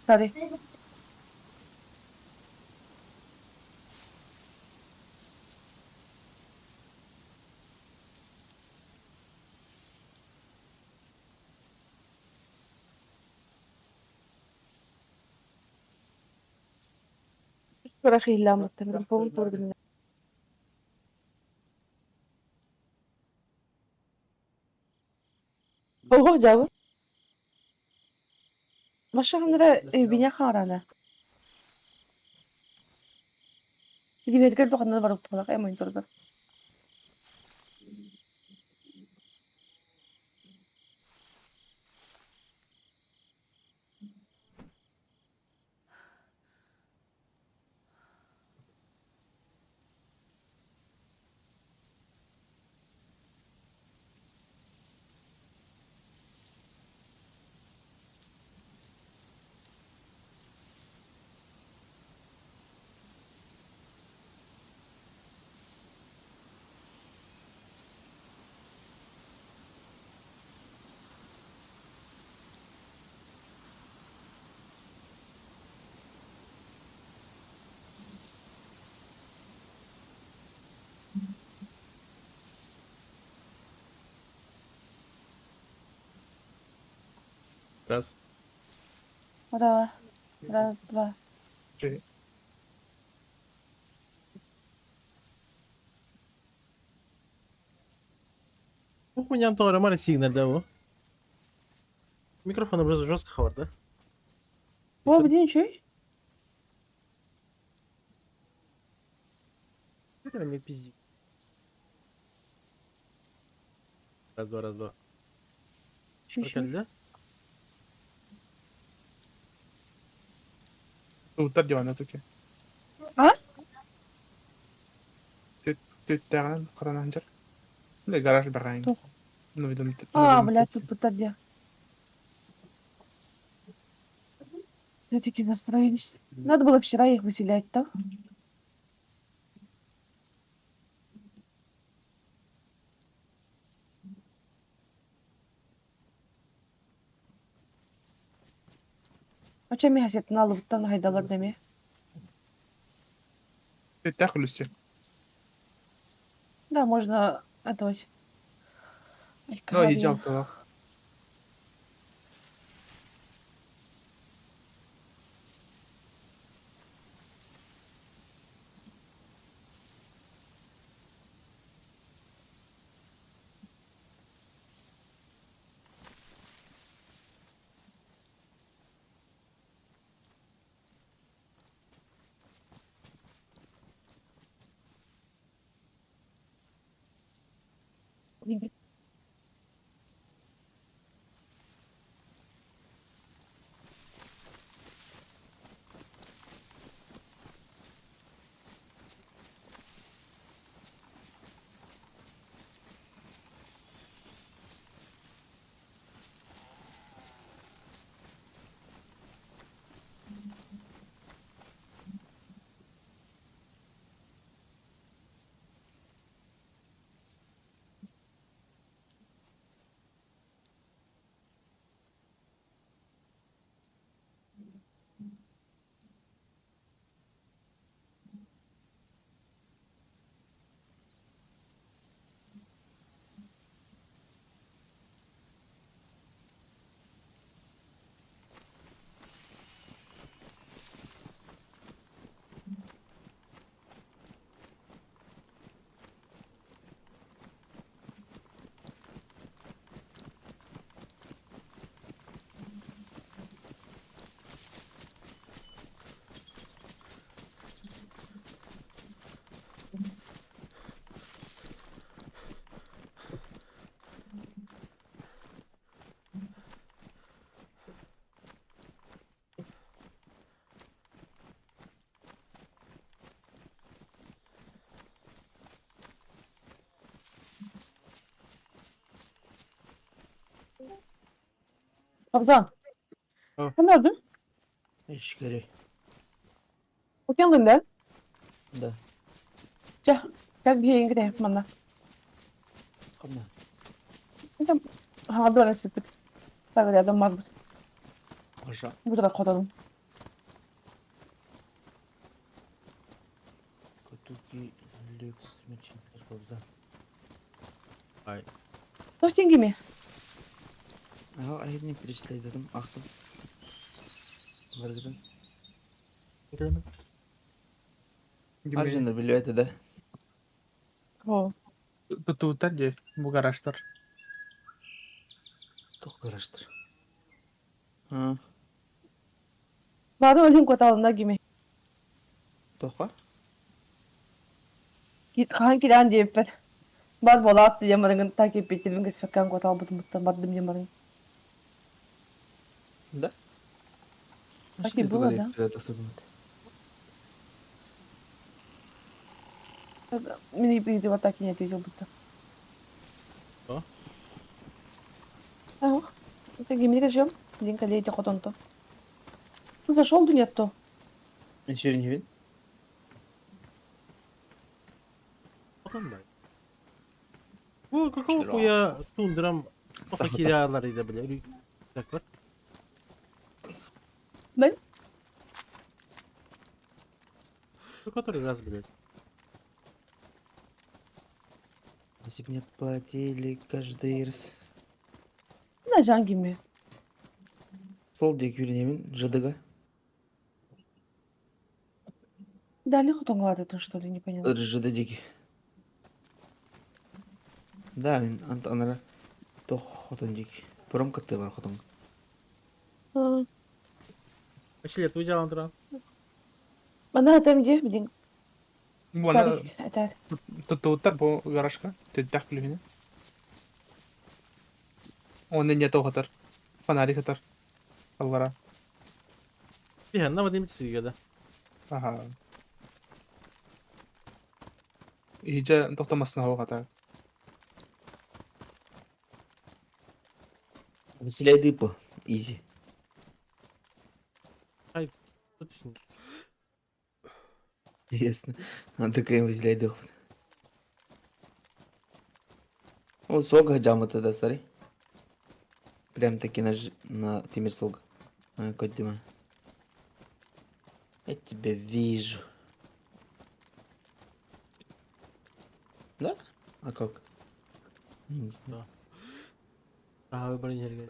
Старый. Оһох дьабы. Машаһыннара өйбүнэ хаарана. Дибиэтигэр бохоннор барыппалах эмойн турдар. Раз. Давай. Раз, два. Три. Хуйням тоҕо эрэ сигнал да бу. Микрофон уже жестко хабар, да? О, блин, чуй. Это мне пизди. Раз, два, раз, два. Чуй, чуй. Прокалли, да? Туттар дивана туки. А? Түттээҕинэн хатанаан дьар. Бля, гараж бэҕээн. Туох? Ну, видим, А, блядь, тут бутар Все-таки настроились. Надо было вчера их выселять, так? А чем я газет налыбыттан хайдалар деме? Түттээх күлүстү. Да, можно этого. Ай, Ну, Карин. ежалтылах. Абзан. А. Sen ne öldün? Ишкери. Окей, да? Да. Чэ, как биһиги манна. Ханна. Это хаалдылар сүппүт. Так рядом мар Аша. бу да хотодум. Туки люкс мечинкер бабзан. Ай. Туох диэн Аһа айылны перечисляйдадым, ахтым. Баргытын. Аржандар билбэт да. О. Тутууттар дии, бу гаражтар. Туох гаражтар? А, Баада олин куоталына гими. Туохха? Хаһан кирээн диэбиппэр бар буолаат диэн барыҥын так киирбиттибин кэспэккээн куоталбытымыттан бардым диэн барыҥ. Да? Так и было, да? Мин и вот так и не ответил будто. Что? Ага. Это гимника живем. День коллеги хотон-то. Ну, зашел, да нет то. Мен Потом дай. Бу какого хуя тундрам кирялар бля. Так Да? Ну, который раз, блядь. Если бы мне платили каждый раз. На жангими. Сол диэки үүрэнэбин ЖДга. Дали хотон что ли, не поняла. ЖД диэки. Да, мин анара тох хотон диэки. Паром кытты бар хотон. А, Пошли, ты уезжал, Антон. Мана там где, блин, Уонна старик, это тутууттар бу гаражка. Төттөх күлүһүнэ. Онно не тоҕотор. Фонарик хатар. Аллара. Тихо, на Вадим да. Аха. Иһдьэ тохтомасына хоҕата. Выселяй дыпу. Изи. Ясно. Она такая выселяй дыху. О, сога жамыты да, смотри. Прям таки на Тимир Солга. А, кот Дима. Я тебя вижу. Да? А как? Да. Ага, выбор энергии.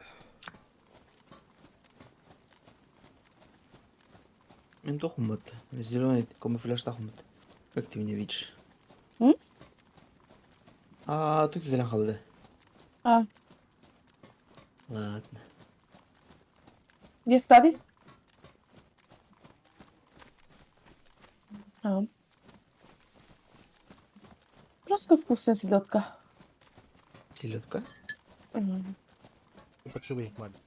Мен тохумат. Зеленый камуфляж тахумат. Как ты меня видишь? М? А, тут кэлэн хаалла. А. Ладно. Где старый? А. Просто вкусная селедка. Селедка? Мгм. Подшивый мать.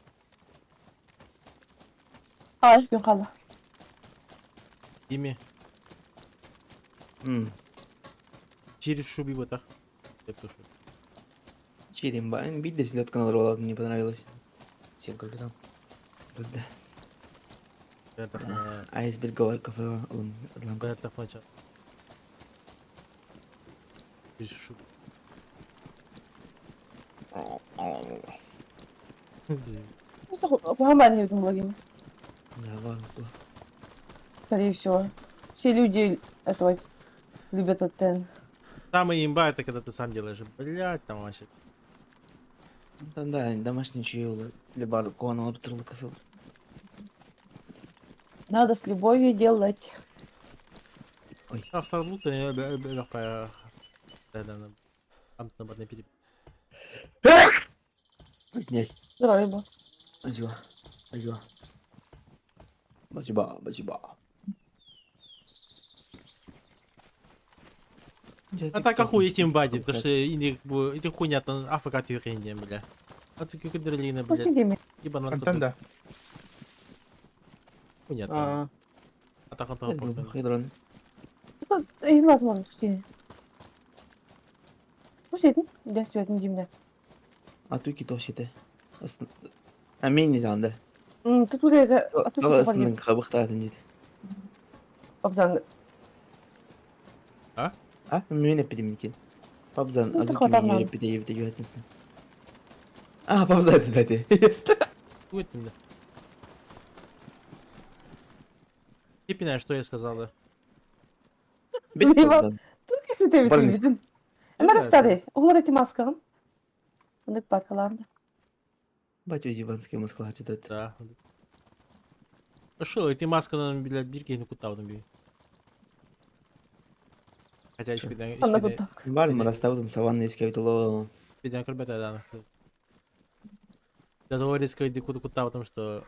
А, күн хаалла. Ими. Через шуби вот так. Черемба. Видно, селедка надорвала, мне понравилось. Всем как там. Да. Айсберг говор кафе Атланка. Через шуби. Просто кухамбан не многим. Да, ладно. Скорее всего. Все люди этого любят этот. Самый имба это когда ты сам делаешь. Блять, там вообще. Да, да, домашний чай, либо куана кафе. Надо с любовью делать. Ой. Автор лута я Извиняюсь. Здоровья было. Спасибо. Спасибо. Спасибо, спасибо. А так охуй этим бади, потому что или хуйня там АФК тюренде, бля. А ты как дрелина, блядь. Ебана Антон да. Хуйня там. А так он Хидрон. Ладно, ладно, Дя сүйетін деймін. А ты кито сите. А мен не занды. Ты туда это... А ты Тала астының қабықтадын дейді. Абзан. А? А? Мен эпидем екен. Пабзан, Ну, а так ты вот мен она. епиде епиде юатынсың. А, пабзан деді. Ясно. Будет мне. Ты понимаешь, что я сказала? Бит Тук кэсэтэбит Эмэр старый, уһулар эти маскаҕын. Ынык бархалаан. Батя ебанская Москва читает. Да. Шо, эти масканан, блядь, биир киһини куттаабытым бии. Хотя испиден, Анна испиден, куттак. Бар марастабытым саванна искебит олоо. испиден көрбөтө дааны. До того резко иди куттаабытым, что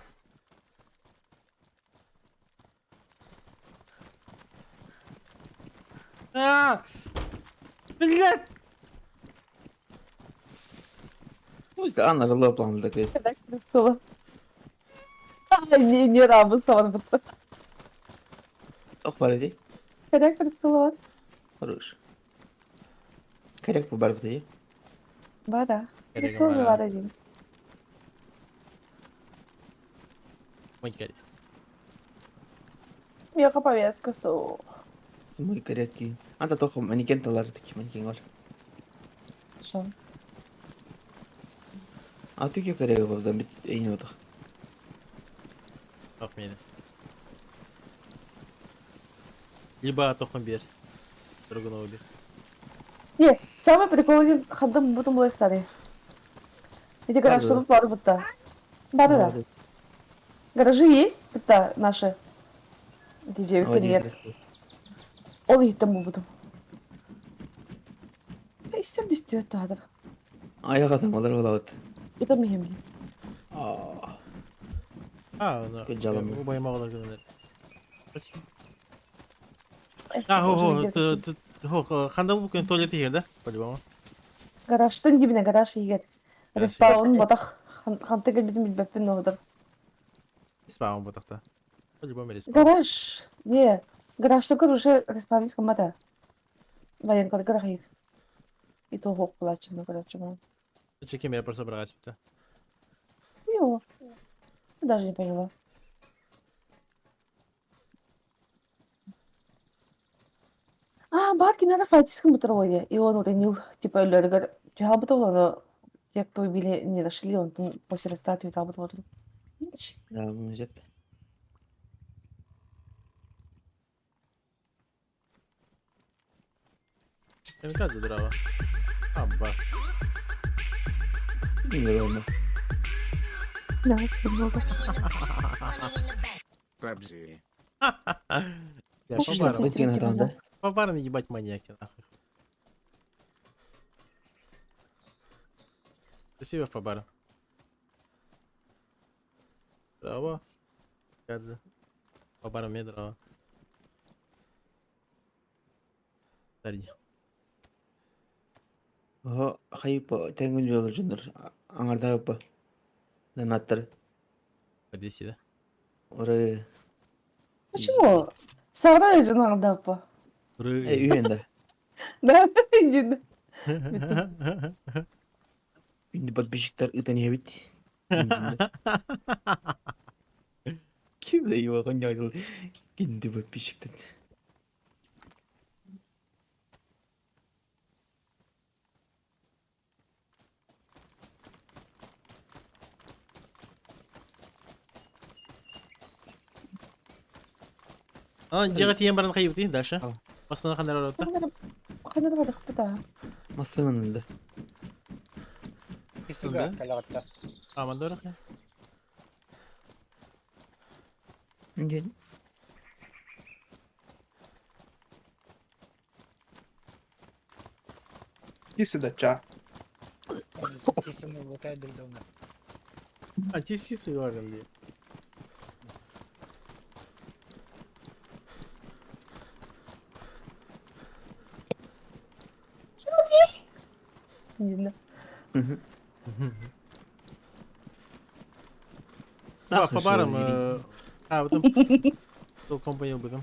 А! Блядь! Пусть Анна рылы план такой. Не рабы саван бытта. Ох бар иди. Коряк бар. Хорош. Коряк по бар бытты. Бара. Прицел бар один. Мой коряк. Меха повязка со. Мой коряки. Анда тохо манекен талар таки манекен гол. Шо? А ты ке коряк бабзам бит эйни отах. Ох, мені. Либо тохом бер. Другого бер. Не, самый прикол один хадым бутум булай старый. Эти гаражы бар будто. Да, да, да. Гаражи есть, будто наши. Диджей конвейер. Ол иттем бутум. Истер дистер тадыр. Аяқ адам олар болабыт. Это мехем. А, ну. Күн жаламы. Убаймагалар гыннар. А, хо, хо, хо, ханда бу күн туалет егер, да? По-любому. Гаражтан дибине гараж егер. Респаун ботах ханты келбитин билбеппин оғдыр. Респаун ботахта. По-любому респаун. Гараж. Не, гаражта көр уже респаун кымата. Баян көр гараж егер. И то хоқ булачын короче. Чекем я просто брать бит. Йо. Даже не поняла. А, Батки надо файтиском бутерводе. И он вот и типа, өлөргөр түһабыт но те, кто убили, не нашли, он там после статуи табыт вот. Да, жеп. Камикадзе дрова. Аббас. Стыдно. Да, серьезно. PUBG. Я Слушай, по барам. Бытин там, да? По барам ебать маньяки, нахуй. Спасибо, Фабара. Браво. Гадзе. Фабара мне дрова. Дарья. Хо, хайпа, тэнгүл жолы жыныр. Аңарда апа. Донаттар. Подвеси, да? Оры. Почему? Савра же надо по. Э, үйенде. Да, иди. Үнді подписчиктар ытан ебит. Кида его коняйдыл. Кинди подписчиктар. А, жага тиен баран кайыбты, дальше. А. Бастана хандар оротта. Хандар бадах бута. Масынан да. Да? А, мандорах. Үнді. Иси да ча. А, ти сисы варен ли? Не знаю. Да, по барам. А, потом. Тол компанию будем.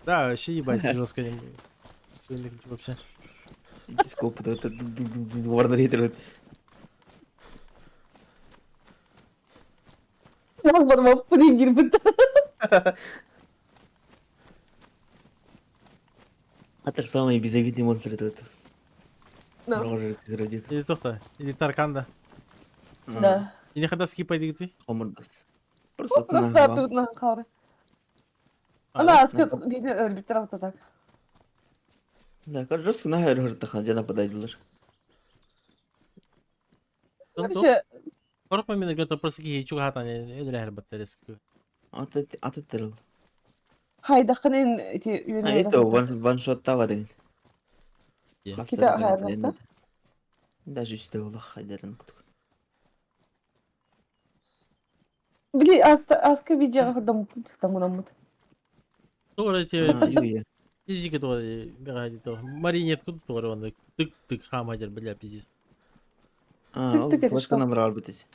Да, вообще ебать жестко. Вообще. Сколько это Warner Это самый безобидный монстр этот. Да. Рожер, Радик. Или Тохта, или Таркан, да. Да. Или когда скипайдыгытый? Хомурдас. Просто Просто оттуда хаалар. Ана аска биир өлбүттэр авто так. Да, кажется, на хөртахан жана подайдылар. Короче, Коркма мен гото просто ки чугатан элер баттареску. Аты аты тырыл. хайдахын ити А это ван ван шот тавадын. Кита хайдахта? Даже үстө олох хайдарын кутук. Били аста аска видео дом тамунаммыт. Туора те Юя. физика туора бегади то маринетку туора он тык-тык хамадер бля пиздец. А, Тык-тык это флешка что? набрал битесь.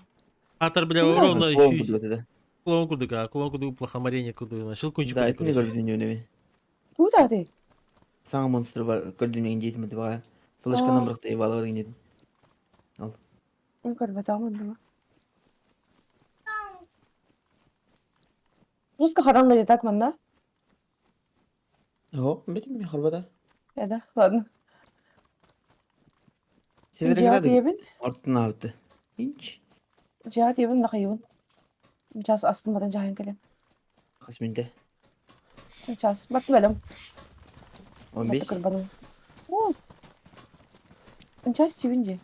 Атар бля ровно Клоун кудук это. клоун кудук, а клоун кудук плохо маринетку кудук, щелкунчик. Да, это не көрдүн неме. Куда ты? Саңа монстр бар көрдүн дейтим деп. Флешка набрал ебала бар дедим. Мен көрбөтөмүн дума. Жестко харанла так манна. О, битим ми хорбада. Это, ладно. Североград Жаат ортун авты. Инч. Жаат ебин нахайыбын. Час аспын бадан жайын келем. Кас мүнтэ. Час бат бөлөм. 15. Кырбаным. О. Час тибин же.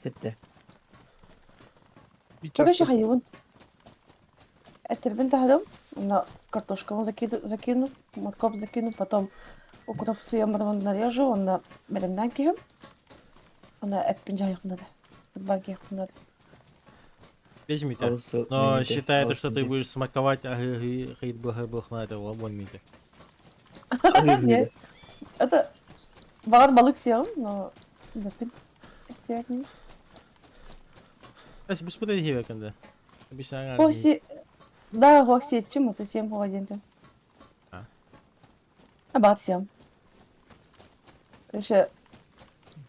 Сетте. Короче, хайыбын. Этербин тахадым. На картошку закину, закину, морковь закину, потом укроп суем нарежу, он на белемнән кием. Она эппин жайыкнады. Банки якыннады. Возьмите. Но считай, что ты будешь смаковать, а хейт блах на это вон мите. Нет. Это багар балык съем, но бапин. Ась бу спытай хевекенде. Обычно Хоси Да, хоси чем это съем холодильник. А. А бат съем. Еще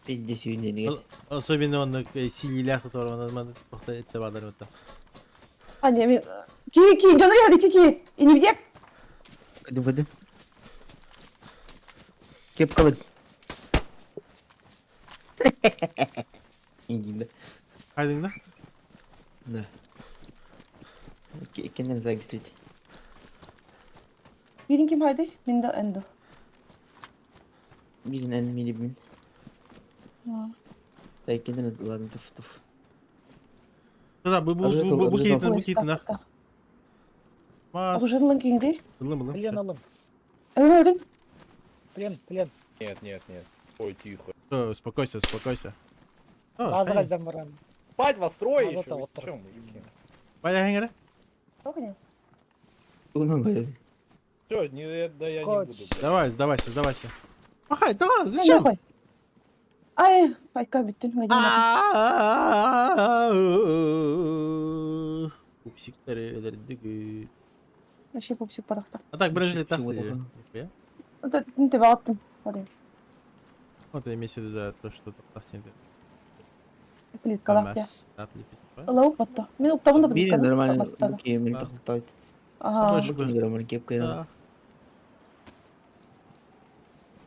Пиздец юнде Особенно он силилях, которого он просто это бадар вот. А не, мен ки ки жона яды ки ки. И не где? Кадым кадым. Кеп калын. Индинде. Хайдың да? Да. Кенден зарегистрировать. Бирин ким хайды? Мен да энду. Бирин эн мили бин. Да, кенден ладно туф туф. Да, бу бу бу бу китин бу китин да. Мас. Ужинлын кеңди. Булым булым. Плен алым. Өлөрүн. Плен, плен. Нет, нет, нет. Ой, тихо. Успокойся, успокойся. Азыра жамбаран. Спать вас трое Надо еще. того Вы тр- чё, мужики? Бая хәңгәре? Унан бай. Всё, не, да я не Скотч. буду. блядь. Давай, сдавайся, сдавайся. Махай, давай, зачем? Ай, айка бүттүн. Пупсиктер элердик. Вообще пупсик барахта. А так, бронежилет так. Это не ты ваттым. Вот я имею в виду, да, то, что так не Плиткалах я. Лаук батта. Мен уктамын да Бирин нормально буки мил тахтайт. Ага. Буки нормально кепка. Да.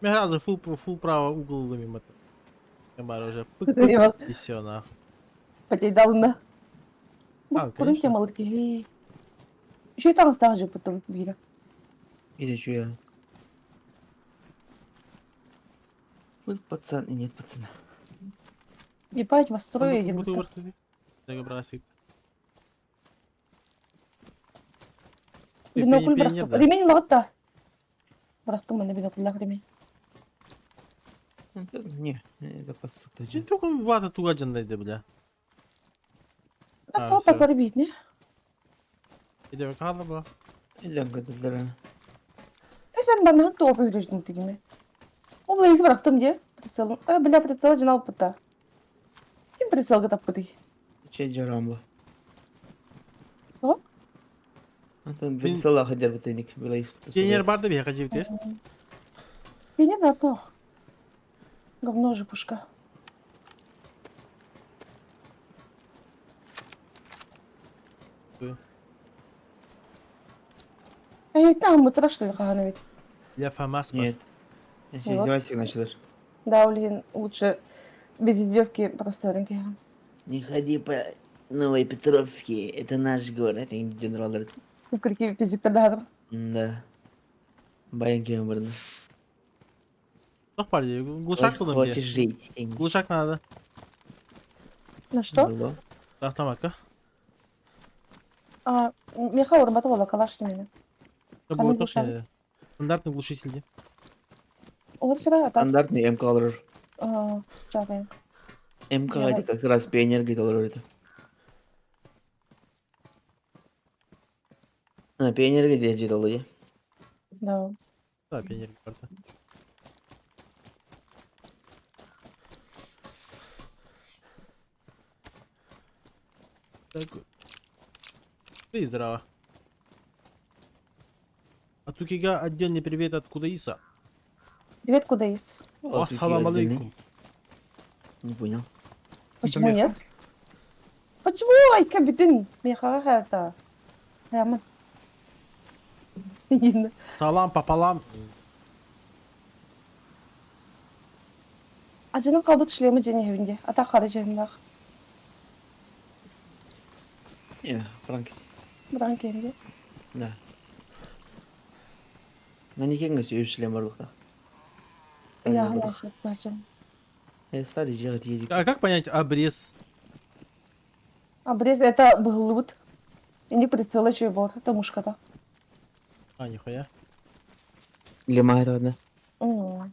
Мен сразу фул фул право угол мимо. Камара уже пык и все нахуй. Потейдалында. А, Курын конечно. темалар ки. Еще там стал же потом бира. Или что я? Вот пацан и нет пацана. Ебать, вас трое един. Буду вертати. Так бросить. Бинокль барахтым. Ремень лагатта. Барахтым мен бинокль лаг ремень. Не, запас сука. Чин только вата туга жандайды, бля. А то патлары бит, не? Иде калды бу. Илен кадылар. Sen ben ben doğru öğrendim diyeyim. O bile izi bıraktım diye. Прицел. А, бля, прицел жинал пыта. Ким прицелга таппыды? Че жарамба. О? Антон прицел хадер битеник била испыта. Пионер барды бия кажы битер. Я не знаю, Говно же пушка. Эй, там мы трошли хана ведь. Для ФАМАС. Нет. Я сейчас издевайся начал. Да, блин, лучше без издевки просто рынки. Не ходи по Новой Петровки, это наш город, генералдар. Күкүрки физиктер Да. Баян кем барна. Что парни, глушак туда Хочешь мне? жить? Глушак надо. На что? Автоматка. А, меха урбата буола калаш мени. Это Ханнык было точно глушак? стандартный глушитель. Де. Ол сыра ата. Стандартный МК олорор. Жабайын. МК Я- это как раз пионер говорит олорор это. А, пионер где жить я. Да. Да, пионер карта. Так. Ты здорово. А Тукига отдельный привет от Кудаиса. Привет, Кудаис. Ассалам алейкум. Не понял. Почему меха. нет? Почему айка бүтүн мехаға это? Аямын. Енді. Салам пополам. Ажының қалбыт шлемі және хевінде. Ата қары жемдақ. Не, Франкс. Бұдан кейінде. Да. Манекенге сүйүш шлем бар бұқта. Я баржым. Стали жегат едик. А как понять обрез? Обрез это был Инdik прицела чуй бот. Это мушката. А, нихуя. Лема это одна. А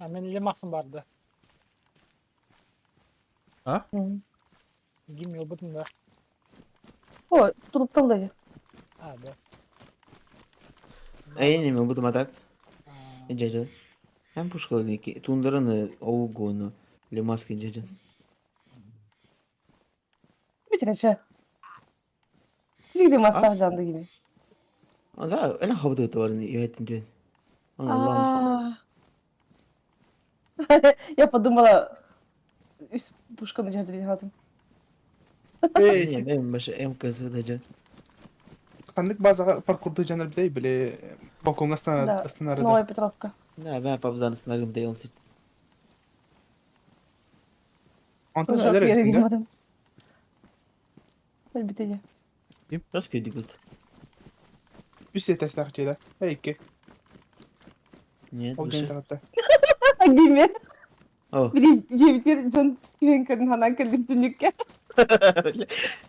мен лемақсым барды. А? Гим йолбутум да. О, туруп талды. А, да. А я не могу там так. А, Жажа. Hem пушкалар ки тундараны оугону лемаски жажа. Бүтүнче. Жигде мастақ жанды gibi. А да, эле хабды товарны юхеттин дүйен. Аллах. А. Я подумала, үс пушканы жерде хатым. Эй, Мен баша МКС жажа. Ханнык базаға паркурды жанар бізей, біле балконға Да, станарыда. Новая Петровка. Да, мен папзан снагым да он Антон Жоқ, әлер керек өттің, да? емадым. Әлбетте. Рас көйдік бит. Үс етәсті жейді. Эй, икки. Нет, Ол выше. ген тағатта. Гиме. О. Бири жебитер жон күйен кірін ханан кірдім түнікке.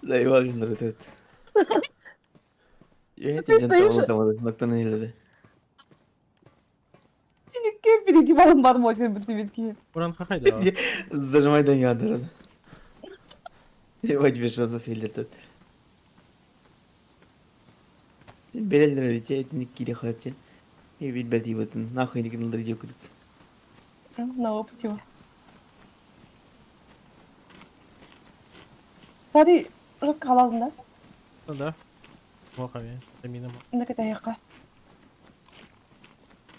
Заебал жындар этот. Я Ты это стоишь- Ноктан елді. Түнікке бири дивалым бар мо жер бітті бітке. Уран хахайда. Зажимай ядыр. Ебать бешеный селдер тут. Белелер ведь я это не кире хапчен. И ведь бәти бутын. Нахуй не кімдер жеп күдік. На опыте. Сари, жестко қаладың да? Ну да. Плохо, стамина. Мына кете аяққа.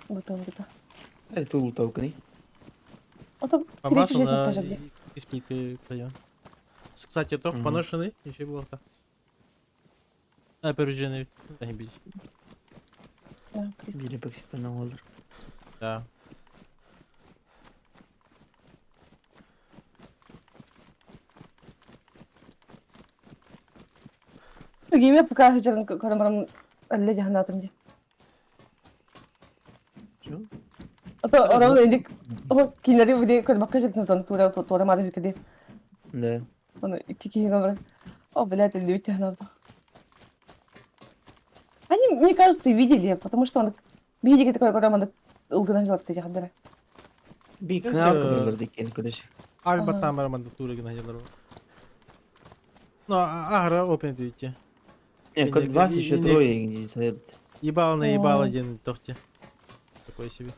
Бутылка. Әлі тулу таукыны. Ото По третий массу жизнь на тоже где. из плиты кладем. Кстати, тох Мгм. поношенный, еще было так. А, первый Да, не бить. Да, плитка. Биле пакситан олыр. Да. Гиме пока жерин көрөмөрөм элле жаханатым же. Чё? Ото орон эндик о кинери биде көрбакка жетин тон тура тура мады бикеде. Да. Оны икки киһи бар. О, блядь, элле бит жаханатым. Они, мне кажется, видели, потому что он видели такой, когда он ылгынан жылатты жахандара. Би Yes, кнал кыдырлар декен көреш. Альба Ага. там романдатура генадилар. Ну, агра опен видите. Не, Не, код вас не, еще не, трое. Ебало на ебало Ой. один тохте. Такой себе.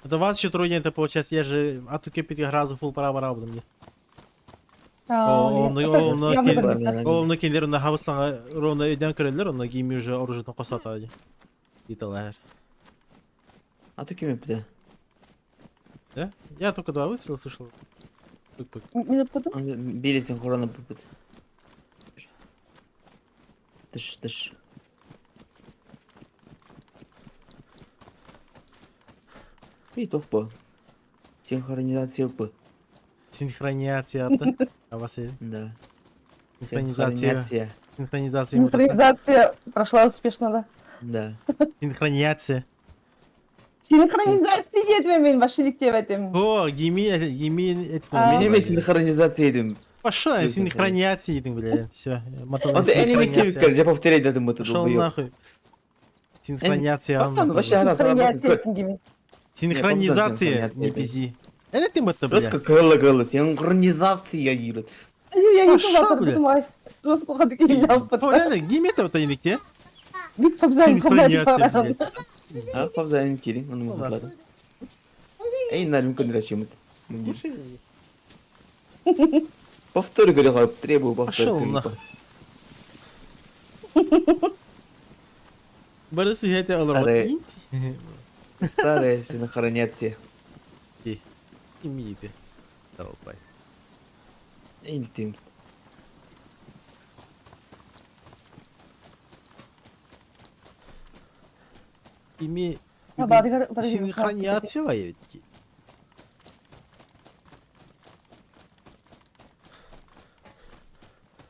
Это вас еще трое, это получается, я же атуке пяти разу фул пора барал буду мне. Ол ну киндер на хабыстан ровно өйдөн көрөлөр, онно кийми уже оружиетин косот ади. Италар. А то кем бит? Да? Я только два выстрела слышал. Пык-пык. Минут потом. Билесин хорона бит. Тыш, тыш. Би тоқ Синхронизация п. Синхронизация. А вас Да. Синхронизация. Синхронизация. Синхронизация. Синхронизация прошла успешно, да? Да. Синхрониация. Синхронизация диэтим мин башилик диэбэтим. О, гими, гими, А. Мин эмэ синхронизация дим. Пошла, синхрониация дим, бля. Все. Вот эни мектепкер, я повторяй дадым это Пошел долбоёб. нахуй. Синхрониация. Пацан, вообще она Синхрониация гими. Синхронизация, не пизи. Это ты это, бля. Просто кылы-кылы, синхронизация диир. Я не Пошла, знаю, бля. понимаю. Просто кухадык илляппыт. О, реально, гими это вот они где? Бит побзан Синхрониация, блядь. А, пабзан кирин, он ему хатладым. Эй, нарим көндүрәчемит. Повтор говорю, требую повтор. Пошел нахуй. Барысы это Старая. Старая синхрониация. Имиди. Долбай. Интим. Ими... Бадыгар Синхрониация ведь.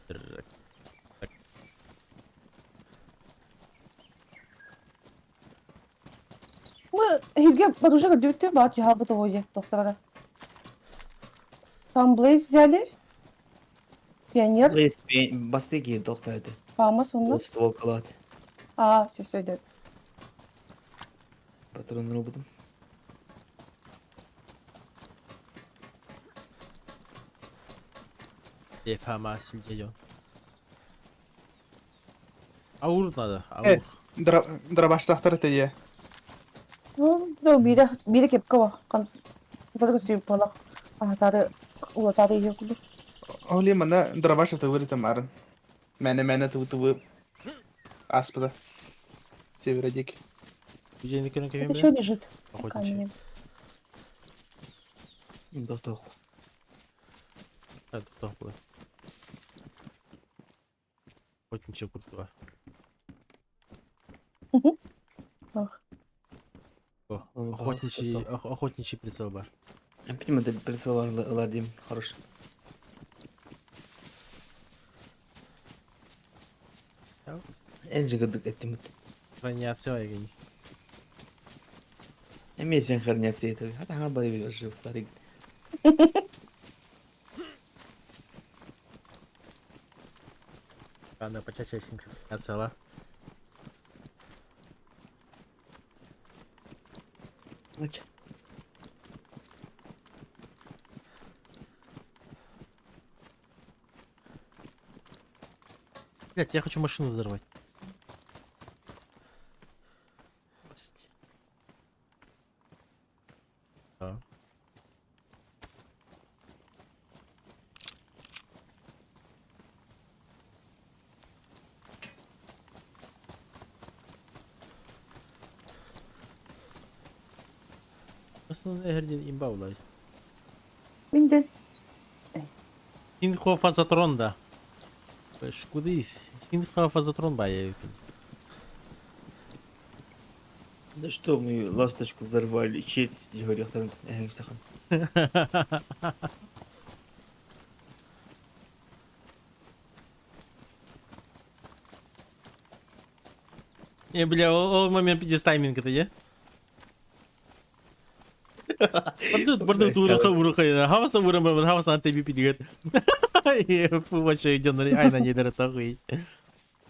Так. Мы Хилге подружка дүйттü бат юхабы тоҕуйе доктора. Там Блейз взяли. Пионер. Бастыки доктор это. Фама сонна. Ствол калат. А, все, все идет. Патрон роботом. Фама сильдеё. Аур надо, аур. Э. Дробаштахтар это я. Ну, да, бире бире кепка ба. Кан. Тары сүйүп болак. А, тары ула тары ее кулу. Оли мана дробаш это вырыта марын. Мәне мәне ту ту аспада. Северодик. Где не Это что лежит? Охотничий. Камень. Доктор. Это кто был? Охотничья куртка. Ах. О, охотничий, охотничий прицел бар. Опять мы прицел ладим. Хорош. Энжи гыдык эттимит. Храняция егени. Эми синхрониация это. Хата хана бары жив старик. Надо почача синхрониация ла. Ач. Блять, я хочу машину взорвать. Да. Nasıl her имба улай. Минден. Синхофазотрон да. Кудись. Синхофазотрон бая. Да что мы ласточку взорвали, чет, говорю, сахан. Не, бля, ол момент пиздец тайминг это, не? Барды барды туруха уруха, хаваса урам хаваса анте би пидигет. Фу, вообще идёт на айна не дара тахуй.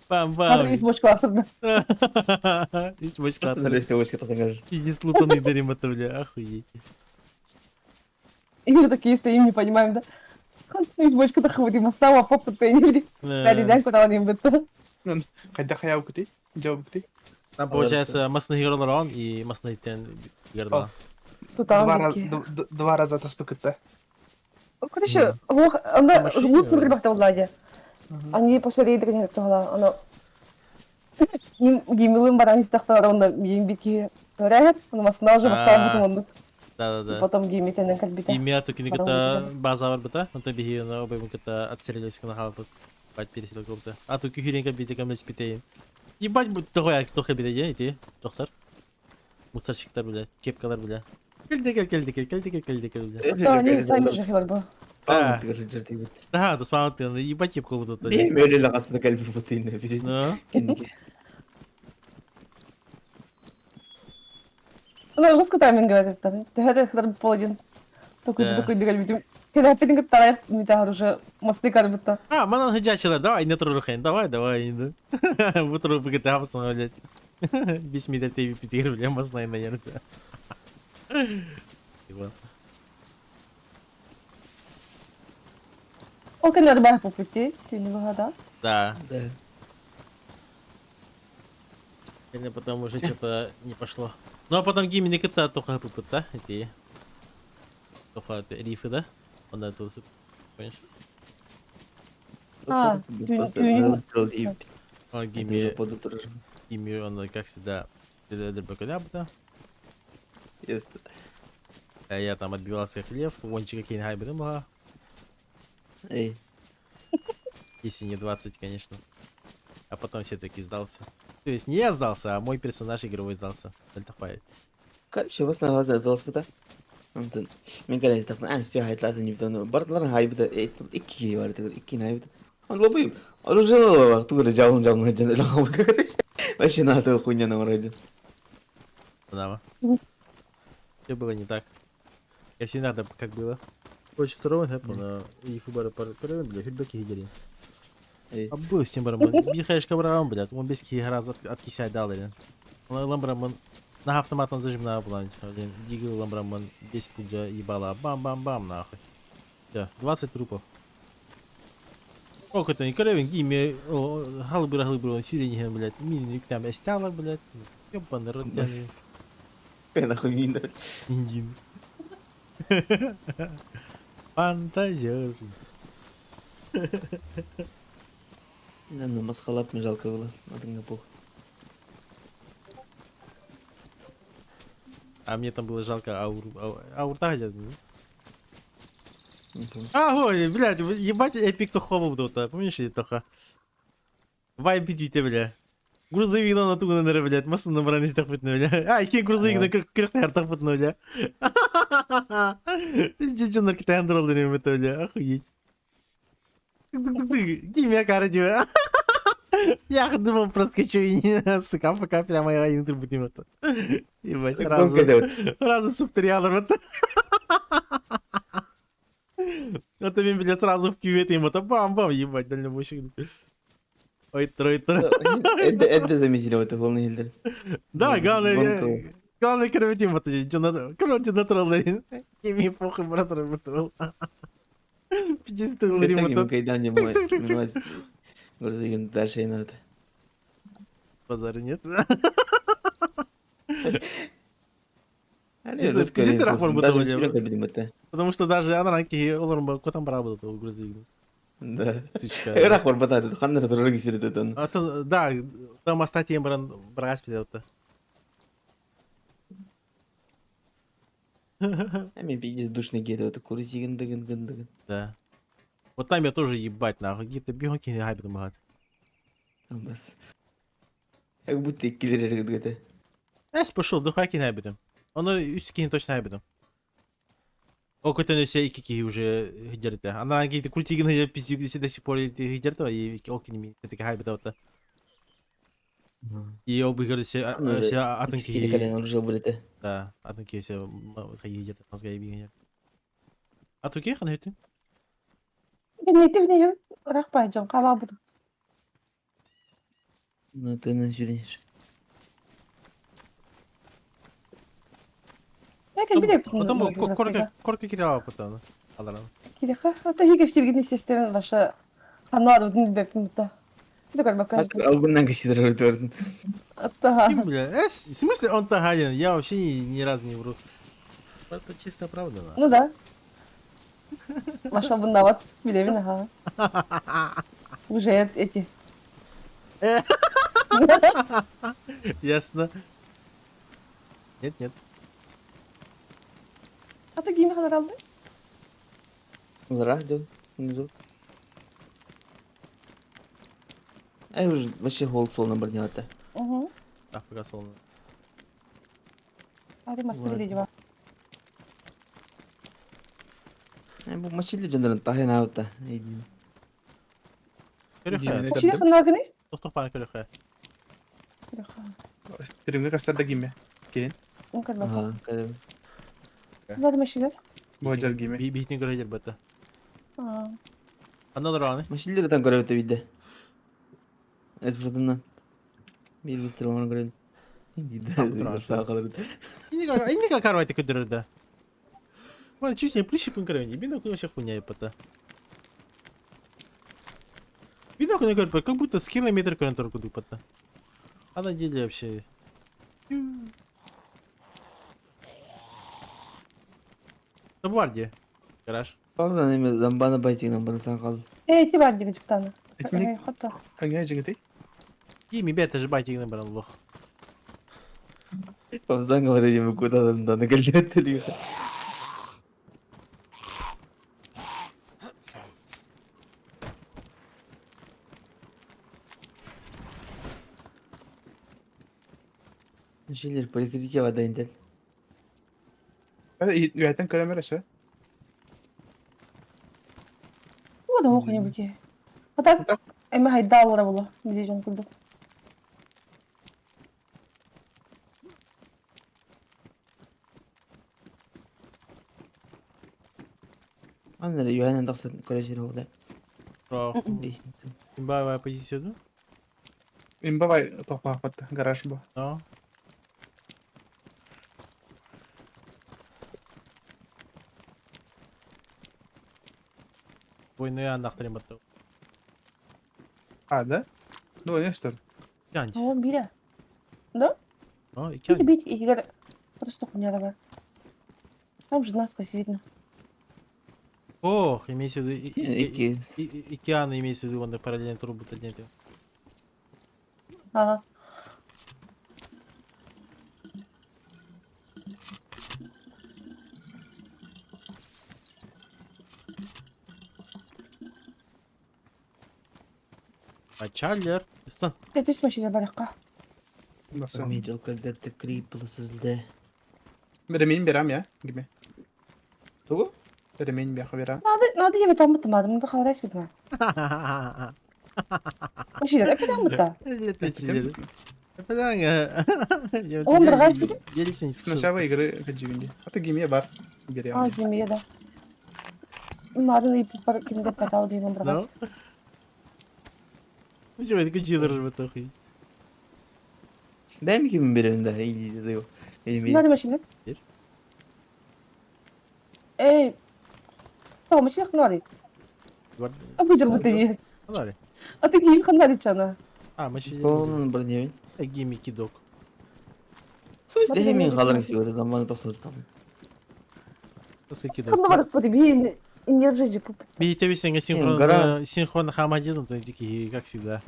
Пам пам. Хадыр из бочка асырды. Из бочка. Если бочка тасангаж. Пиздец лутаный дарим это, бля, охуеть. И мы такие стоим, не понимаем, да? Из бочка тахвыды масава попа тенили. Бәриден куда бітті. Қайда хаяу күти? Жауап күти? Там получается масны геролар он и масны тен герла. Два раза таспыкытта. Короче, анда Машине, лут бахта буллади. Они после рейда не тогла, оно Гимилым баран истахтар онда миин битки көрәһәт, оны масына уже бастар бутун онды. Да-да-да. Потом гимитенен калбите. И меня только Потом ката выключали. база бар быта, онта биһи на обоймун ката отстрелились на халбыт. Бать пересел копта. А то күхүрен бите камес питейин. Ебать бу тохой тохой бите же ити, тохтар. Мусорщиктар бля, кепкалар бля. Келди кел келди кел келди кел келди кел бля. Да, они сами же хилар бу. Да. Спаун сылдьар диэбит. Да, да спаун тыгын, ебать еп кылбыт Бэйэм өлө хаста кэлбит бутыйна бирин. Ну, Кэнниге. Она жестко тайминг говорит там. Төһө да паладин. Такой Да. такой дигәл Кәләпетин кыттарай митахар уже мосты карбытта. А, манан хыджачила, давай, не трурухен, давай, давай. Бу туру быгыты хапсың, блядь. 5 метр тебе пятигр, бля, масна на ярда. Иван. Ол көннәр бар по пути, түйні бағада. Да, Да. или потом уже что-то не пошло. Ну а потом гимини кыта только пыпыта, эти. Только это рифы, да? Он это понимаешь? А, Просто түйін- надо дип. Он Это уже гимми, подутро. гимми, он как всегда, да. Ясно. А я там отбивался как лев, вончик какие хайбы была. Эй. Если не 20, конечно. А потом все-таки сдался. То есть не я сдался, а мой персонаж игровой сдался. Альтахпай. Короче, бас на глаза Онтон мен кэлэн истэхпинэ аа все хайтлаата нибитэн бардылар хайбыта икки бар тигэр икки хайбыта. Он лобы оружие тугура жабын жабын жан өлө калбыта короче. Вообще надо хуйня на вроде. Да. Все было не так. Я все надо, как было. Очень второго хэппа на и фубара пар бля, фидбэки хидери. Эй. А был с ним барам, бихаешь кабрам, блядь, он без ки раз откисай дал или. Ламбраман на автоматом зажим на плане, блин, дигл ламбраман 10 пуджа ебала, бам-бам-бам нахуй. Все, 20 трупов. Ок, это не каравин, гиме, халбыра халбыра, сюрень, блядь, мини там эстала, блядь. Ёбаный рот, я Э, нахуй мин. Индин. Фантазер. Ну, масхалап мне жалко было. Надо пох. А мне там было жалко Аур... Аурта где Не помню. А, ой, блядь, ебать, эпик тохо был то Помнишь, это тоха? Вай бедюйте, бля. Грузовик на тугу на блядь, массу на брани стахпытна, бля. А, ки грузовик на крыхта артахпытна, бля. Здесь же наркотан дроллерим это, бля, охуеть. Гимя, короче, Я думал, проскочу и не, сука, пока прямо я не трубу это. Ебать, сразу. Сразу субтриалом это. Вот и бля, сразу в кювет ему то бам-бам, ебать, дальнобойщик. Ой, трой, трой. Это это заметили это полный хилдер. Да, главное, главное, короче, вот короче, на тролле. Ими похуй, брат, работал. 50 долларов. Когда не мой. Грузовик дальше и надо. Базара нет. Здесь Потому что даже анаранки олорм котам брабы тут грузовик. Да. Сучка. Эрах барбата, ханнер дороги сирит А то, да, там остатием бран брас пидет. А мне пиздец душный гет, это курсигин дыгын гын дыгын. Да. Вот там я тоже ебать нахуй, где-то бегун кине хайбит махат. Бас. Как будто киллер где-то. Эс пошел, да хайки хайбитым. Он үс кине точно хайбитым. О, какой-то все ики ки уже гидерте. Она какие-то крутигин я пиздю где до сих пор гидерте, и окини таки хайбит вот. И оба говорят, Ну, все атынки. Кили колено уже были. Да, атынки все гидерте, мозга и А туки хан хэтин? Биннити бинне рахпай жон кала буду. Ну ты на сюрнешь. Ләкин биле Потом корка корка кирала потом. Аларан. Киреха, ата хигештиргин системен баша ханар будун бепин бутта. Это как бы Албуннан кашидр өртөрдүн. Ата. Ким, бля? Эс, в смысле он таганин? Я вообще ни разу не вру. Это чисто правда. на. Ну да. Баша буннават билебин ага. Уже эти. Ясно. Нет, нет. Ата кими ханар алды? Ларах дел внизу. Ай уже вообще гол сол на бронята. Угу. А, пока солно. Ати мастер Ладно. дива. Бу машина дьоннорун таһын аабыта. Көрүөххэ. Машина ханна гыный? Тохтох баана көрүөххэ. Тиримҥэ кастар да гиме. Кейин. Ага. Надо машина. Бу гиме. Биһитин көрө дьарбата. Анна олороҕуный? Машиналардан көрөбүт биирдэ. Эсфотунан. Биир выстрел оҥорон көрөн. Инника карвайте көдөрөр да. Вон чуть не прищепын көрөйүн. Бин окуна вообще хуйня епата. Бин окуна көрбөт, как будто с километр көрөн турар курдук пата. А на деле вообще... Табар дии. Гараж. Павлан эми ламбаны байтигинен бырасан калды. Э, ити бар диги жыктаны. Итинник Хото. аңа жигитей. Кими бета же байтигинен баран лох. Павзан говорит, ему куда надо галетели. Жилер прикрытие вода интел. Үөтэн көрөмөр өсө. О, да охуня буки. А так, эми хайдаалара була. Били жон курдук. Аны юанан тахсан көрөшөр оҕда. Лестница. Имбавая позиция, ну? Имбавай тохпаахпат гараж бу. Да. Войны аннахтарым батты. А, да? Ну, не что. Янч. О, бире. Да? О, Бить, бить, игорь. Просто хуйня давай. Там же насквозь видно. Ох, имеется в виду... Океан имеется в виду, он параллельно трубы подняты. Ага. А Чарлер? Стан. Это түс машина бараққа. Померил, когда ты крипла сызды. Ремень берам я, гиме. Тугу? Ремень бяха берам. Надо, надо я там бутамадым, бу халарас битма. Машина, это там бута. Он брагас битим? С начала игры гаджигинди. А ты гиме бар. Берем. А, гиме, да. Надо и пар кимде патал бин брагас. Ну чего, это кучилер же батохи. Бэм ким берем да, или Надо машина. Эй, Тома, машина хнали. А выдел бы ты. Хнали. А ты гим хнали чана. А, машина. Фонун броневин. Гими кидок. В смысле, мен қаларың сегодня, там маны тоқсан қалды. Кидок. Хнали подбей, не ржи Бейте синхрон, синхрон хамадин, такие, как всегда.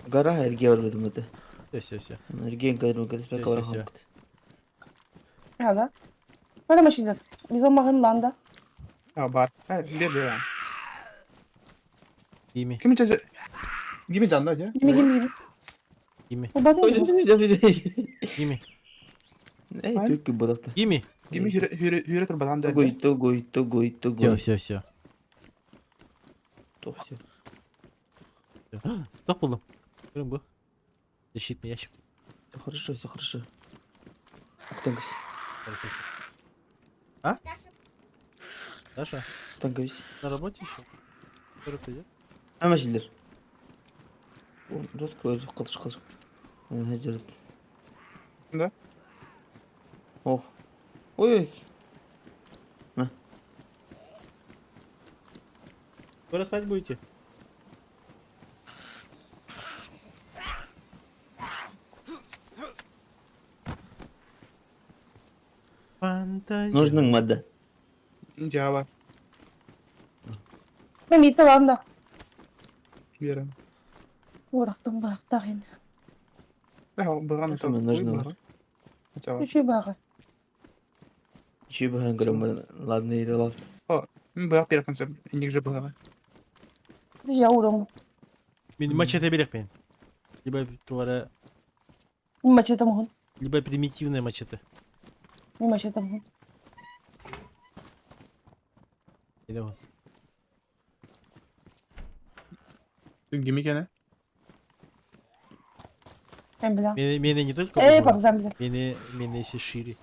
Гора эрге бар бедим это. Все, все, все. Эрген кадр кадр Все, все. А, да? Бара машина. Бизон мағын ланда. А, бар. Бер, бер. Гими. Ким чача? Гими жанда, я? Гими, гими, гими. Гими. Гими. Эй, түркі бодақта. Гими. Гими хүре хүре турбадан да. Гой, гой, гой, гой. Все, все, все. То все. Тоқ булдым. Көрің бу. Защитный ящик. Все хорошо, все хорошо. Октангось. Хорошо. А? Даша? Октангось. На работе еще? Скоро придет? А машилер. Русскую қылыш қылыш. Хажырат. Да? Ох. Ой. На. Скоро спать будете? Фантазия. Нужның мадда. Дьяла. Мен итті ланда. Берем. Орақтың бағақтағын. Бұған Это нужно. Үчүй бағы. Үчүй бағын көрім. Ладно, иді лав. Бұғақ беріп концепт. Индик же бұға. Я уром. Мен мачете берек мен. Либо туара... Мачете мұғын. Либо примитивное мачете. Мачете мұғын. Или Гими кene. Мен билем. Мени не только Эй, угон, папзам билер. мени еще шире.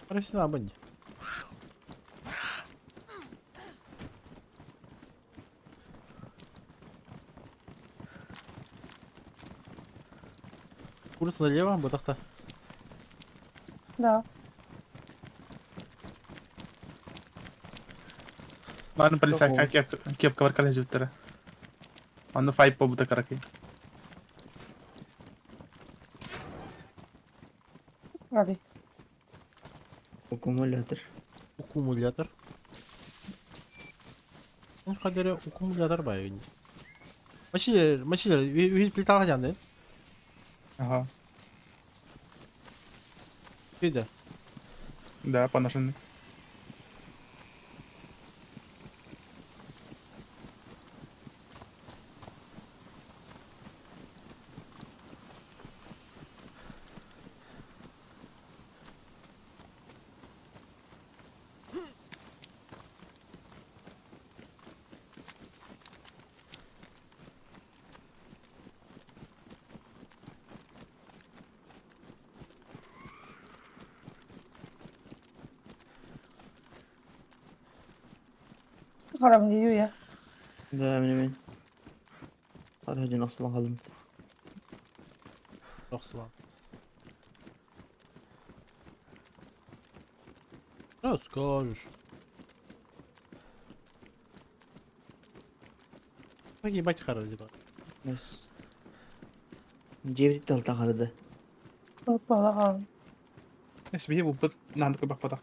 Профессионал бенди. Курс налево, бутахта. Да. Барын полицай кепка бар кале жуттара. Аны 5 по бута караки. Ради. Аккумулятор. Аккумулятор. Ну, хадere аккумулятор бай. Мачилер, мачилер, үз плита хажанды. Ага. Вида. Да, поношенный. Харам не я. Да, мен мен. Архажын асылан қалдым. Тохсула. Что скажешь? Так ебать хорош дела. Бес. Жебрик талта қарады. Балаға. Себе бу надо как бак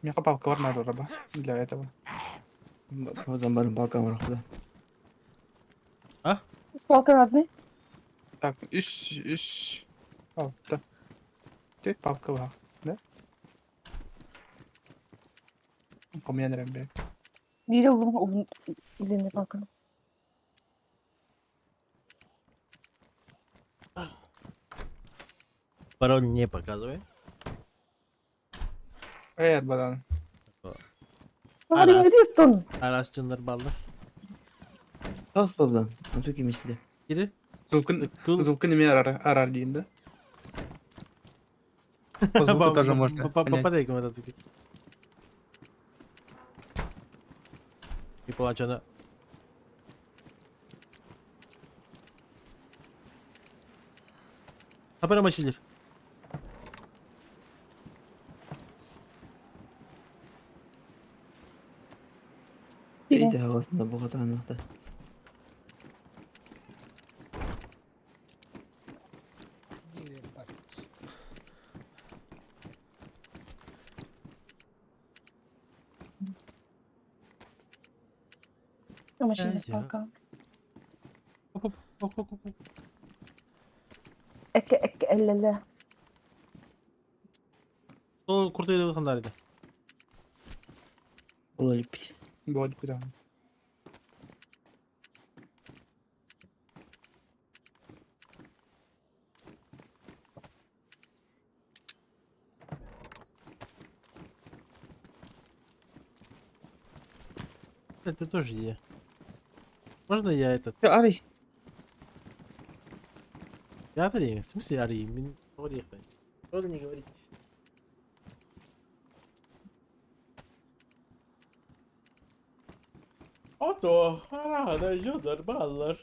Мне палка бар надо раба для этого. Базан барын балкан бар құда. А? Спалка надны. Так, иш, иш. Алты. Ты палка бар, да? Комьян рембе. Неде улым длинный палканы. Пароль не показывай. Эй, бадан. Ары тун. Арас чындар балдар. Тас бабдан. Анту кемесілі. Кири? Звукын, Кыл. звукын неме арар, арар дейін да? По звуку тоже можно понять. Попадай кому это таки. И плачана. Хабар мачилер. Үйде ағасында бұғата анақта. Ебать. Машина Әзі. палка. Оп, оп, оп, оп, оп. Әкке, әкке, әлләлә. Ол куртуйда хандар иде. Ол әліппіз. Вот куда. Это тоже я. Можно я этот? Арай. Я Ари? В смысле Ари? Мин орех. Что не говорить? Ото, арада йодар баллар.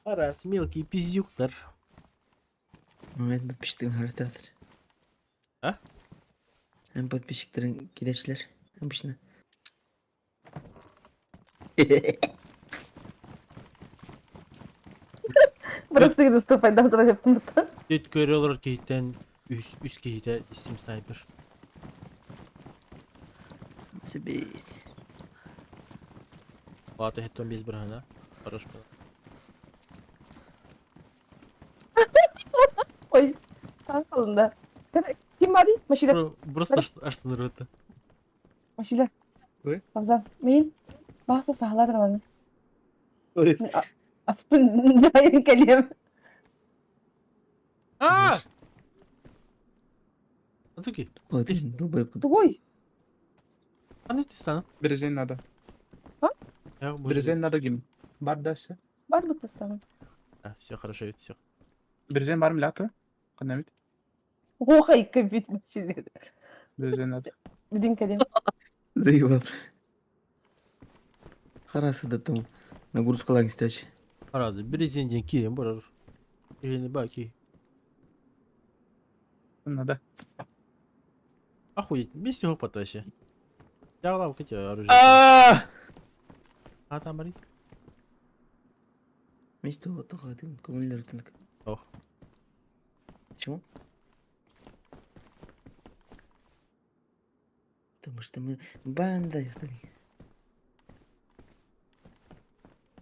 Арас мелкий пиздюктар. Мен подписчиктерин характерdir. А? Hem подписчиктерин кидешилер. Обычно. Просто наступай, да, давай пункта. Дөт көрөлөр кейттен үс үс кейте Steam Sniper. Себет. Латы хеттон без бір Хорош был. Ой, қалында. Ким баарый? Машина. Просто аштыныр өтті. Машина. Ой. Абзан. Мин. Бааса сахалар даҕаны. Аспын дьайын кэлиэм. А! Атуки. Тугуй? Аны тистаным. Березень надо. А? Березень надо гим. Бар да все. Бар бутастаным. А, все хорошо, все. Березень бар млята. Қанамит. Охай кабит машина. Березень надо. Бидин кэлиэм. Заебал. Харасы да там нагрузкалаан истээчи. Арады, березень ден кием барар. Киһини баки. Надо. Охуеть, вместе опыта вообще. Я лавка тебе оружие. А! А там бari. Вместе вот тоҕо көҥүллэр Ох. Почему? Потому что мы банда.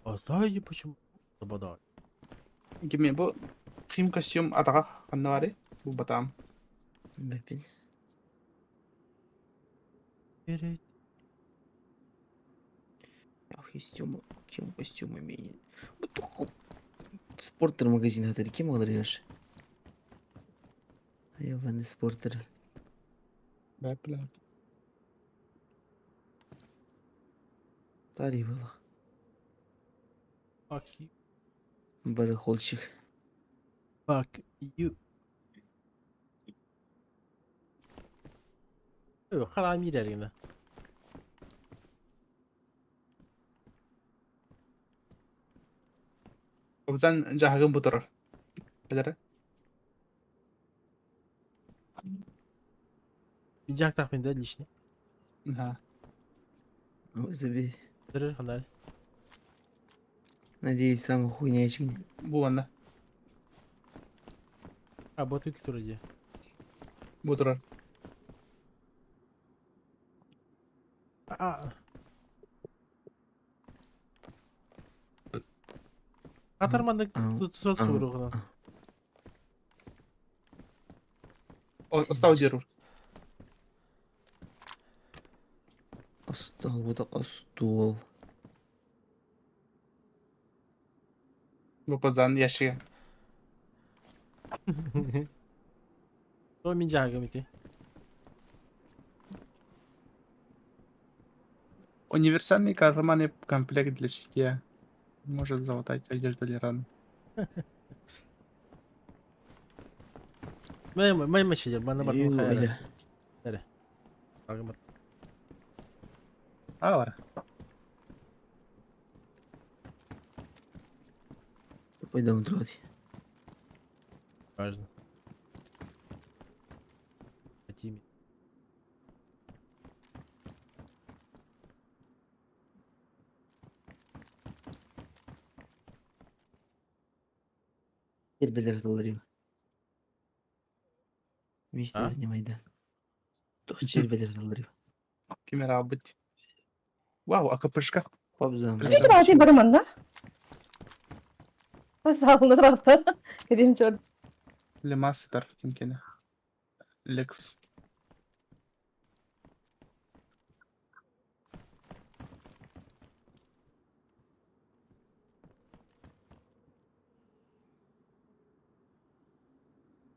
А знаете почему? Забодал. Гиме бу хим костюм атаға ханна бары. Бу батам. Бэпин. Перед. Ах, костюм, кем костюм имеет. Вот только спортер магазин это кем говоришь? Ебаный спортер. Бэплэ. Тари было. Fuck you. Барахольщик. Fuck you. Харам ирергіне. Обзан жаһагын бутырыр. Билер. Жак тахмин лишний. Ха. Забей. Дырыр хандар. Надеюсь, самый хуйнячик. Бу онна. А вот и который где. Бутырыр. А. Атарманда тут соц вырухна. Остау жер. Остол, вот остол. Бу пазан яшиге. То мин жагым ити. Универсальный карманный комплект для шитья. Может залатать одежду для ран. Мэ мэ мэ мана бар Ю, бля. Эре. Агым А, бар. Пойдем трогать. Важно. Хотим. Теперь билер долларів. Місце А? занимай, да. Тох чер билер долларів. Кемера быть. Вау, а КПшка? Пабзам. Ким тураты барыман да? Саалына тураты. Кедем чор. Лемасетер кимкене. Лекс.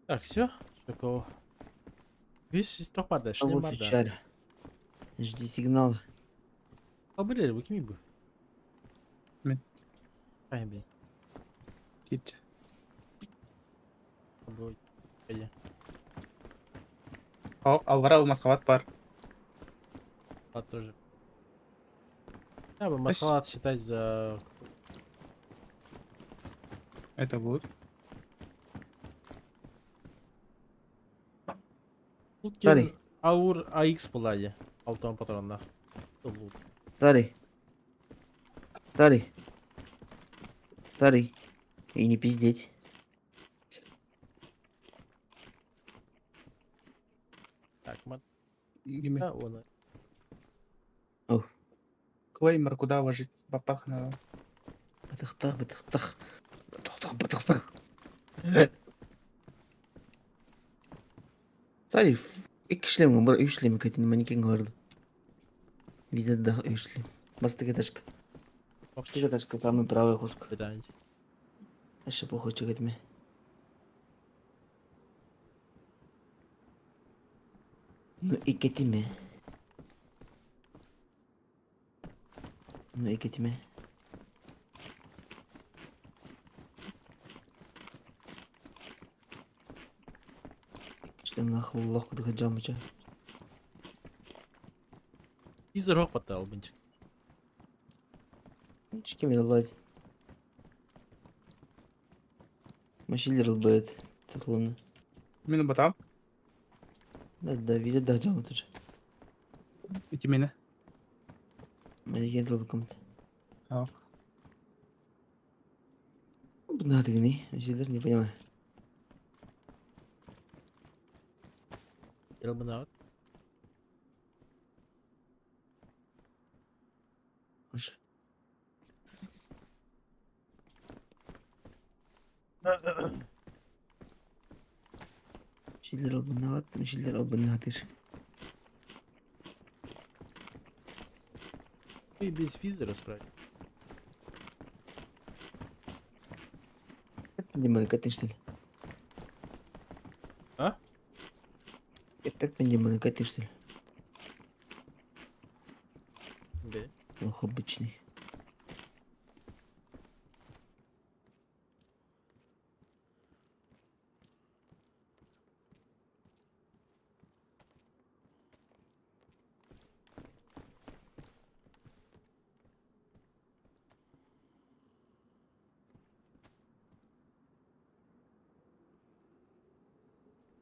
Так, все. Такого. Вис тохпада, шлем Вот сучарь. Жди сигнал. А билер, бу кими бу? Мен. Ай, блин. Кит. Бу. Пойди. О, Алвара маскалат бар. А тоже. Я бы маскалат считать за Это будет. Старый. Аур АХ булади. Алтон патроннах. Лут. Старый. Старый. Старый. И не пиздеть. Так, мат. Гиме. Да, он. Клеймор куда ложить? Бапах надо. Бытых-тах, бытых-тах. Бытых-тах, бытых-тах. Старый, икки шлем, бар үс шлем кэтин манекен барды. Везде да үс шлем. Бастакы этажка. Бастакы этажка самый правый хоск. Бетанч. Аша похуй чыгытме. Ну и кетиме. Ну и кетиме. Шлемнах лох кудыга жамыча. Изер хок батта албынчык. Ким ылбайт. Машилер ылбайт. Тахланы. Мин батам. Да, да, везде да жамы тоже. Ити мені. Манекен тылбы кымт. А. Надо гни, машилер не понимаю. Елбынават. Аш. Машилер албынават, машилер албынатыр. Ты без визора справить. Демонкатын, что ли? А? Опять демонкатын, что ли? Да. Лох обычный.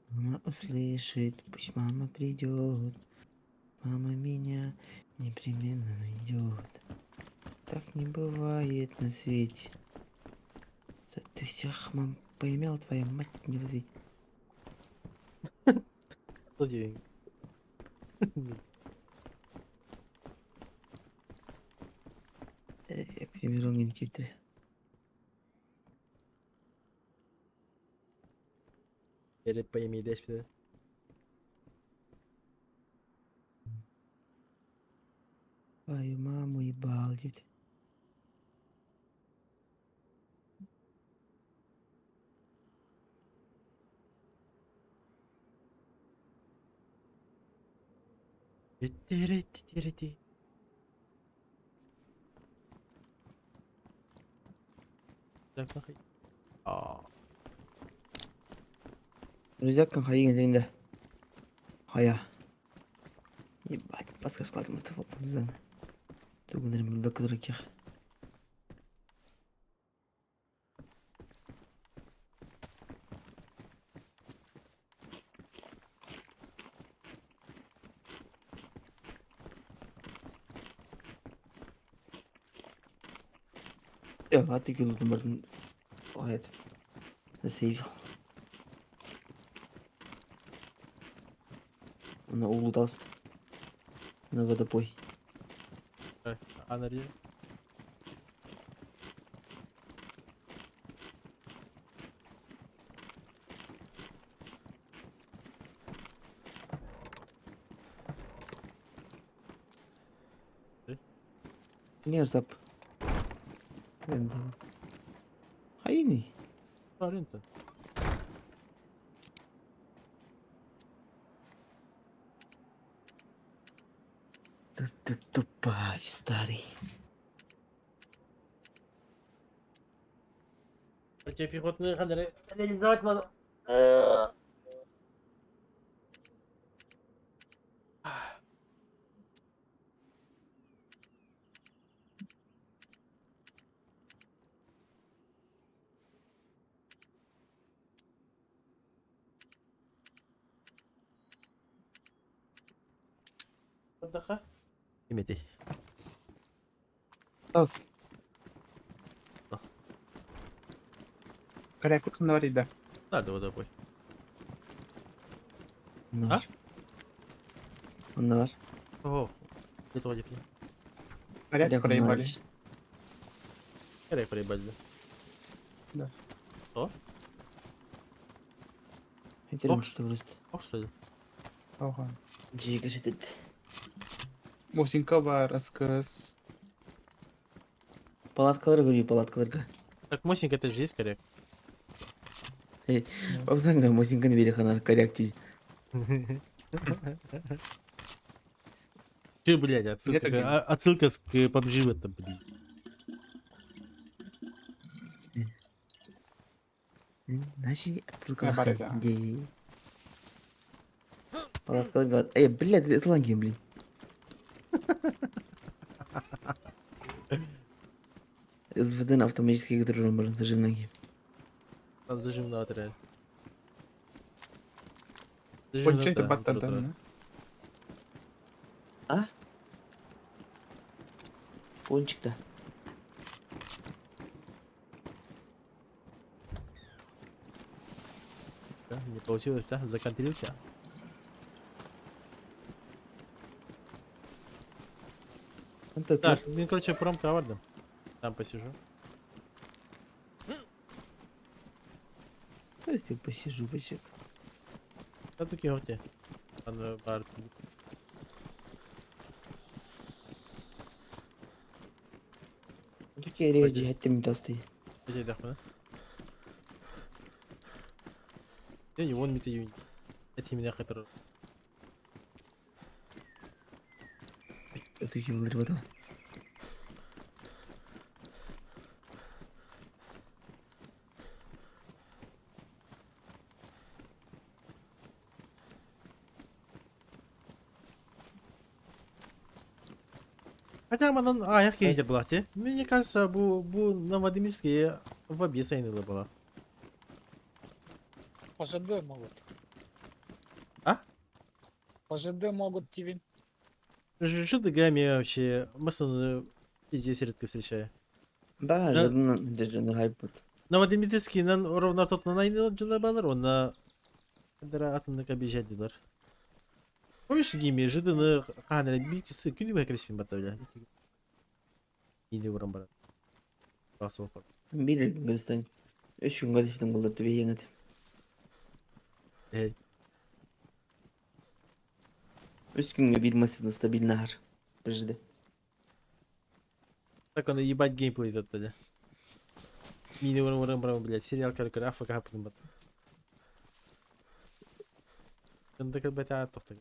Мама услышит, пусть мама придет. Мама меня непременно найдет. Так не бывает на свете. Да ты всех мам поимел, твоя мать не в Что деньги? Оксимирон Китри. Или поими десь. Твою маму ебал, дед. Так, нахуй. А, Рюкзак хайын дегенде. Хая. Ебать, басқа складым ұтып алыппыз. Тугунерин билбек турукех. Я, аты күлдім бардым. Ой, засейвил. На углу даст. На водопой. Анари. Не зап. Хайни. Парень-то. Ты, ты тупой, старый. Противопехотные реализовать надо. Отдыха. Имейте. Тас. А. Коряк говорит, да. Надо водопой. Онно А? бар. Онно бар. Ох, это вроде не. Коряк Коряк онно проебали. бар. Коряк проебали, да. Да. Что? Айтерим Ох. что просто. Ох, что ли? Оҕо. Дьиэгэ сүтүт. Мосинка баар, СКС. Палаткаларга көрүү, палаткаларга. Так Мосинка это же есть коряк. Оксанка Мосинканы биэри ханар коряк дии. Ты, блядь, отсылка, Где-то отсылка к PUBG в этом, блядь. Наши отсылка Я барыта. дии. Палаткаларга. Эй, блядь, это ланги, блин. СВД автоматически который баран зажимнаги. Там зажимно реально. Кончайте баттан. А? Пончик-то. Не получилось, да? Законтрил тебя? Это Так, ну, короче, промка авардом. Там посижу. То посижу, посижу. Да таки горте. Там бар. Türkiye Пойди. хәттем тасты. Где дахмана? Я не вон мите юнь. Это меня который. Өтү булыр бата. Хотя манан аяқ кейде была те. Мне кажется, бу Новодымирске в обе сайнылы была. По ЖД могут. А? По ЖД могут тебе. ЖДГами вообще массово пиздец редко встречаю. Да, Да. жадын жадын хайп. Новодимитрский нан ровно тот на найныл джунабалар, он на Дара атомный объезжать дилар. Помнишь, Гими, жидыны ханра биксы күнү бай креспин батавля. Ине уран бар. Басып бар. Бир Гөлстан. Өч көнгә дип булды дип еңет. Эй, Өч көнгә бир массын стабильно хар. Бирде. так он ебать геймплей идет тогда. Мине уран уран бар, блядь, сериал короче, АФК потом бат. Кындык бата тохты.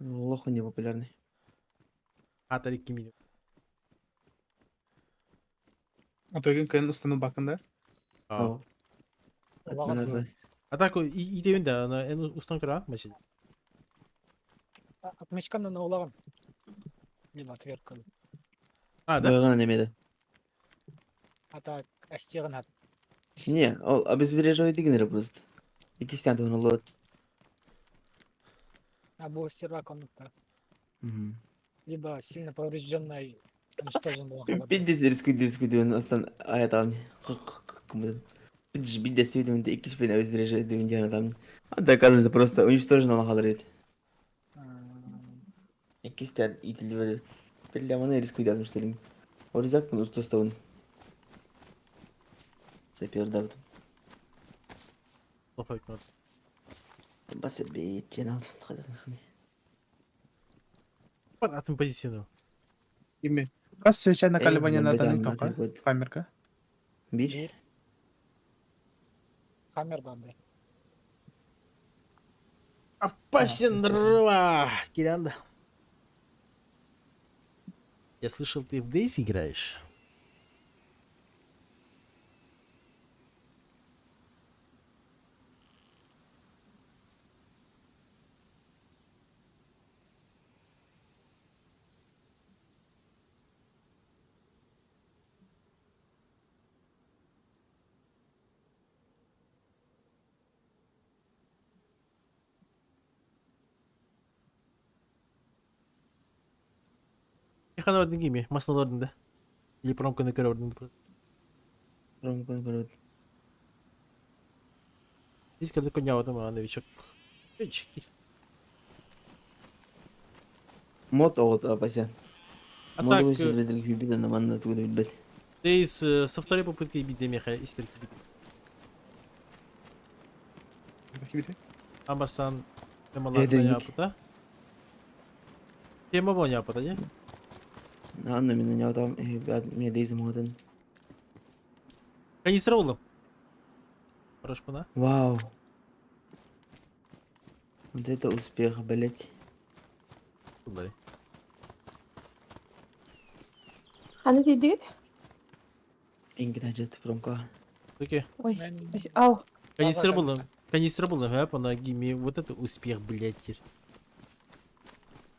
Лоху не популярный. Атарик кимини. Отойгын кайын устану бакында. А Лагат А так и идеюн да, ана эн устан кыра машин. Отмечканы на улаган. Либо отвертка. А, да? Бойгана немеде. А так, астеган от. Не, ол обезбереживает дигенер просто. Икистен тугын олот. А был сервак он Либо сильно поврежденный уничтожен был. Биддес рискуй рискуй диэн астан аятам. Биддес биддес диэн иккис бен обезбереживает диэн диэн там. А да, оказывается, просто уничтожено лахалар Иккистен итилбер. Бля, маны рискуй дядым что ли. Оризак мын устастабын. Сапер дабдым. Плохой кнот. Басы бит, жена Под атом позицияны. Ими. Кас свеча накаливание на таны тока. Камерка. Бир. Бир. Хаммер банды. Опасен рва, Киранда. Я слышал, ты в Дейс играешь? Хана орден гими, масло орден да. Или промка на орден. Ромкон көрөт. Здесь когда коня вот там новичок. Чики. Мод оғыт апася. А так, Мод өсөт бит на манна тугды билбет. Дейс со второй попытки бить демеха из перки. Кибите. Амбасан. Темалар Эдинник. yapıta. Тема буолан yapıta дии. Анна мен там медейзим одын. Канистра булдум. Хорош. Вау. Вот это успех, блять. Буллары. Ханы дейдигит? Ингит ажат промка. Окей. Ой, Мен ау. Канистра База булдум. Канистра булдум. Хөп, она гими. Вот это успех, блядь. Теперь.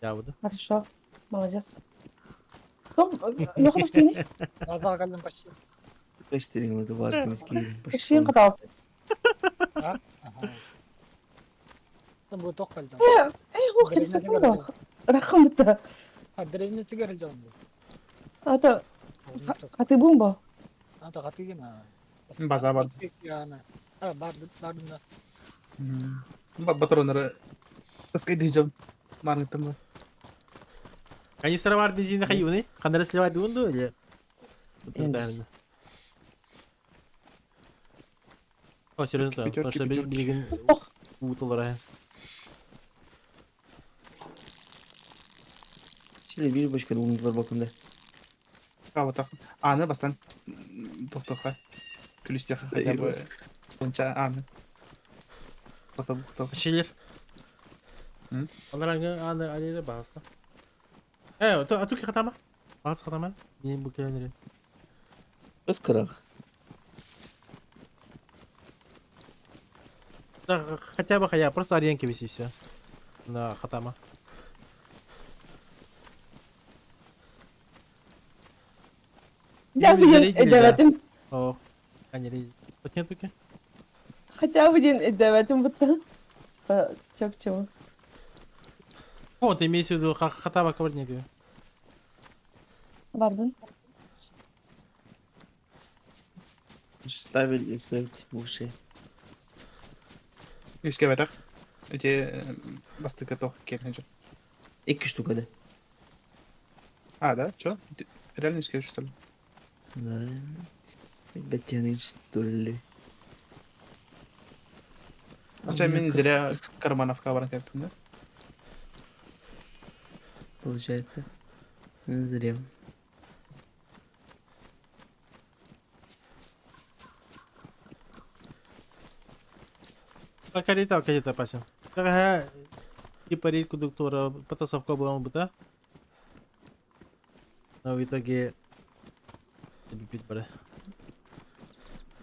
Я буду. Хорошо. Молодец. Том, нохнох тини? Базаға келдім почти. Каштерин бар кемски. Шиин катал. А? Ага. Там будет тоқ келді. Э, ох, Деревня канистра. Рахым бітті. А, деревня тігер жауын. Ата, хаты бумба. Ата қаты ген. База бар. А, бар, бар да. Патроннары. Таскай дейжем. Маргытым. Канистра бар бензин хайуны. Ханара сливать дунду или? Энгис. О, серьезно, Пятерки, потому что пятерки. билигин уталара. Şimdi bir başka bulundular bakımda. Кава Аны бастан тоқтоқа. Күлістеха хотя бы. Онча аны. Потом кто. Шелер. М? Алараңы аны алере бағасы. Э, то атуки хатама. Бағасы хатама. Мен бу келенер. Өз қырақ. Да, хотя бы хотя просто аренки виси все. На хатама. Я Или бы зарядили, да. эдебетим. О, они Вот нет туки. Хотя бы день эдебетим бітті. Чок чего. О, ты имеешь в виду хатама кого нет. Бардын. Ставили эффект уши. Еске байтақ. Эти бастыка тоқ келген жоқ. Екі штука да. А, да? Чё? Реально еске что ли? Да. Бәттенің что ли. Хотя мен зря кармановка баран кеттім, да? Получается. Зря. Карета, карета опасен. Ага. Типа рейку доктора потасовка была бы, Но в итоге... Бит бары.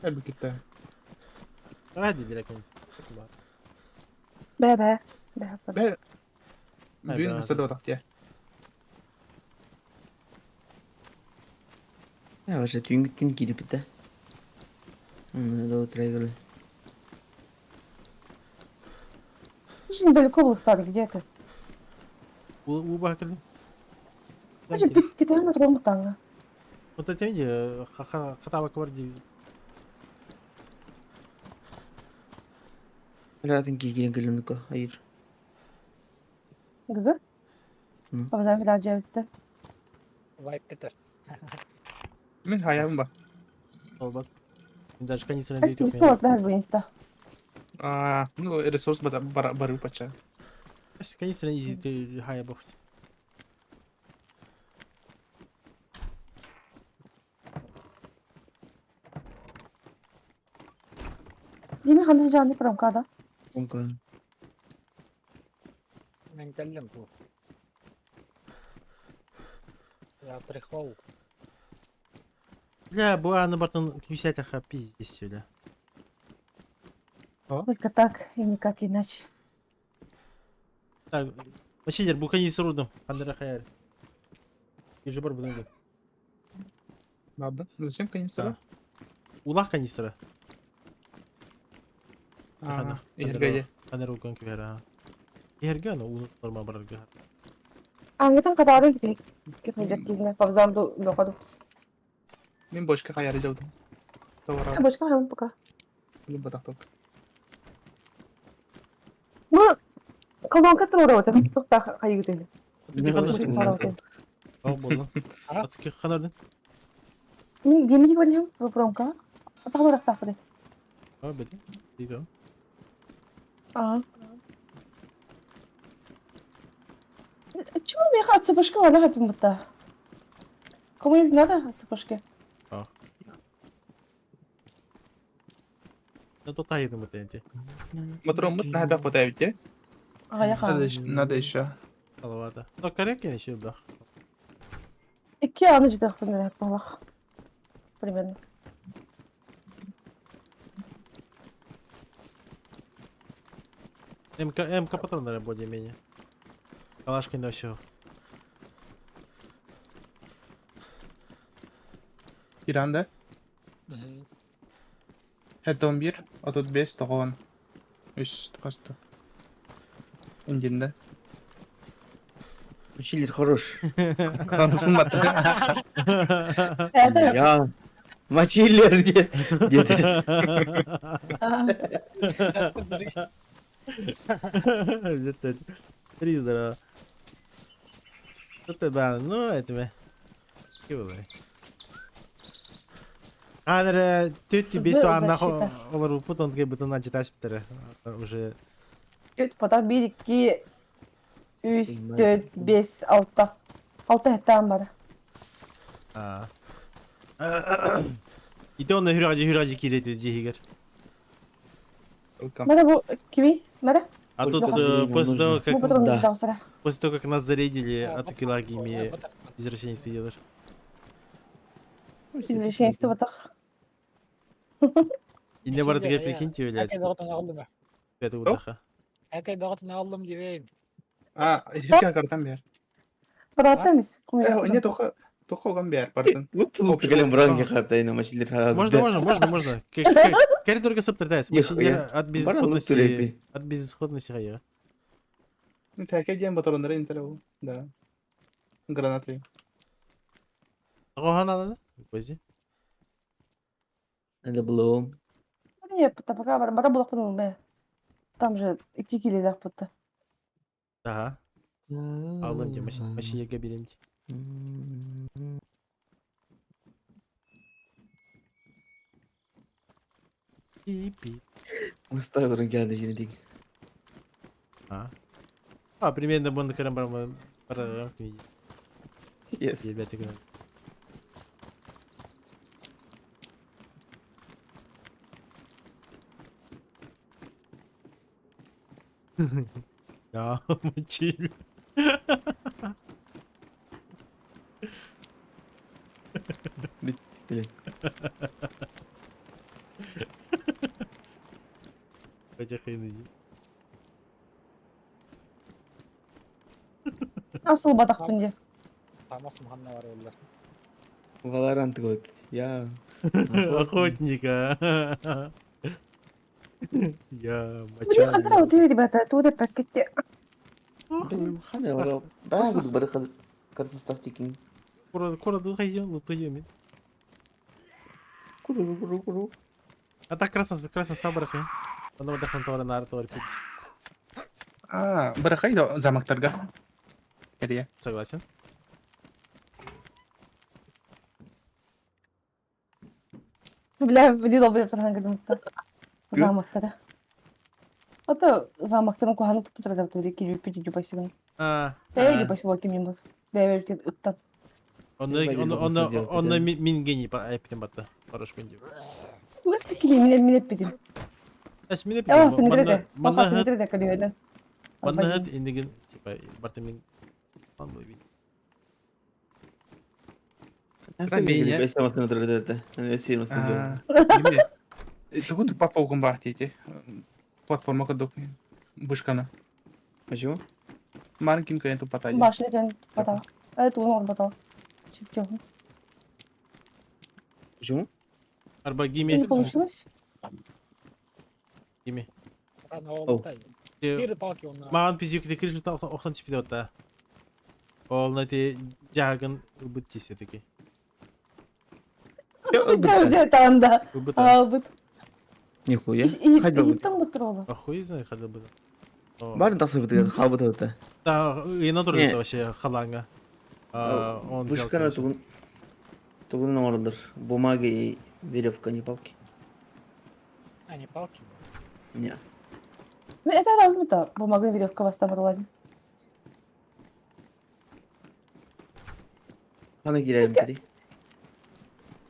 Әлбі кетті. Давай директ. Бә, бә. Бә, Хасан. Бә. Ай, Бүгін да. хасада отақ, иә. Я вообще түн түн кирип да. Оны да отыра келе. Ты же недалеко был старый, где ты? У бакали. Ты же кетем отырған бұтаңа. Вот это види, хатава кварди. Ратын кийген келенука. Hayır. Гүгү? Hı. Бабазан филал жебітті. Вайп кетер. Мен хаябым ба. Олбат. Даже канистра не Кайсы кимис болады да бұл инста. А, ну, ресурс бару пача. Канистра изи ты хая бохть. Деме қандай жанды промкада? Онка. Мен келдім бұл. Я прихвал. Бля, буа на бартон ключатаха пиздец, бля. Только так и никак иначе. Так, вообще, бу канистру дум. Хандара хаяр. Уже бар буду. Ладно, зачем канистра? Улах канистра. А, Ергеде. Хандара укон квера. Ерге, но у норма барга. Аңгытан катарын кеп кигне бабазан ду лохаду. Мен бочка хаяры жаудым. Товара. Бочка хайм пока. Білім батақ тоқ. Ну, колонка тура вот, тоқта хайгы Хандар. Ал болду. А? Атыки ханардын. Мен гемиди көрнем промка. Атақ тақ А, бети. Диго. А. Чего меха от сапожка валя хапимыта? Кому-нибудь надо от сапожки? Ах. Ну тут айдым вот эти. Мотроммут наһаа бэт Ага, я Надо, надо еще. Салавата. Но корректно еще да. Икки аны жидах балах. Примерно. МК, МК потом, наверное, более-менее. Калашка не все. Иранда. Это он бир, а тут бес, тоҕон. Үс хасты. Индинде. Учитель хорош. Хорош бата. Это Я. Мочилер дед. Три здорово. Что ты бан? Ну, это мы. Кивай. Анре, тетю без За- нахуй защита. олар путан ке бутан начитать питере. Уже Потом бир, икки, үс, төрт, бес, алта. Алта хеттаан бар. А. Ите онна хүрәжи хүрәжи кирети жихигер. Мара бу кими? Мара? А тут Блин, после того, нужно. как Бу патрон Да. ждал после того, как нас зарядили от Килагими, извращенец делаешь. Извращенство батах. И не бар такие, прикиньте, блядь. Әкей бағытын алдым. Это удаха. Әкей бағытын алдым дебейм. А, хирка картан бер. Бараттамыз. Не тоха тоха оган бер бартын. Лут лут келем бранги хапта ина мочилер. Можно, можно, можно, можно. Коридор саптыр, да, Нихуя. от Баран лут безысходности, төлепи. от безысходности хая. Тәке ден батарондар интер Да. Гранаты. Ага, надо, да? Гвозди. Надо было. Не, пока бара булак бе. Там же икки килелер бутта. Ага. Алын де, машинеге берем. Пи-пи. Mustafa geldi yine değil. А. А, примерно бұны кірім бар бар Yes. Ребята, Я мочили. Блин. Хотя хрен Асыл батах күнде. Тамасым ханна бар олар. Valorant год. Я. Охотника. Я Блин, хантара мочал. вот ребята, туре пакете. Блин, хана вара. Да, буду бары карта ставьте кинь. Кура, кура, духайон, лутуеми. Куру куру куру. А так красно, красно стал барахи. Оно вдохнул товар на артовар. А, барахай замактарга. Керия. Согласен. Бля, били долбы турхан кадымта. Замактара. Ата замактарын куханы туп турада туре килби пити жупасыгын. А, Бе жупасы бол ким бул. Бе бе ыттан. Он, Блин, он, он, он он, он, мин гений, айптен батта. Хорош мен деп. Тугас кили мине мине питим. Әс мине Э, сингреде. Манна Манна сингреде калибеден. Манна хат индеген, типа, барта мин план был вид. Рабиня. Тугу тупа паугун бахтите. Платформа кадук. Вышкана. Почему? Маленьким клиенту потади. Башня кен бата. Э, тугун бата. Читкё. Почему? Арба Не гиме, получилось? гиме. Рано oldu. Четыре палки он. Маған пизюк де кришна охтан чипиде отта. Ол на те жагын убыт тесе таки. Жа там да. Убыт. Албыт. Нихуя. Хайда бу. Иттен бутырола. Охуй знает хада быт. Барын тасыр бит хабыт это. Да, и на Не. тоже вообще халанга. А, он взял. Вышкана короче. тугун. Тугун номерлар. Бумага и веревка, не палки. А, не палки. Не. Мен это да, бумага веревка вас там лади. Хана киирэрим кэлий.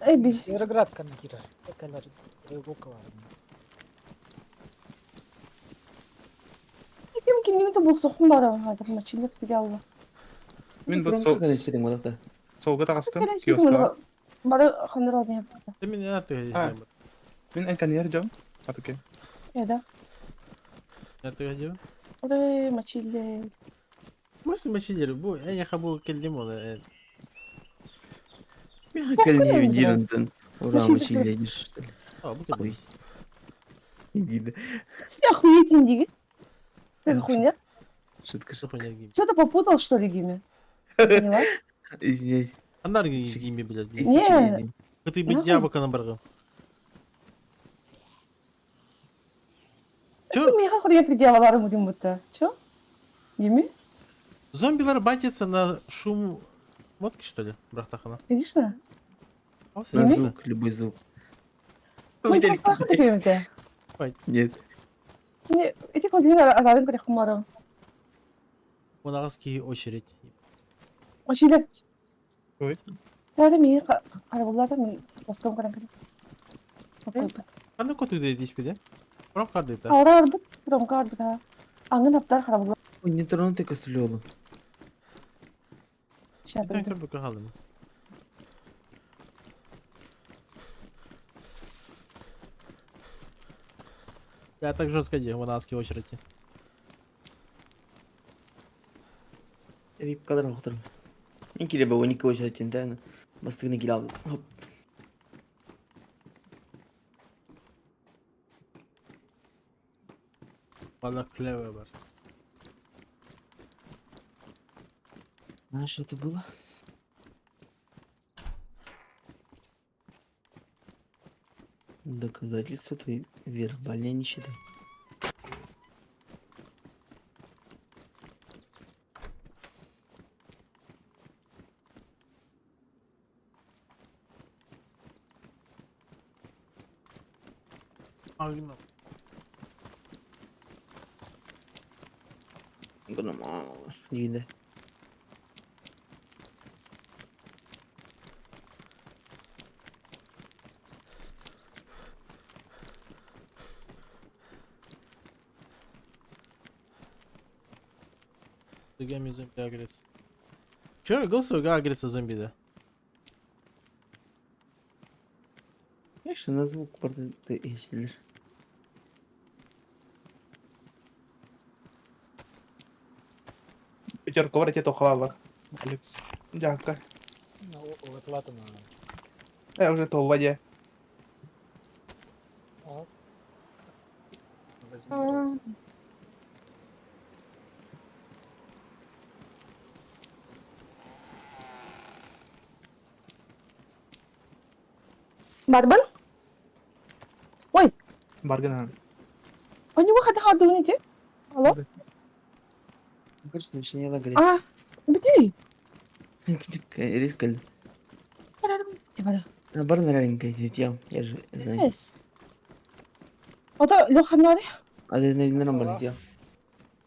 Эй, бис. Североград кана кирер. Экалар рыбалка бар. Ким кимними да булсухум бар хазыр мачилер пигалла. Мин бу солга таҕыстым киоскаҕа. Бары ханнар одни. Мин не А. Мин энканьер дьон. Атыке. Эда. Атыга Ой, мачилле. Мыс мачилер бу эйэхэ бу кэллим ол Кэлин диир онтон. Ура мачилле что ли. А бу кэллим. Ой. Иди. Ты охуеть не Ты за хуйня? Шутка, шутка. Что ты попутал, что ли, Гиме? Поняла? Извиняюсь. Андар Гиме, блядь. Не. Ты бы яблоко на баргу. Чё? Миха хуя приделала будем будто. Чё? Гиме? Зомбилар батятся на шум водки, что ли, брахтахана? Конечно. На звук, любой звук. Мы Нет. Не, эти контейнеры арарым перехумару. Монагаский очередь. Очередь. Ой. Тары ми карабуллар мен оском каран. Кандай кот үйдө дейсизби? Промка дейт. Ара арбыт, промка арбыт. Аңын аптар харабуллар. Ой, не тронуты кастрюлю. Сейчас калдым. Я так жестко де, монагаский очередь. Вип кадр охторум. Мен кире бу 12 очередь тен. Бастыгны киле алдым. Хоп. Бала клеве бар. А что это было? Доказательства твоей вербальной нищеты. Магнум. Дүйінде. Дегеми зомби агресс. Чё, голосуга агресса зомби, да? Конечно, на звук барды естілер. Пятерка ракета ухалалар. Алекс. Дяка. Ну, вот на. Я уже то в воде. Ага. Возьми, пожалуйста. Барбан? Ой, Баргана. у него хата хадуните? Алло? Кажется, начинала лагерь. А, где? Рискаль. Барна реально я же знаю. Ото Леха Нори? А ты на нормально делал.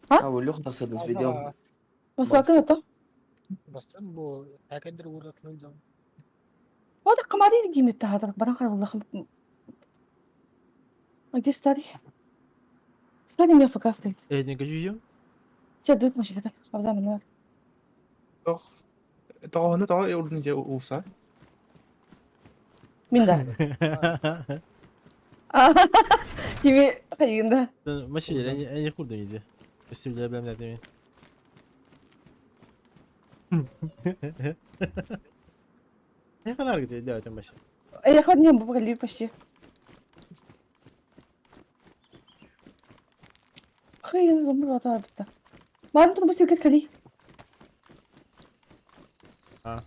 А? А, Леха так себе видео. Басакын ото. Басым бу әкәндер уратлы жан. Ото камари гимит тахатар баран харабуллах. А где старый? Старый меня фокус стоит. Не хочу Сейчас дует машина, абзам нар. Тох. Тоҕону тоҕо урдун же улса. Минда. Кими кайында. Машина, я не хурду иди. Өстүле белем дәме. Не ханар где делать машина. Я ходил не почти. Хрен зомби бата. Ман тут бусик кали. А.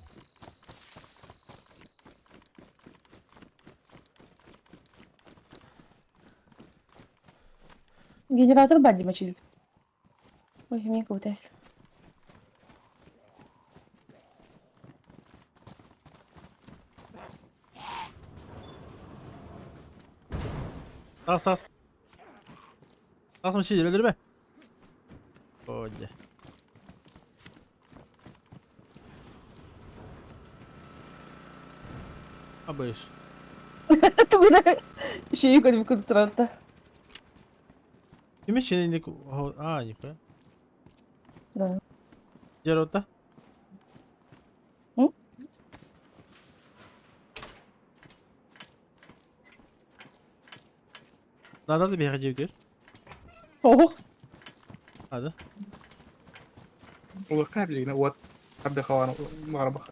Генератор бадди мочил. Ой, мне кого-то есть. Тас тас. Тас машина, өлдүрбө. Ой. Абыш. Тугуна Еще көрүп курдук турарда. Кими чинник а, нихуя. Да. Жерота. М? Надо да биһиэхэ дьиэбитигэр. Ох. Надо. Улахха билигин уот ардыхалаан баҕарбах.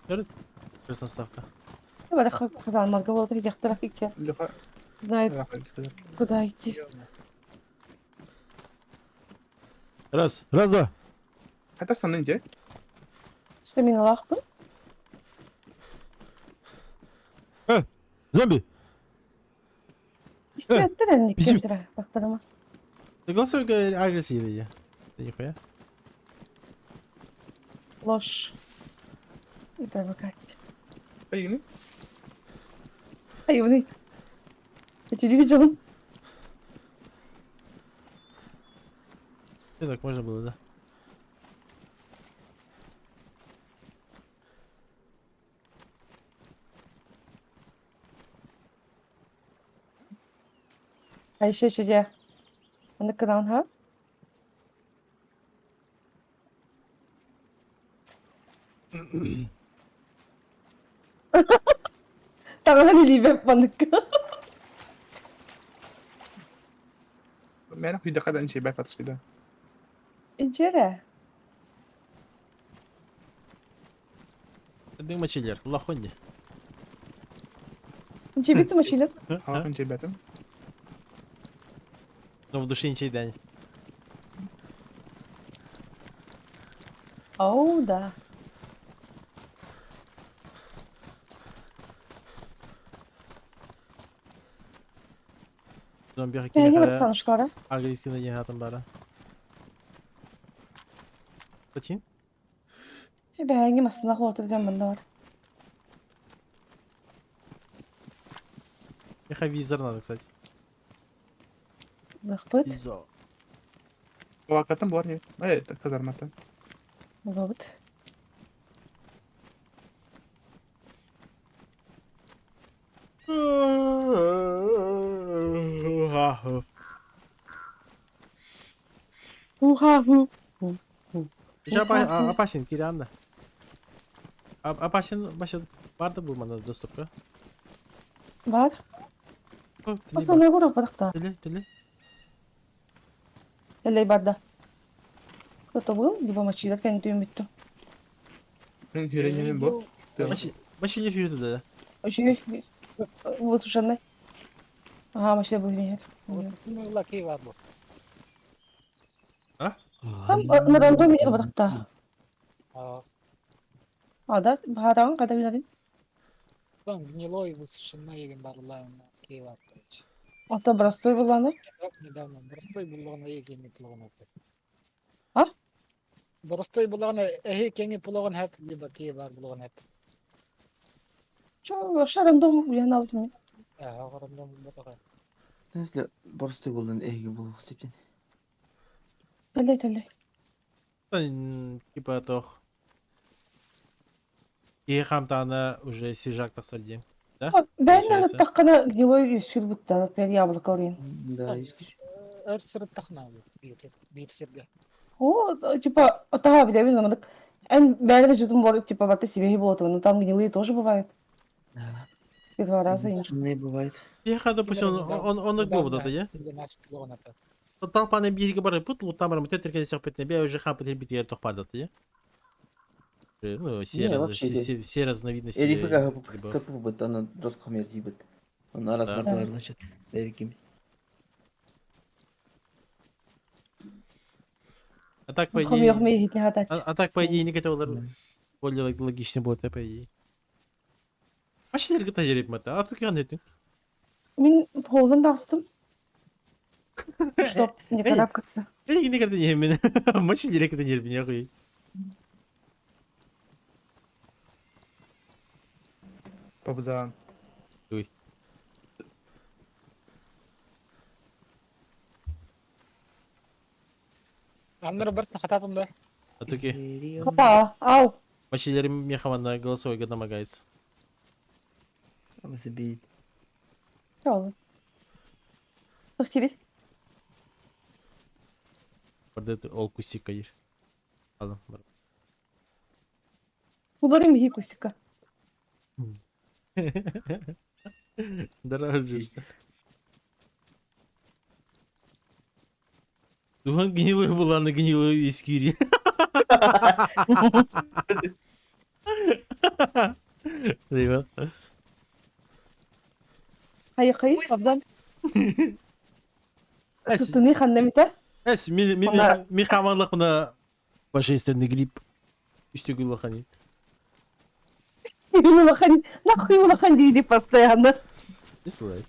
Көрүт. Красноставка. Казанмарга буолар дьахтар икки. Знает, куда идти. Раз, раз, два. Хата санын же. Что мен алаахпын? Э, зомби! Истиэттэр энник кэмтэрэ тахтарыма. Голосуй агрессия. Нихуя. Ложь и провокация. Айыны? Айыны. Я тебя видел. И так можно было, да? А еще еще где? На канал, ха? Таҥаһын илиибэр манныкка. Мээнэ күйдэххэ да инчэйбэт батыспыта. Инчиэрэ. Дыҥ мачилер, лохонни. Инчэйбит мачилер. Хаах инчэйбэтим. Но в душе инчэйдэн. Оу, да. Зомби Эһиги барсанышкара? Агрессивно диэн бара. Зачем? Эбээҥи массыына хуотурган манна бар. Эхо визор надо, кстати. Лыхпыт. Визор. Улааккаттан буолар не? Эй, казарматтан. Болобут. Уха-ху. Еще опасен, Кирианна. Опасен, вообще, барды был мана доступка. Бар. Основной город барахта. Тили, тили. Элей барда. Кто-то был, либо мочилят, кән түймүттү. Мен үйренемин бу. Вообще не фьюду, да. Очень высушенный. Ага, машина будет. Лаки бар бу. А? Там на рандоме нет барахта. А, да? Бахаран, когда видали? Там гнилой высушенный еген барлар кей бар. Ата простой буланы? Недавно простой булган еген тлоган. А? Простой булган эһи кеңи булган хәп либо кей бар булган хәп. Чо, вообще рандом уяна алдым. Ә, рандом булган. В смысле, простой булган эһиги булуох сөптен. Телей, телей. Типа тох. И хамтана уже свежак тахсар диэн. Да? Бэйнер таххана гнилой үскүр бутта, например, яблоко диэн. Да, үскүр. Өр сырыттахна биир сиргэ. О, типа, таха билэбин омандык. Эн бэйэ да жутум болуп, типа, барта свежий болот, но там гнилые тоже бывают. Да. И два раза. Гнилые бывают. Еха, допустим, он он глобу да, я? Толпаны бииргэ барыппыт, луттан төттөргө сөхпүтүнэ бээ уже хампыт битигэр тохпардат, я? Ну, все, Не, раз, вообще все, все, все разновидности. Эрифи сапы аны жестко хамер тийбит. Он арас марталар лачат. Бэбиким. А так, по идее... А, так, по идее, не хотел более логично будет, по идее. Вообще, это а тут я не Мин полдан тахстым. Чтоб не карабкаться. Я не никогда не мен. Мочи директор не меня хуй. Побда. Ой. Аннары барсын хататым да. А туки. Хата, ау. Мочилер мехаван на голосовой домогается. Абасы бейт. Чоолу. Тохтири. Барда ол кустикка диир. Алым бар. Буларым иһи кустика. Дорожишь. Туһан гнилая была на гнилой искире. Ребят. Хайы-хайы, абдан. Сытыны ханна мита? Эс, ми ми ми хаманлык мына божественный гриб. Үстүгүл улахани. Үстүгүл улахани. Нахуй улахан дии постоянно. Не слай.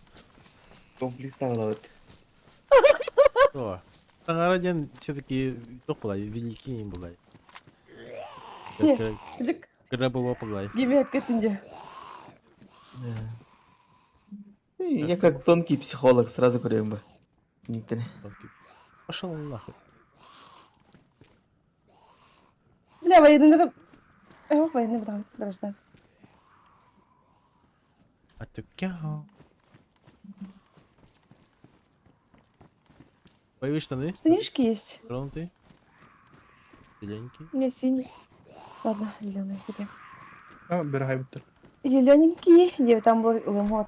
Комплекс таҕалабыт. О. Таҥара диэн все-таки туох буолай, великий буолай. Кыра буолуо буолай. Гиме кэтинде. Я как тонкий психолог сразу көрөйүн ба. Никтene. Пошел нахуй. Бля, военный Э, военный гражданский. А ты кяо. Боевые штаны? Штанишки есть. Тронутые. Зелененькие. У меня синий. Ладно, зеленые хотим. А, бирхай буттар. Зелененькие. Где там был лимон.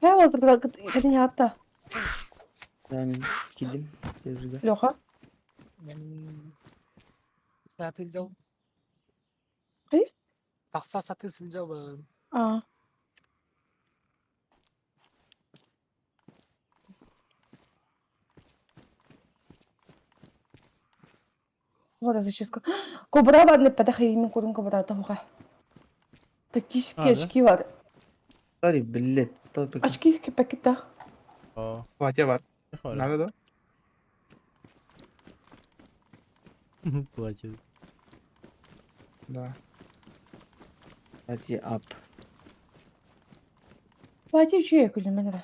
Э, вот это не атта. Да, мен килдим. Серверге. Леха. Мен сатыы сылдьабын. Ый? Тахса сатыы сылдьабын. А. Вот я зачистка. Кобра бар не патах мин курум кобра тоха. Тактические А, да? очки бар. Sorry, блядь, топик. Очки пакета. О, Платье бар. не Надо да? Платье. Да. Платье ап. Платье үчүгэй күлүмэн эрэ.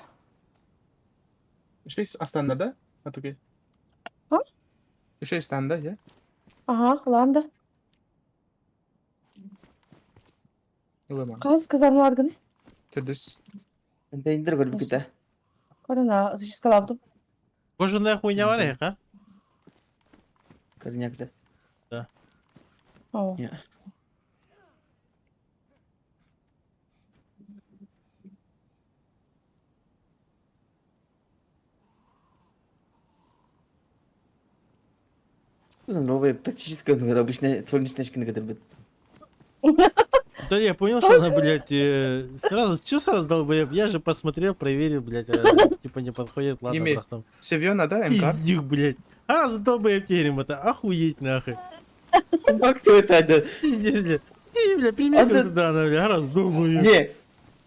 Еще есть Астанда, да? Атуки. А? Еще есть Астанда, я? Ага, ланда. Ылыман. Хас казарма аргыны. Түрдүс. Контейнер көрбүт кита. Корона зачисткалабдым. Кожаная хуйня бар а? Корняк да. О. Не. Новая тактическая, ну, обычная солнечная очки на которой Да я понял, что она, блядь, сразу, что сразу долбоеб? Я же посмотрел, проверил, блядь, а, типа не подходит, ладно, Имеет. брахтом. Севьона, да, МК? Пиздюк, блядь. А раз долбоеб теперь это, охуеть нахуй. Как ты это? да? Пиздец, блядь. И, бля, примерка А ты- туда, она, бля, раз долбоеб. Не,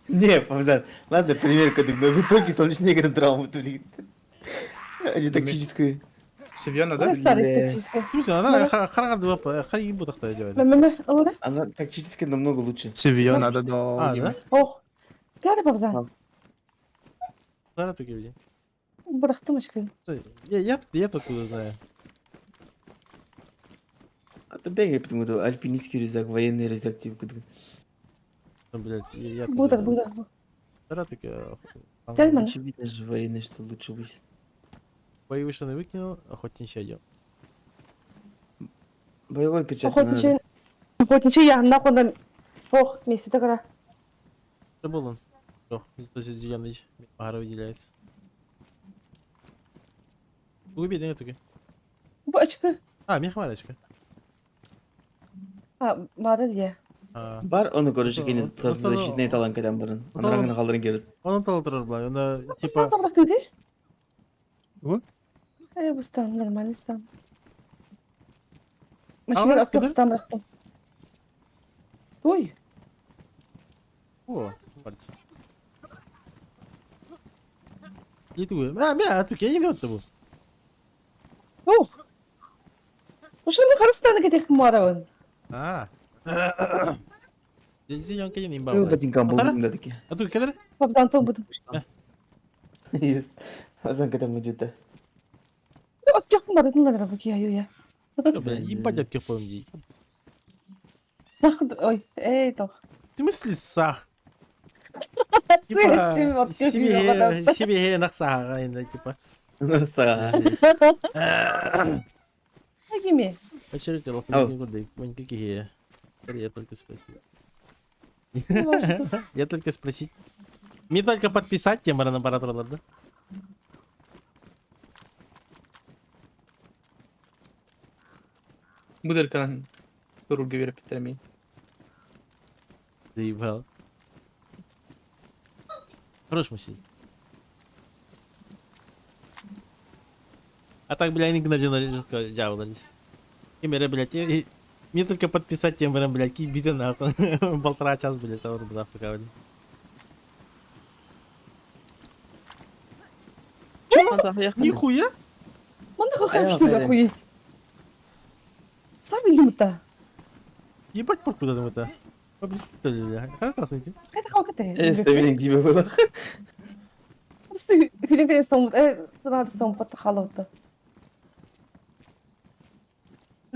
не, Павзан, ладно, пример, но в итоге солнечные игры травму творит. А не тактическую. Севьона, да? Ой, старый Бля. тактическая. В смысле, она харгар харгибу тахта делает. Мэ-мэ-мэ, ылыра. Она тактическая намного лучше. Севьона, да, да. А, да? Ох. Кары бабзан. Сара только види. Бырахтым очкин. Я только знаю. А то бегай, потому что альпинистский рюкзак, военный рюкзак, типа. Ну, блядь, я Будар, будар. Сара только... Тельман. Очевидно же, военный, что лучше будет. Боевые штаны выкинул, охотничий одел. Боевой перчатка надо. Охотничий. Охотничий я нахуй Ох, месяц тогда. Это был он. Ох, зато зеленый мара выделяется. Угуби, да, только. Бу очки. А, мехмарочка. А, бары дия. А, Бар, оны короче, кені Вот защитный талант кайдан барын. Вот Анараңын қалдырын керет. он талдырыр былай, оны Типа. типа Стан там ты? Во? Э, бу стан, нормальный стан. Машина А, актер куда? стан рахтым. Ой, О, парти. Не тугу. А, мя, а тук я не готову. ох. Ушуну Харыстаны кетек маравын. А. Зеленка не имба. Ой, ботинкам Атара? был да таки. А тук кадр? Бабзан тол будум. Есть. Азан кайдан будет, да. Актер марадын лара бу кия я. Ебать от ких помню. Сах, ой, эй, тох. В смысле сах? Типа, себе, себе нахсаха, типа. Саха. Какими? Очередь, какие? Я только спросил. Я только спросить. Мне только подписать тем аппаратура, да? Бу дырканан турурга үөрэппиттэрэ мин. Заебал. Хорош мужчина. А так, бля, не гнадина дьявола. Ким эрэ, блядь, мне только подписать тем, блядь, киирбитэ нахуй. Полтора час, блядь, аур пока, блядь. Нихуя? Манна что ли, охуеть? Сами лимта. Ебать, покуда там это? Как раз идти? Это как это? Эстеминин диbe было. Хүлээн стомут, надо стомут халавта.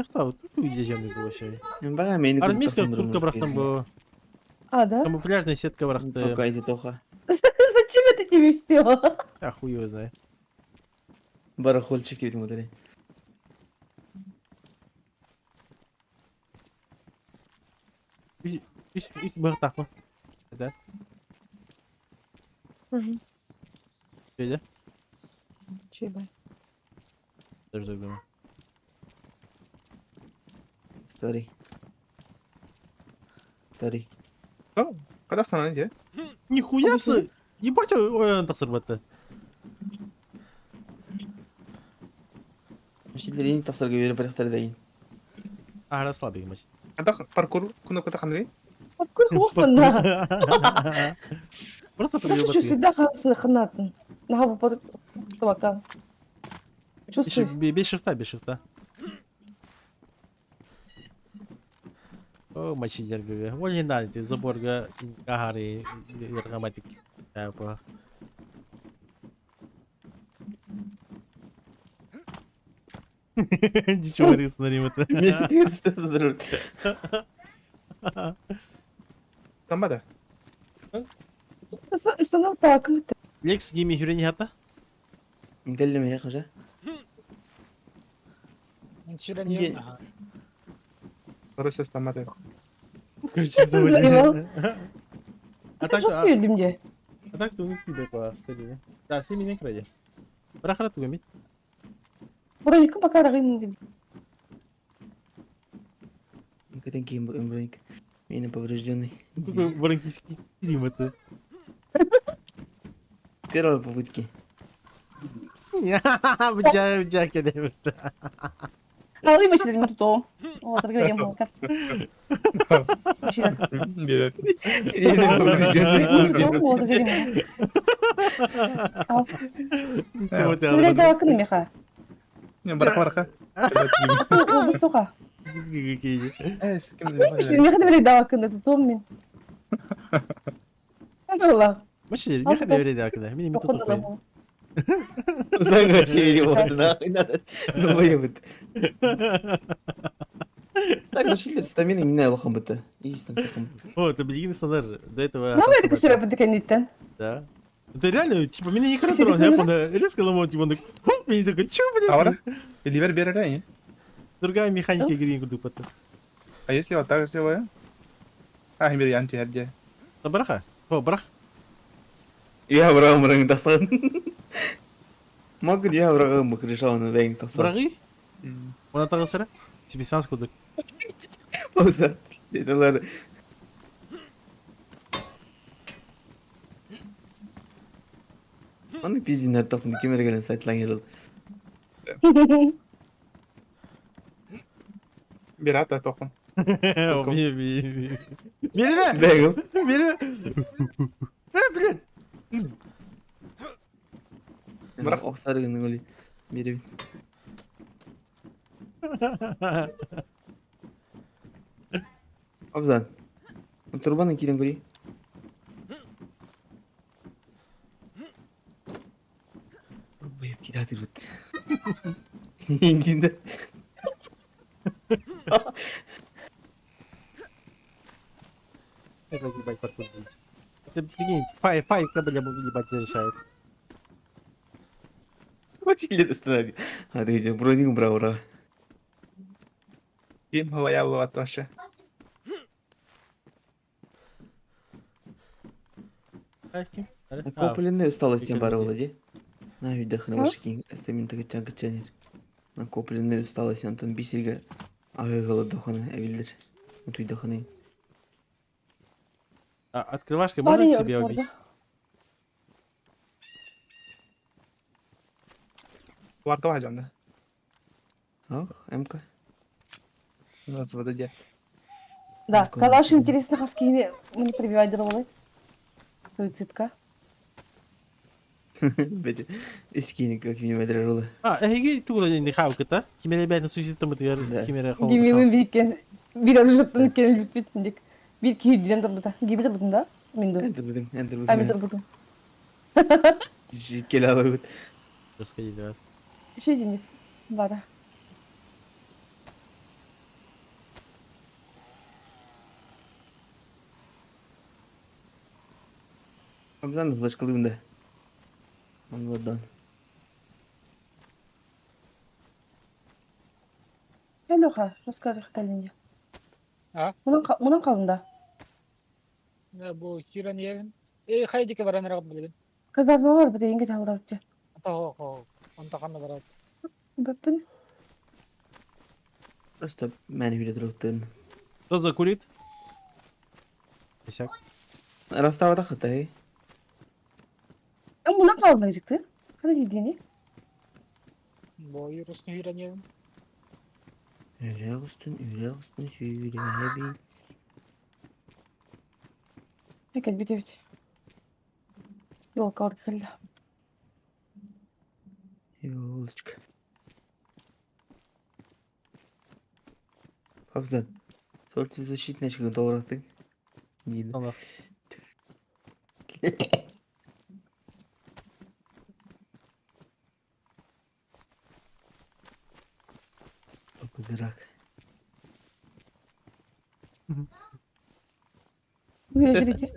Что, тут увидели землю вообще. Бага мени Армейская куртка брахтан была. А, да? Камуфляжная сетка брахты. Только иди тоха. Зачем это тебе все? Я хуй его знаю. Барахольчик диэн модели. Үс быһыктаахпын. Это? Угу. Федя? Чебай. Даже так думаю. Старый. Старый. Когда остановите? Нихуя се! Ебать, ой, тахсыр батта. Мишелерин тахсарга бере барахтар дайын. А, расслабь мать. Когда паркур кнопка Андрей? Паркур хопана. Просто Просто всегда ханатын. На под табака. Чувствую. Без шифта, без шифта. О, мочи дергага. Ой, не надо, заборга агари ергаматик. По. Ничего не смотри, это. Вместе ты Там бада. Станов так. Лекс гими хүрени хата? Нкеллем я хожа. Инсулин Короче, там это. Короче, Заебал. А Так, так, жестко мне. а так ты не по столе. Да, с ними не кради. Брахара тугамит. Бронику пока рагын. Катен ким броник. Меня поврежденный. Бронкийский фильм это. Первой попытки. Бджа, бджа, кеде. Алы бачилер ми тутоо. О, тарга дем болка. Бачилер. Бедет. Поврежденный. О, тарга дем. Ничего ты, Бирек дава меха. Не, бараха, бараха. О, бу сука. Э, Бачилер меха бирек дава кыны тутоо мен. Азола. Бачилер, меха бирек дава кыны. Мени ми тутоо. Знаю, вообще не вот, нахуй надо. Ну, вот. Так, бачилер, стамина не лохом быта. О, это блин стандарт. До этого... Давай это кусера быта Да. Это реально, типа, меня не красиво, я понял, резко ломал, типа, он такой, хоп, и такой, чё, блин? Аура? Ливер берер, Другая механика игры не куда А если вот так сделаю? А, бер янти херде. Да браха. О, брах. Я брам ранг тасан. Могу я брам бакришау на венг тасан. Брагы? Она тагысыра? Тебе санс куда? Пауза. Дедалар. Аны пиздинер тапын кемер сайтлан ерыл. Берата тоқын. Бере! Бегал. Бере! Э, блядь! Бірақ оксарыгын оли. Бере. Абзан. Турбаны кирен көрей. Бойып кирати бут. Индинде. ебать паркур делать. Это, прикинь, фай, файка, бля, ебать, зарешает. Очень останови. А ты идешь, броник брал, ура. Ким халаяллыбат вообще. Ким? Накопленная усталость тем прикольно. барола, ди. На видах на башки, стамин так чанка чанер. Накопленная усталость, Антон Бисерга. Ага, голодоханы, авилдер. Утуйдаханы. А, открывашкой можно Барьер себя бар, убить? да. Варка дьонно. Ох, МК. Назвада дьэ. Да, Прикольно. калаш интересно хаскини мне прибивать дырвалы. Суицидка. Бети. Искини, как минимум, дрожала. А, эһиги тугула не хавкыта. Кимере бәйтен суицид тымытыгар, Да. кимере холл. Гиминин бийкен бир жұрттан өткен бүппет Бир күйден тұрбыта. Гибир бутун да? Мен ду. Энтер бутун, энтер А мен бутун. турбутум. Келе алабыт. Расходили вас. Еще денег. Бара. Абдан флешкалыгында. Анладан. Леха, расскажи калинде. А? Мунан қалында. Бу Сирен Евин. Э, хайдики баран рагат билген. Казарма бар бит инге талдар бит. Ата хо, онта ханна барат. Бөппүн. Просто мени биле туруптун. Кто закурит? Косяк. Растава хатай. Мунан қалында жикти. Кандай дедини? Бу Русны Сирен Евин. Үрәк үстүн, үрәк үстүн, сүйрәби. Экен бит бит. Жол калды келди. Елочка. Абзан. Солнцезащитный очки доллар ты. Дейді. Ана. Дурак. Үйе жүреді.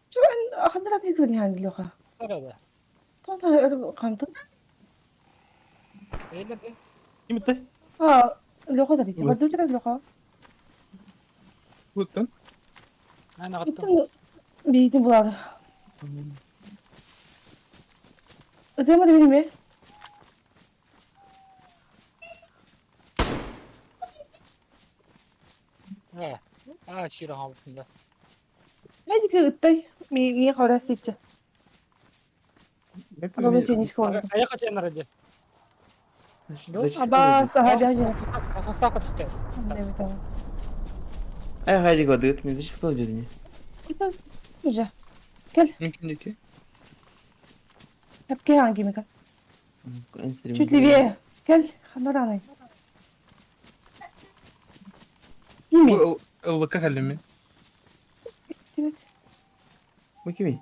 Чо хандрат нитвени ханги Леха. Арада. Тона камтын. Эйле бе. Ким это? А, Леха да дейді. Бадыр да Леха. Буттан. Ана гаттым. Иттин бейтин булады. Өтемedi benim mi? А. А, Сирен халкында. Hadi кыгыттай. Ми қалда ситче. Аба сен искалды. Аяка чен араде. Аба сахаби хажы. Касаста катышты. Ай, хайди гладыт, мен зачислал дедини. Уже. Кел. Мүмкүн Хепке hangi mi? Чуть левее. Кел. Ханараны. Кими? Ыллыкка кэллим. Evet. Бу кими?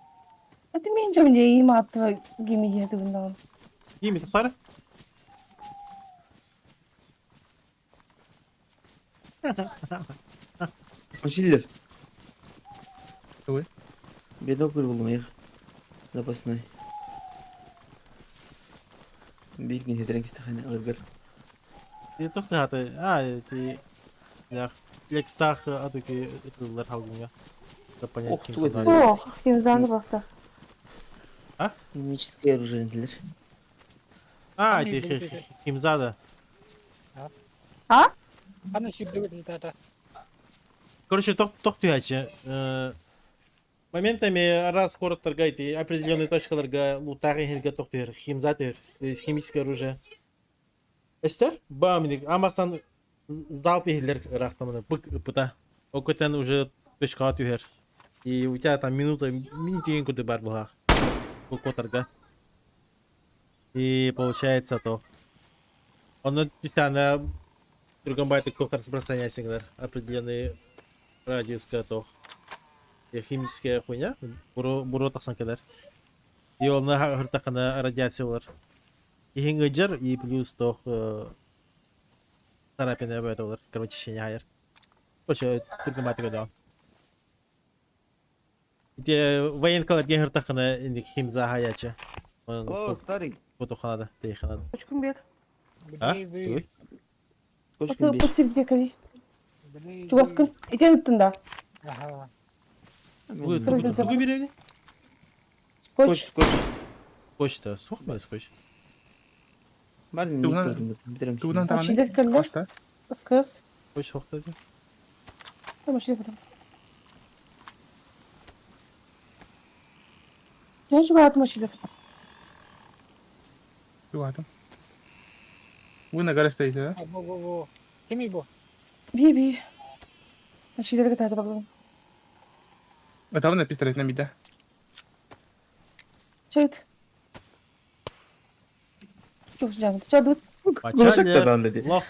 Аты мен жамде им атты гими деді бұндан. Ким это? Сара? Училдер. Ой. Бедок был моих. Запасной. Бигин хитренки стаханы алгар. Ти тоқты хаты. А, ти... Я Лекстах адыки ытылар халгунга. Да понять, Ох, ким туй куда. Ох, кимзаны бақты. Химическое оружие дилер. А, ти химзада. А? Ана сирдүгүт тата. Короче, тох тох түйәчі. Моментами раз городтарга и определенный точкаларга лутары хилге тох түйер, химза түйер, то есть химическое оружие. Эстер? Бам, амастан залп ихлер рахтамына, бык пыта. Окотен уже точкаға түйер. И у тебя там минута, минуту куды бар булах. Котарга. И получается то. Он на другом байте доктор сбросания сигнал определенный радиус готов. Химическая хуйня. Буруо тахсан кэлэр. И онно һыртаххына радиация болар. Иһиҥ ыдьар и плюс тох царапина бөтө болар. Кровотечение хайар. Короче, түргэн көдөҕүн. Ити военкалар диэн һыртаххына инник химза хаячы. О, старик. Фотоханада, тейханада. Очкун бер. А? Туй? Скотч бер. Пут сирде кали. Чугаскын. Итен ыттын да. Ага. Тугу берели? Скотч. Скотч, скотч. Почта. Суох ма скотч? Бар Тугунан таҕаны. Очилер келлер. Башта. Ыскыс. Скотч суохта дии. Там очилер потом. Я чугаатым очилер. Тугатым. Вы на горе стоите, да? А, бу, бу, бу. Кими бу? Би би. Очилерге тартып алдым. Это на пистолет на мида. Чайт. Чугас жамды. Чадут. Глушак тадан dedi. Лох.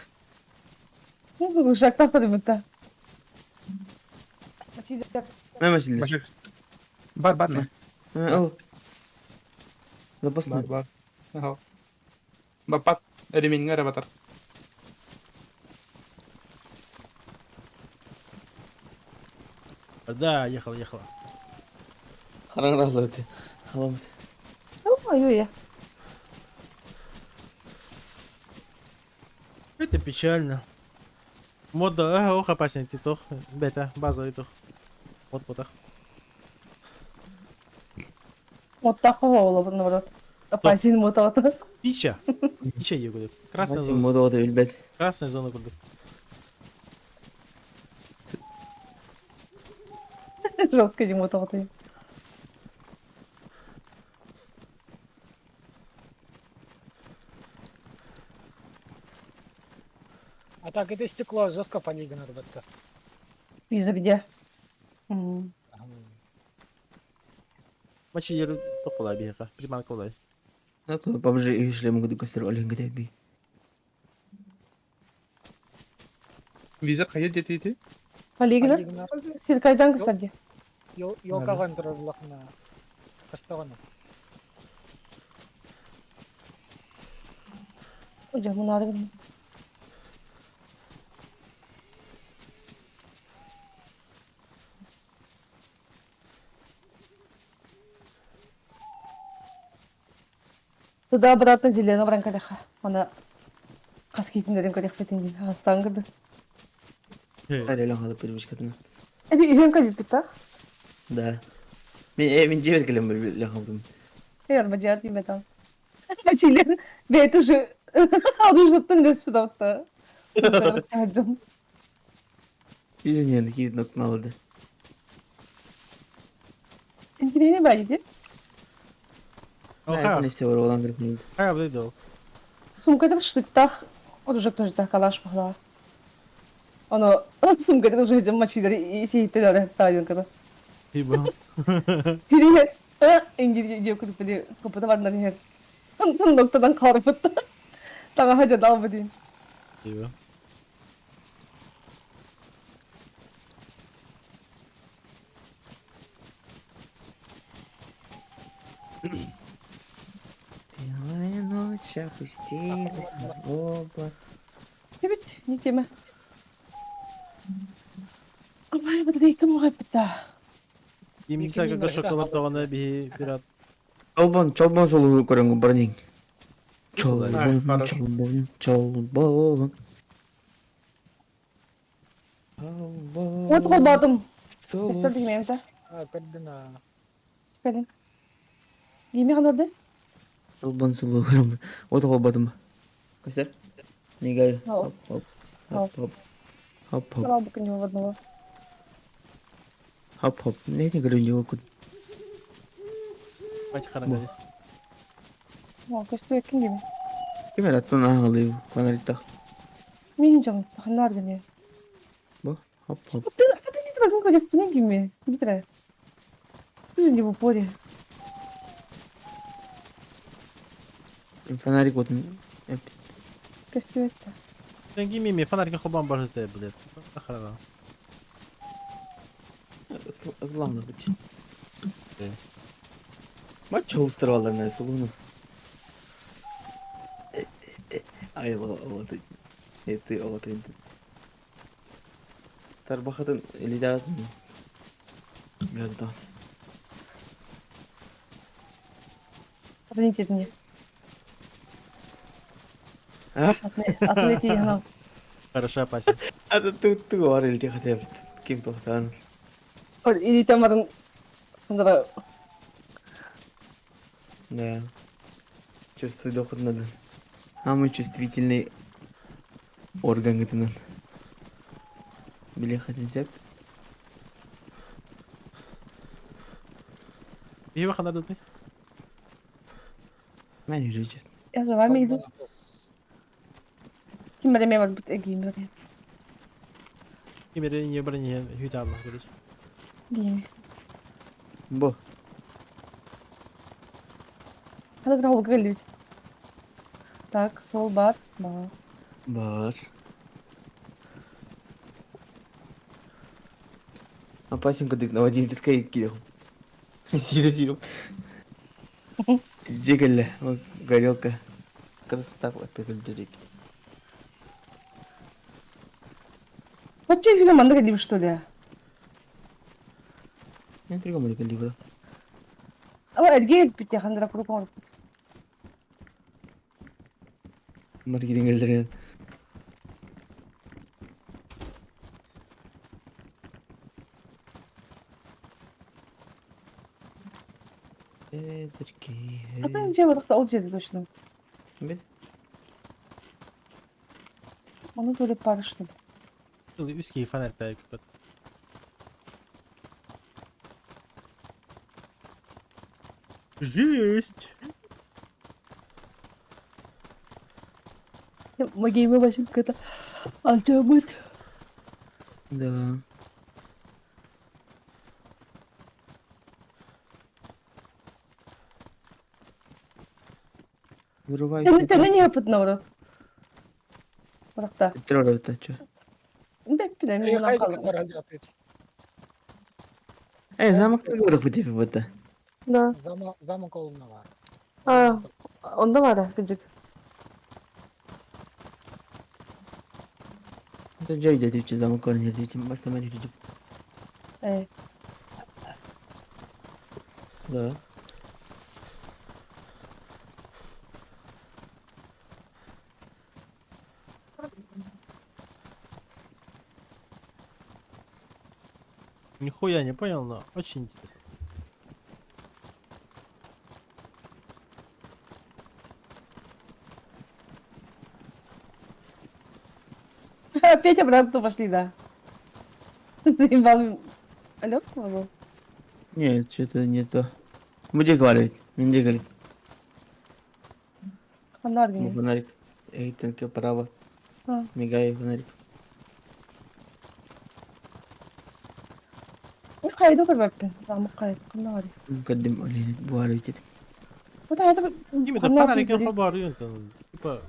Глушак тахта дебитта. Очилер. Мема şimdi. Башак. Бар, бар, не. Ал. Бар, Запасной. бар. Ага. Бапат. Ремень работар. Да, ехала, ехала. Хараңралады. Халамыз. Ой, ой, Это печально. Мода, ага, ох, опасен, ты тох. Бета, базовый тох. Вот потах. Моттаққа болы наоборот. Опасен моталата. Пича. Пича егудет. Красная Красная зона. мода ода үлбет. Красная зона курдук. Жестко не моталата. А так это стекло жестко полигон ребятка. Виза где? Мачи ер токула биха. Приманка улай. Зато поближе ишлем могу көстөр олен гидеби. Виза хайет дети Полигон? Сиркайдан кстати. Йолкаган турарлахна. Кастаган. Hocam bunlar da Туда обратно зелено бранкалеха. Она хаскитин көрек бетин хастан кырды. Арелен халып бир бишкатына. Эби үйөн калып бит Да. Мен мен жебер келем бир лен халдым. Эр бажар диме там. Ачилер бейт уже оружеттен дөспү да. Yüzün yanı ki nokta aldı. Интеллигент бажи Оха, Ne var olan grip. ха, блядь, Сумкада штыктах оружек тоже калаш пахла. Оно сумкада тоже жем мачилер и сейтер таадын када. Хиба. Бiri İngilizce okudup beni kapıda var hani noktadan karpıttı. Tamam hadi dal badayım. Хиба. Белая ночь опустилась на облак. Evet ne diyeyim? Ama bu da yıkım muhabbette. Иммисага гашокалар тогана би пират. Чолбон, чолбон солу көрөнгөн барнин. Чолбон, Хорошо. чолбон, чолбон. Чолбон. От колбадым. солу. Göster diyeyim evde. А, кадына. Çıkalım. Yemek orada. Чолбон солу көрөнгөн. От колбадым. Көстөр. Неге? Хоп. Хоп, хоп, хоп. Хоп, хоп. Tamam bakın ne var. Хоп, хоп. Не көрөнгөн көт. Бач харангали. Tamam göster kim gibi. Ким аттан аңлы фонарикта. Mini canım. Nerede ne? Бу. Хоп, хоп. Ты не bakın koyacak ne gibi? Bir tane. Ты не в упоре. Фонарик отун. Göster. Сен кимми фонарик хобан бар блядь. Харага. Ытылаҥна бит. Мачча улустараллар сулуну. Айылҕа оҕото. Эти оҕото Тарбахатын илиитаатын Мөлтөх. Ответите мне. А? Ответи, ну. Хорошо, Пася. А тут тугу бар илти хотя ким тохтаан. Илиитэ марын сандара Да. Чувствую доход надо. Самый чувствительный орган гытынан. Биле хотин сөп. Биһиги ханардыты? Мен үрүчү. Я за вами иду. Ким эре бар бит эгиим бар. Ким эре не бар не хүт аллах көрөс. Диими. Бу. Хада бір холга келбит. Так, сол бар. Бар. Бар. Опасен кадык на воде пескай кирил. Сири сири. Дигеле, горелка. Красота это күлдүрүк. Вообще хүнэ манна келбит что ли? Мен тригом келди Ама эрге келбит я хандра куруп оңоруп. Маргирингелдерген. Атын же бодакта ол жерде точно. Бит. Оны төлөп бары что ли? Үс киһи фонарь күппэт. Жесть! Магиме башым ката. Алчамыт. Да. Вырубай. Тэнэ не опытна урут. Бодакта. Тролль чё. Бэппинэ мен калдым. Э, замок триггеров бит бу. Да. Замок олуна бар. А, онда бар кыжык. Это жай дедичи замок он дедичи баста мен дедичи. Э. Да. Нихуя не понял, но очень интересно. Опять обратно пошли, да. Заебал. Алло, был? Нет, что-то не то. Где говорить? Где говорить? Фонарь. Фонарик. Эй, тенке право. А. Мигай фонарик. Кайда көрбөппүн. Замок кайда. Кандай бар? Кадим олин буары бит. Вот это Ким это фонарик холбар юнтон. Типа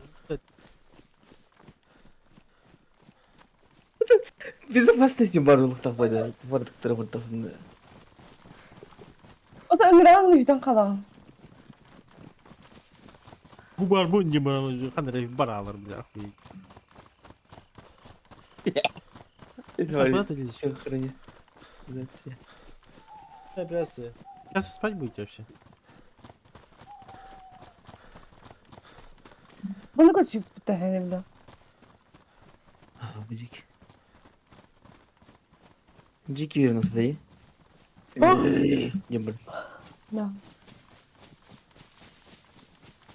Безопасности барлык таппайды. Бардык тырып тапты. Ото ыңыран бүтән калаган. Бу бар бу не бар хандар баралар бля. охуеть. Куда ты лезешь? Синхронизация. Операция. Сейчас спать будете вообще? Буну көтүп бүтә хәнемдә. А, бжик. Джики вернулся, да? Дембр. Да.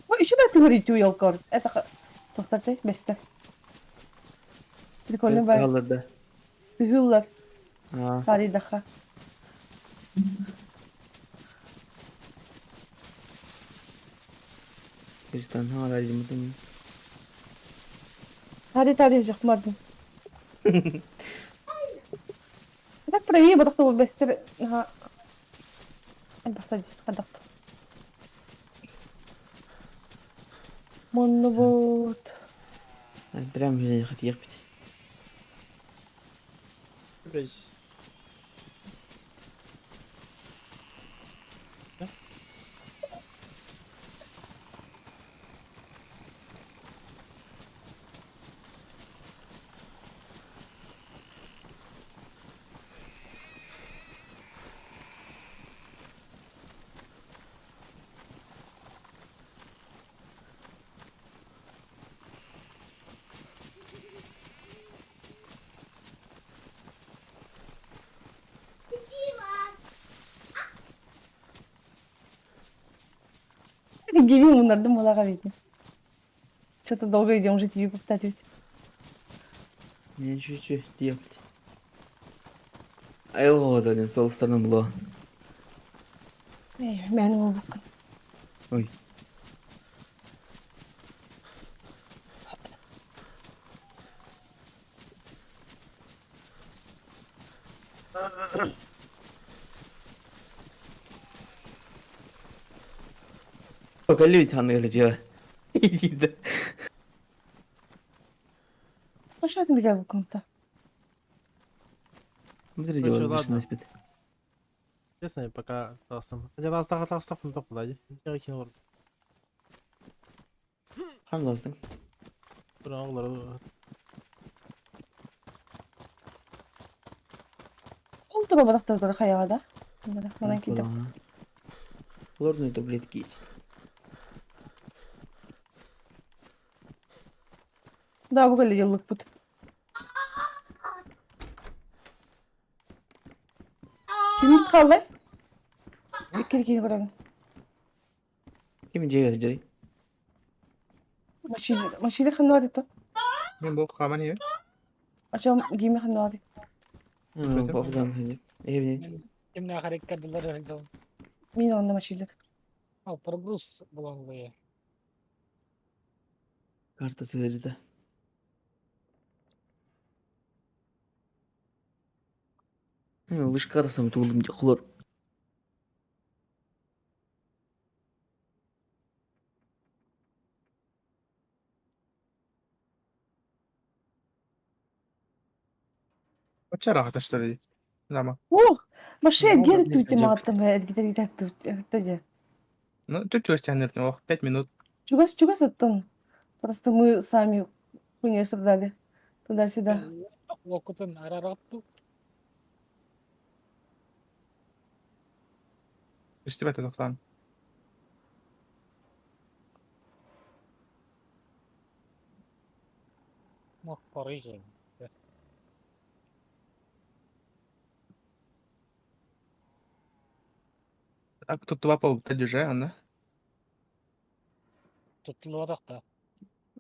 Ой, еще бы говорить уелкор. Это тохтарты, бестер. Прикольно бай. Да. Бүһүллар. А, Таридаха. Кристан, а, да, дим. Тари тари жакмадым. Так правее бодакта бу бестер. Ха. Бахта кадак. Монну бут. Прям я хотел бить. Блять. Гиви муннардым булаҕа ведь. Что-то долго идем уже тебе повторять. Мен чуть-чуть диэбит. Айылҕа оҕото солустарынан булуо. Эй, мээнэ буолбуккун. Ой. Кэллибит ханныгы дьиэ. Иди. Пошла ты такая комната. Смотри, Короче, дело ладно. спит. Честно, пока тастым. Хотя тастаха тастах ну тоқпылайды. Жағы кейін Ханластың. Олар Ол тура батақтар хайаға да. Манан кетіп. Лорные таблетки есть. Да, бұл көлі елік бұт. Ким қалай? Иккер кейін көремін. Ким жегер жери? Машина ханна деп. Мен бұл қаман е. Ачам гейме ханна деп. Ну, пападан ханжы. Эбни. Кимне харекет дылар жол. Мен онда машина. Ал прогруз булан бу. Картасы берді. Вышка тасам туулум кулор. Оча рахат что ли? Зама. О, машина Ну, гер блин, түте ажап. мағаттым әдгитер гитер. Ну, чуть-чуть тянет, ох, 5 минут. Чугас, чугас оттон. Просто мы сами хуйню страдали. Туда-сюда. Окутун араратту. Үстібәт тоқтан. Мох Парижа. Так, тут два пол тадюже, ана. Tutulubadaq да.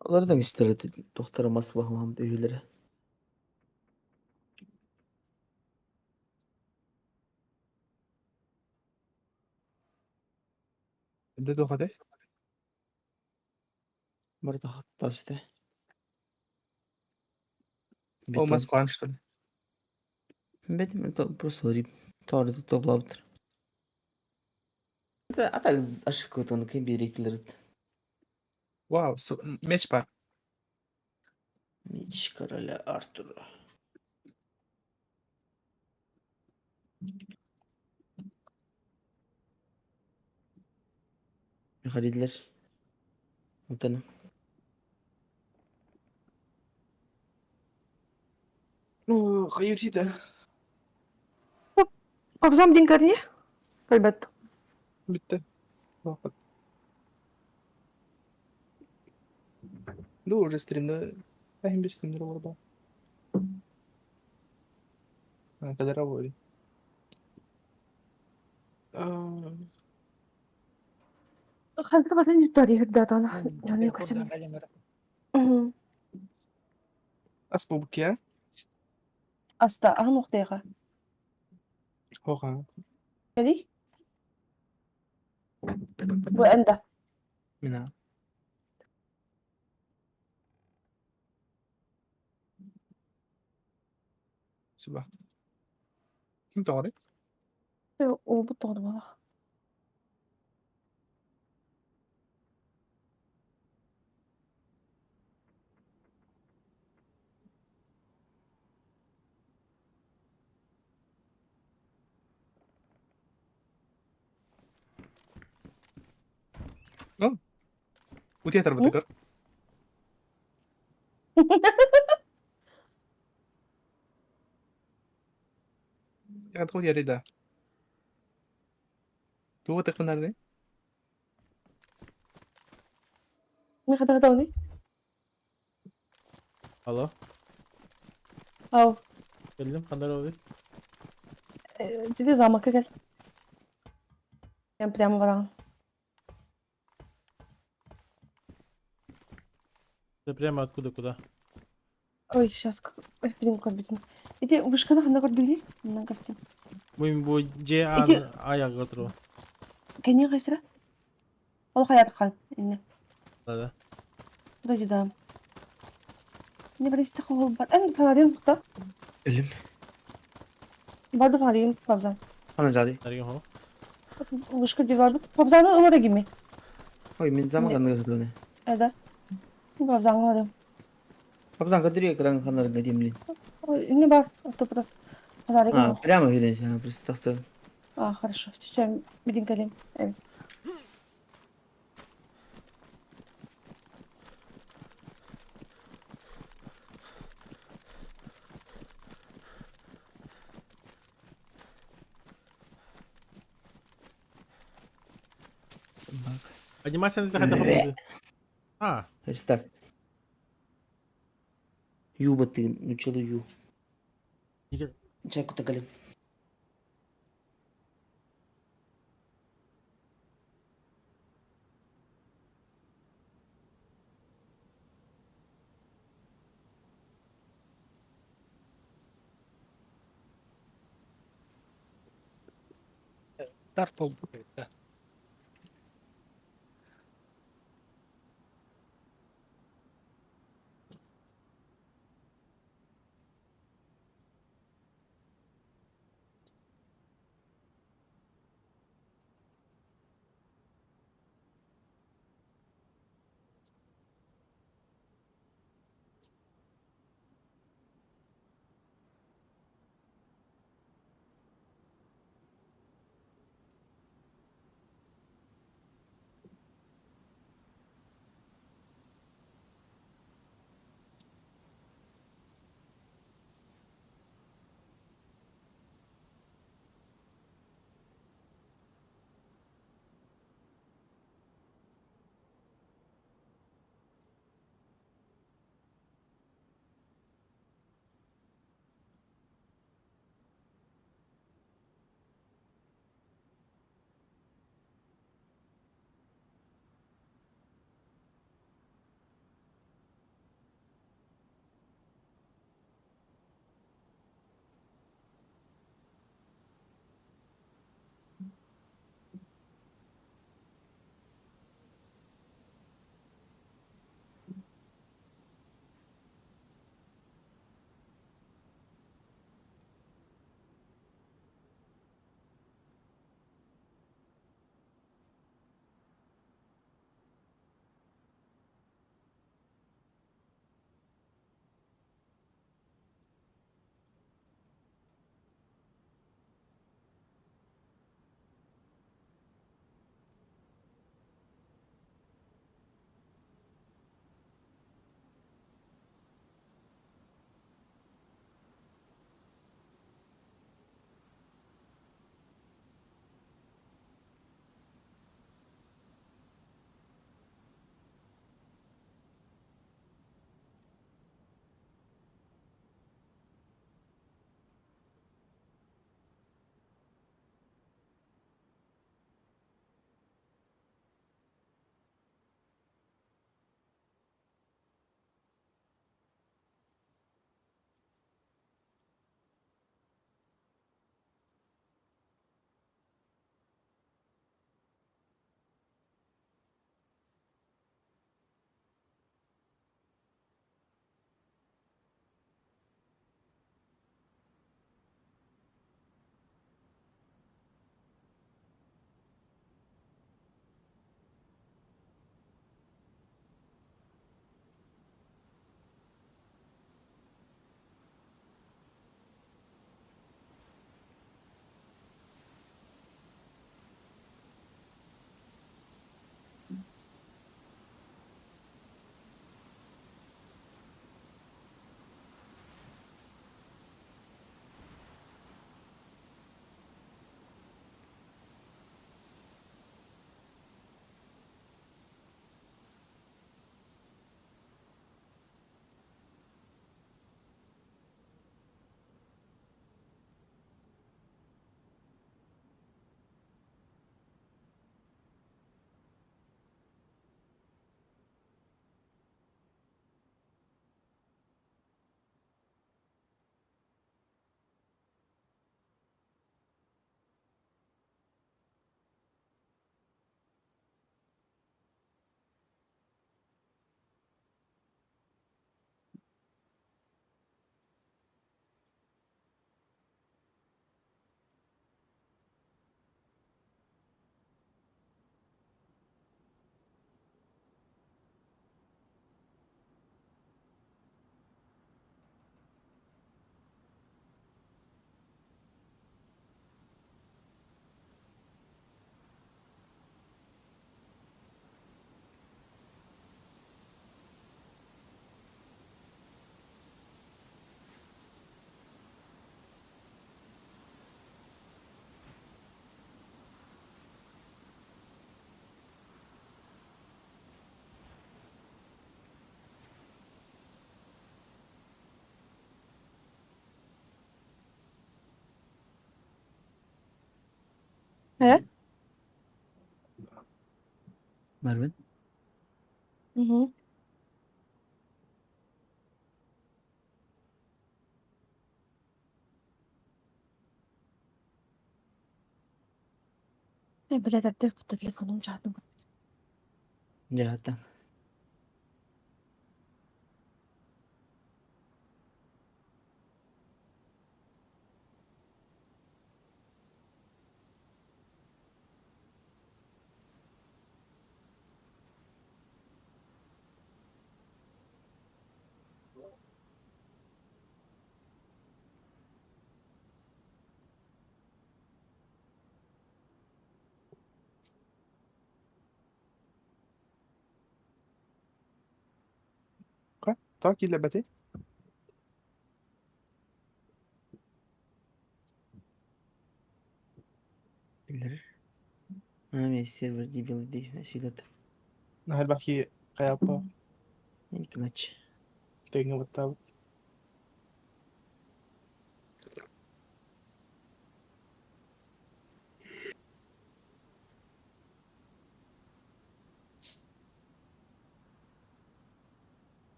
Олардан иштер доктор мас бахмам өйлері. Де тоқады? Бар тахат басты. О, Москван, что ли? Бет это просто рип. Торды топлаптыр. Это а так ошибка вот он кем беректилер. Вау, меч бар. Меч короля Артура. Харидилер. Мутаны. Ну, хайырсида. Кобзам дин көріне? Әлбәт. Бітті. Уақыт. Ну, уже стримді. Әхім бір стримдер бар ба. Кадара воли. Хантыр батан юттар егердатана. Жаны көсем. Аспубке. Аста ағын оқтайға. Хоға. Кәли? Бу әнда. Мина. Сюда. Ким тоғыры? О, бу тоғды балақ. Утетер бытыгыр. Ягат ярыда. Туға тықпынар не? Мен қада қада Алло, Ау. келдім, қандай болды? Жиде замокка кел. Мен прямо бараған. Ты прямо откуда куда? Ой, сейчас, ой, блин, көрбүтүм. Ити вышканы ханна көрдүлүй? Манан костюм. Бу бу Ж Ити аяғы туру. кэннин хайсыра? Ол хайат хан. Инне. Да да. Дойдудам. Не баристы хол бар. Эн фонарин кута. Өлүм. Барды фонарин пабзан. Хана жады. Нарген хо. Вышка bir vardı. Пабзаны ылара гими. Ой, мен заман канны көрдүнө. Эда. Пабзанга барым. Папсан кадыры экран ханар гадимли. Ой, не бар. А то просто фонарик А, yok. прямо виден, просто тахса. А, хорошо. Чечем бидин калем. Evet. Поднимайся на это А, Старт. Ю баты, ну ю. Никит, Чай кута калем. Старт буолбут да. Э? Барбын. Угу. Э, блядь, опять по телефону чатым. Дьаһаттан. Так киилэрбэтий? Биллэрэр. Аа, сервер дебил дии сюда. Наһаа элбэх киһи хайааппа Матч. тэҥҥэ баттаабыт.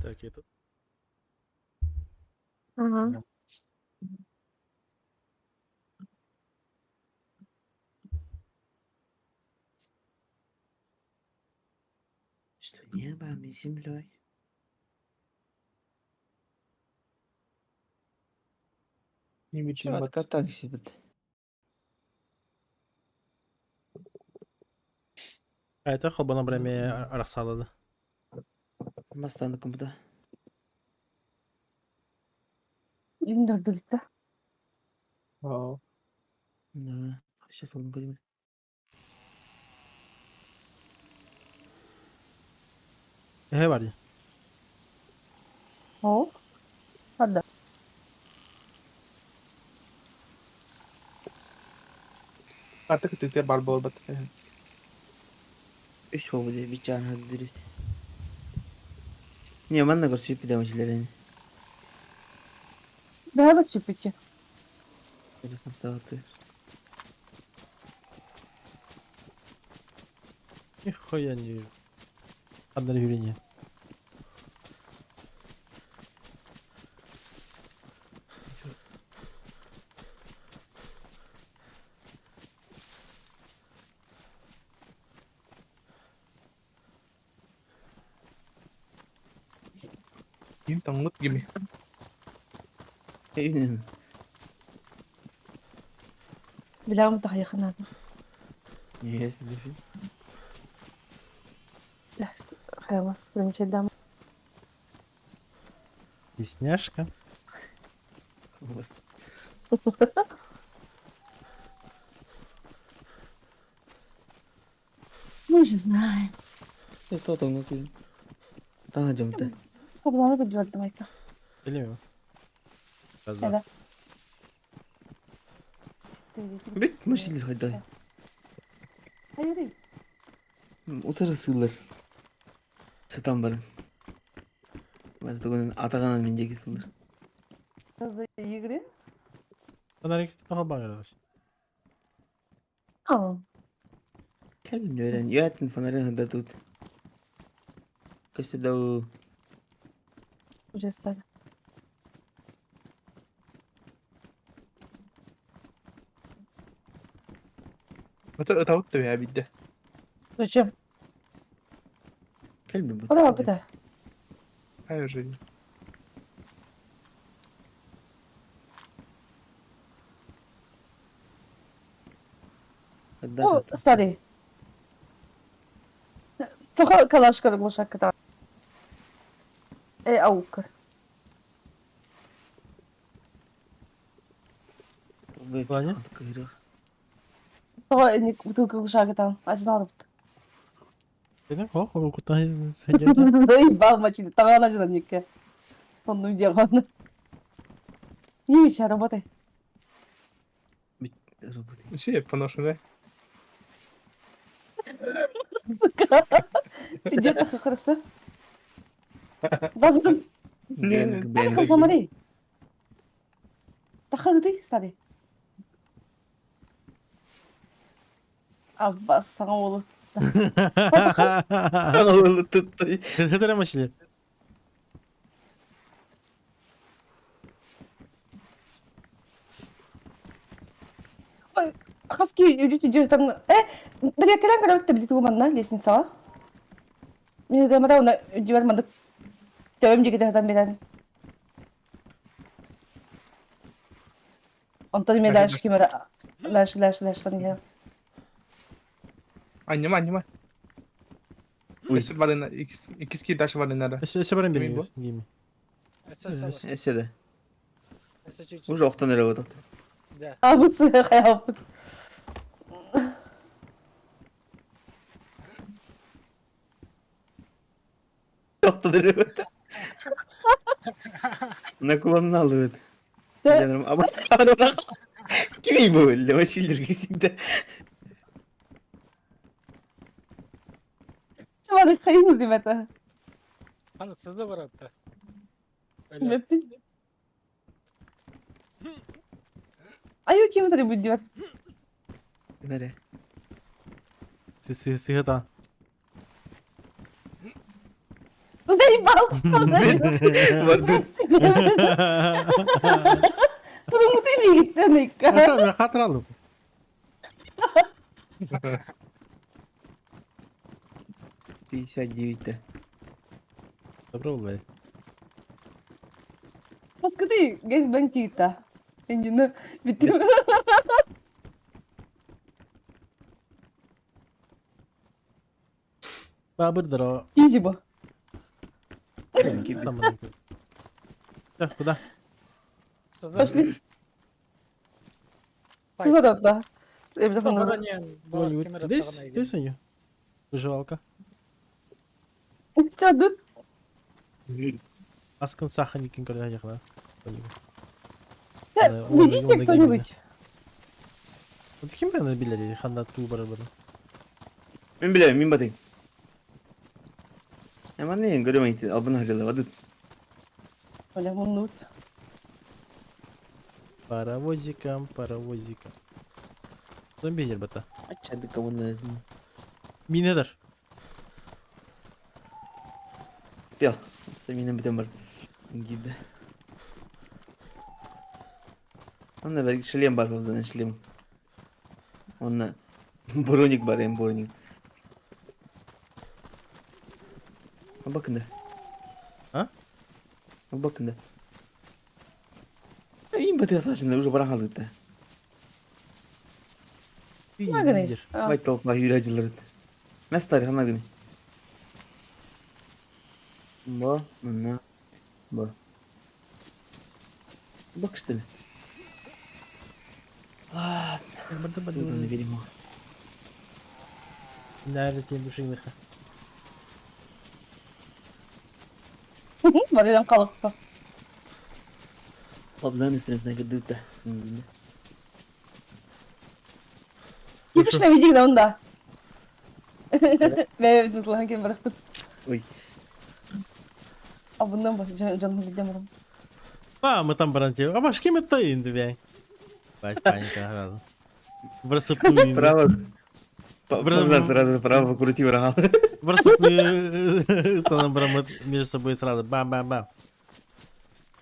Так, это... Ага. Что небом и землей. Не Откатак себе. Это холбана бреме арахсалады. Бастан кымда. Индердиликте. Аа. Да. Сейчас он говорит. Эһэ бар дии. О. Хадда. Артык ытыктыр бар буолбат. Үс буолбут бичаан хаддырыт. Не, манна көрсүп дамачилерин. Бэҕэ сүппүччэ. Көрөсөн ставаты. Нихуя не вижу. Одна юрение. Ким таҥмыт кими? Эйнен. Билэҕим таһыйахынаата. Нет, Хайалас, замечательно. Стесняшка. Вас. Мы же знаем. Это там ну Таҥа дьомта. Хобзаны күдүбэт майка. Билимим. Раз, два. Эда. Бүт машилер хайдай. Hayır. Утары сыылар. Сытан баран. Бары тугунан атаганан мен жеки сылдыр. Игры? Фонарик тоҕо А, Кэлин үөрэн үөтин фонарин хада тут. Көстө дау. уже стали. Ытабыт да бэйэ биирдэ. Зачем? Кэлбин бу. Куда быта? Хай уже. О, старый. Тоха калашка лошакка. Э, аука. Ваня? Тоха не бутылка лошака там. Ажнар. Били? О, урукуттан сылдьар. Бал мачины. Тагана жана нике. Онну диагон. Не мешай, работай. Вообще поношенная. Сука. Идет хорошо. Да, потом. Гэнг бэнг. Смотри. Таханы стали. Аббас саҥа уолу. Уолу туттай. Хытыра машили. Ой, хаски үдү там э били кэлэн көрөбүт били тугу манна лестницаҕа. Мин дэмэдэ уна үдүбэр мандык төбөм диэки тахтан билэн. Онтон эмиэ дальше ким эрэ дальше дальше дальше иһэр. Анньыма, анньыма. Ой. Өссө барына, иккис киһи дальше барына. Өссө өссө баран Кимий бу? бериңиз. Гейми. Өссө өссө Өссө да. Өссө чуть-чуть. Уже охтон эрэ буолбатах. Да. А бу хайаппыт. Охтон эрэ буолбатах. Наклонна алыбыт. Кимий бу өллө, машилерге всегда. Чувак, хайын дибета. Аны сызы баратта. Меппин. Аю ким требует дибет? Мере. Сыһыта. Заебал! Барды. Потому ты мигтен Хатыралым. 59 да. Добро булбай. Паскаты гэнг кита. Инжина битим. Бабыр Изи бу. Так, куда? Пошли. Сыза да. Здесь? Здесь у нее? Выживалка. Что тут? Аскын саханикин көрдө Видите кто-нибудь? Вот ким баны билери ханда туу бар бар. Мин билем, мин батын. Эман не көрөм айты, албын харылы бадыт. Оля, муннут. Паровозиком, паровозиком. Зомби жер бата. Ачады кому-то. Минедер. Успел. Стамина бүтэн бар. Гиде. Онно бер шлем бар бабзан шлем. Онно броник бар эм броник. Bakın da. А? Bakın da. Им баты аташында уже бара халды. Магны. Бай толпа юрәҗиләр. Мәс тарих ана гыны. Бу, мына. Бу. Бак что ли? Ладно, туда наберем. Наверное, душиныха. Барыдан калыкпа. Бабзан истрем кыдыта. Кипишне видик да онда. Бәй бит кем барыппыт. Ой. А bundan баш жаным билдем. А, мы там баранте. А баш кем это инде бәй. Бать паника сразу. Бросыпную. Право. Бабзан сразу право крути врага. Бросыпную. Между собой сразу. Бам-бам-бам.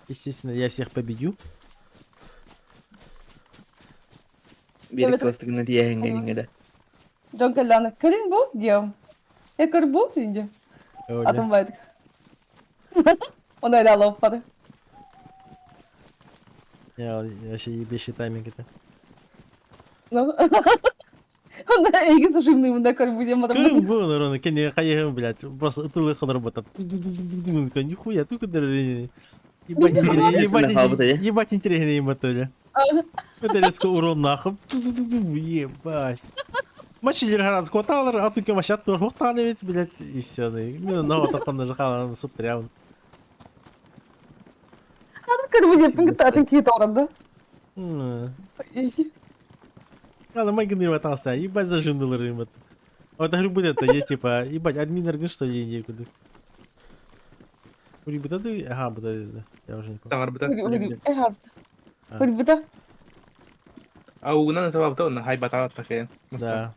Естественно, я всех победю. Бери кластыгына тияһең да. Жон калланы көлүн бу дием. Э көр бу инде. Атым байдык. Оны эле алып барды. Я вообще ебейший тайминг это. Ну. Онда эйги сушимный мында көр бу дием. Көрүм бу, Рона, кене кайыгым, блядь. Просто ытылы работа. Нихуя, только Ебать, ебать, ебать интересно им это, бля. Это резко урон нахуй. Ебать. Мачилер гаранс коталар, а тут машат тур хохтаны ведь, блядь, и все. Мен нога тапкан жахала суп прям. Атым көр бу диеп кытатын кийет орынды. Ладно, майгынныыр таҥаста, ебать зажимнылар ымыт. Вот говорю, будет это, я типа, ебать, админ что ли, не куду. Урибыта да, ага, буда, я уже не помню. Саҥарбыта. Урбута. А угунан ыталабыта онно хайбатаҕа такайын. Да.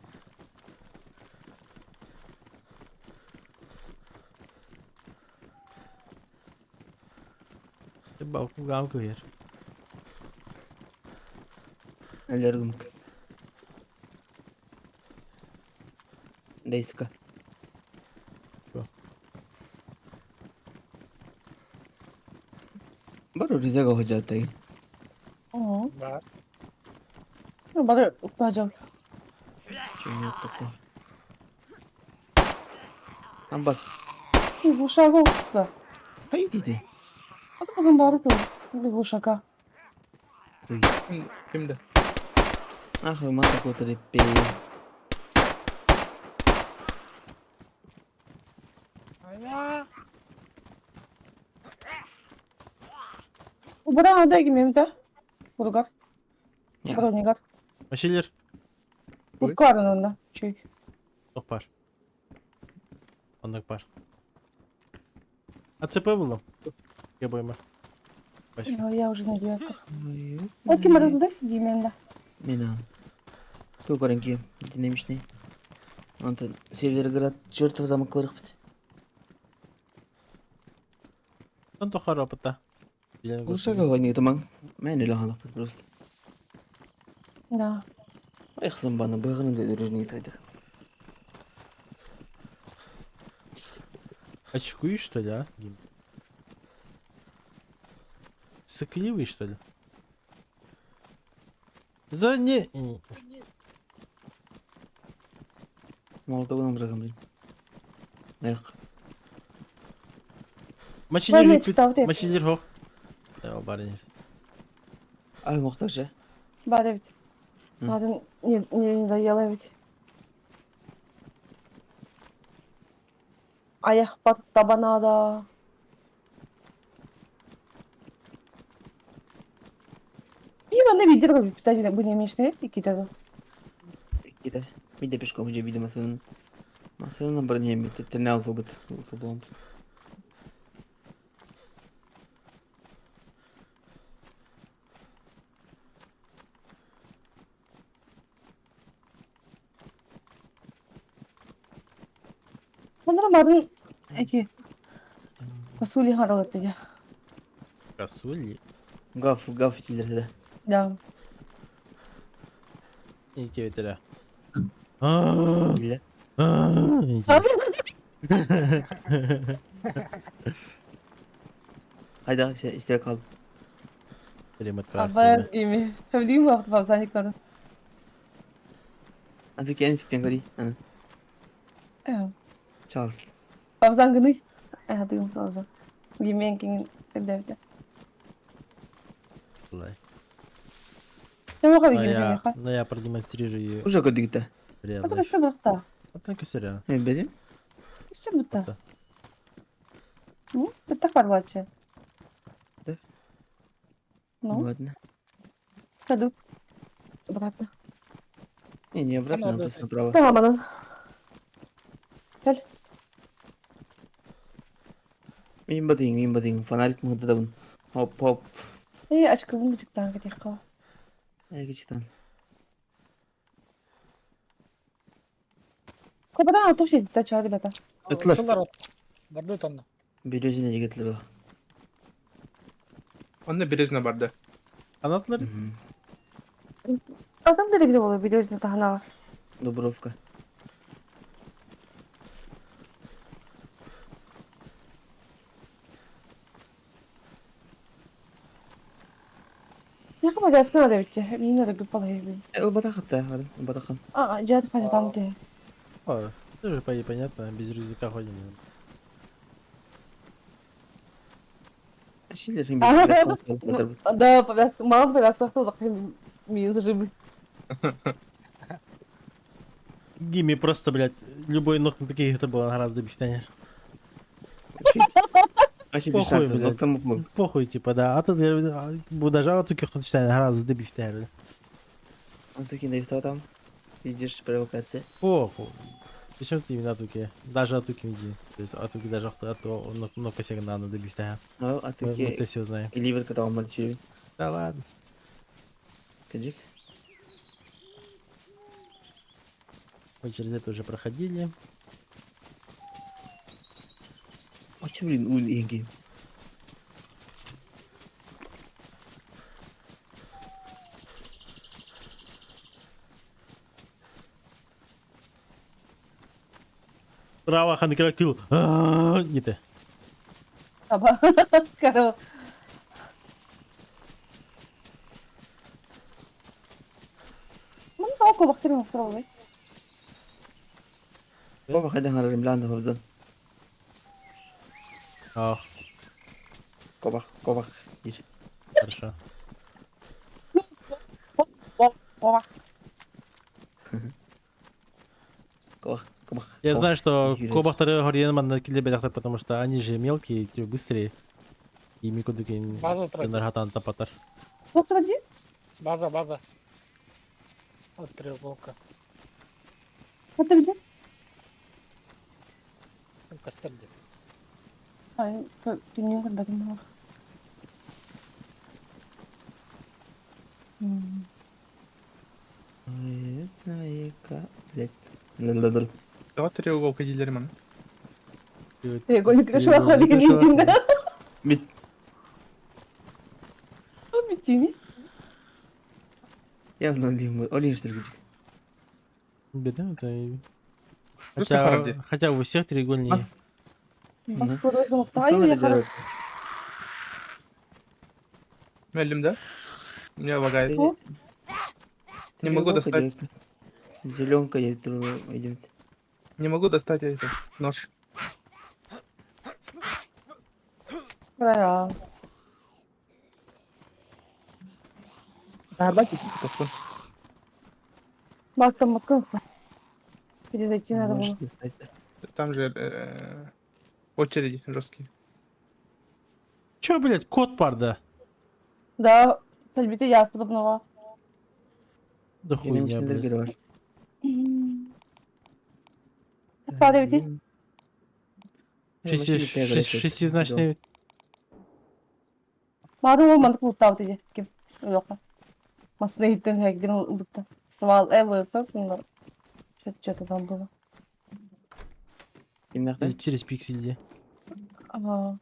Балкугам кыйыр. Өлөргүм. Дейска. Бары рюкзак оһожатай. Бар. Бары укпажал. Чего такое? Амбас. Без лушага да. Хай диди. А то потом бары то без лушака. Кимде? Ах, мата котре пе. Ая. Убара ада кимем да. Бургар. Бронигар. Машилер. Бургар онда. Чүй. Ох бар. Оннук бар. АЦП буллум. Я бойма. Башка. Я уже на девятках. Ол ким арылды? Деймен да. Мен Ту көрін Динамичный. Антон, Северград, чертов замок көріпті. Он тохар опыта. Глушага войны таман. Мен эле халап просто. Да. Ай хызым баны быгын да үрүнү тайдык. Очкуешь, что ли, а? Гим? Сыкливый, что ли? За не... Молотогун бырагам блин. Эх. Мачилер Мачилер хох. Да, барин. Ай мохташа. Бар ведь. Надо не не доела ведь. Аяқ бат табанада. И манна видер го питали бу немешне иките. Иките. Миде пешком же видимо маселен. Маселен бар не ми тенел алфабет. Футбол. Манна марын эки. Косули харалат я. Косули? Гаф, гаф дилерде. Да. Ики ветеря. Дилер. Hayda şey istek kaldım. Абаз гими. Хавдим вақт бавзаникларын. Азы кен ситен гори. Ана. Э. Чалс. Бавзан гыны. Э, дым бавзан. Гимен кинин эбдевде. Лай. Я могу гимен. Но я продемонстрирую. Уже көдүгүтэ. Это все бахта. Это косыря. Э, бедим? Все бутта. Ну, это фарваче. Да? Ну. Ладно. Пойду. Обратно. Не, не обратно, а просто направо. Да, мама. Gel. Мин бадыйын, мин бадыйын. Фонарик мыгдадабын. Хоп, хоп. Эй, очкыбын бычыктан кетейік. Эй, кычытан. Кобадан атып жетті, ча, ребята. Ытлар. Ытлар. Барды тонна. Березина жигитлер бар. Онда березина барды. Анатлар? Адам да бile болор березина тахана. Дубровка. Я хама гаскана да битке. Мин да гүп бала хебин. Ылбатахатта, ылбатахан. А, жат хажа там те. О, тоже понятно, без рюкзака ходим. Да, повязка, мало повязка, кто так минус рыбы. Гимми просто, блядь, любой ног на такие это было гораздо бифтанер. Вообще без Похуй, шансов, блядь. ноктан муклун. Похуй, типа, да. А тут я даже а тут читаю гораздо бифтанер. Антукин что там? Пиздишь, провокация. О, причем ты именно Атуки? Даже Атуки не иди. То есть Атуки даже а то много всех надо добить, да. Ну, Мы Атуки это все знаем. ливер когда мальчик. Да ладно. Кадик. Мы через это уже проходили. А чё, блин, ун инги? Браво, Ханкера килл. Не ты. Таба. Карел. Маны тоҕо куобахтарын охтороллой? Баба хайда харарым лаанда хобзан. Ах, Кобах, кобах. Дир. хорошо. Куобах. Кобах, кобах. Я знаю, что Юрец. кобахтары хорьен манна килле бедахтар, потому что они же мелкие, те быстрее. И микудуки База трек. нархатан тапатар. Доктор дии? База, база. От треуголка. Это билет? Костер где? Ай, түннүн көрбөтүм буолар. Блять. Лалалал. Давай треуголка дииллэр маны. Треугольник решила ходить да? Бит. Бүтүнү. Я мына олин штыргыч. Беда, это... Русский Хотя, харди. хотя у всех треугольники. Мас. Москвада замоктаайын я хара. Мэллим, да? У меня лагает. О. Не могу достать. Зеленка я идем. Не могу достать это нож. Да. Арбатик какой. Бактан бакын. Перезайти надо было. Там же очереди жесткие. Чё, блядь, кот парда? Да, Тальбите я подобного. Да хуйня, блядь. бар. Падай бити. Шестизначный. Мады ол мандык луттабыт иди. Ким? Yok. Масына иттен хэгдин убутта. Свал эвы сасындар. Что-то там было. Кимнәхтә? Через пиксель. Ага.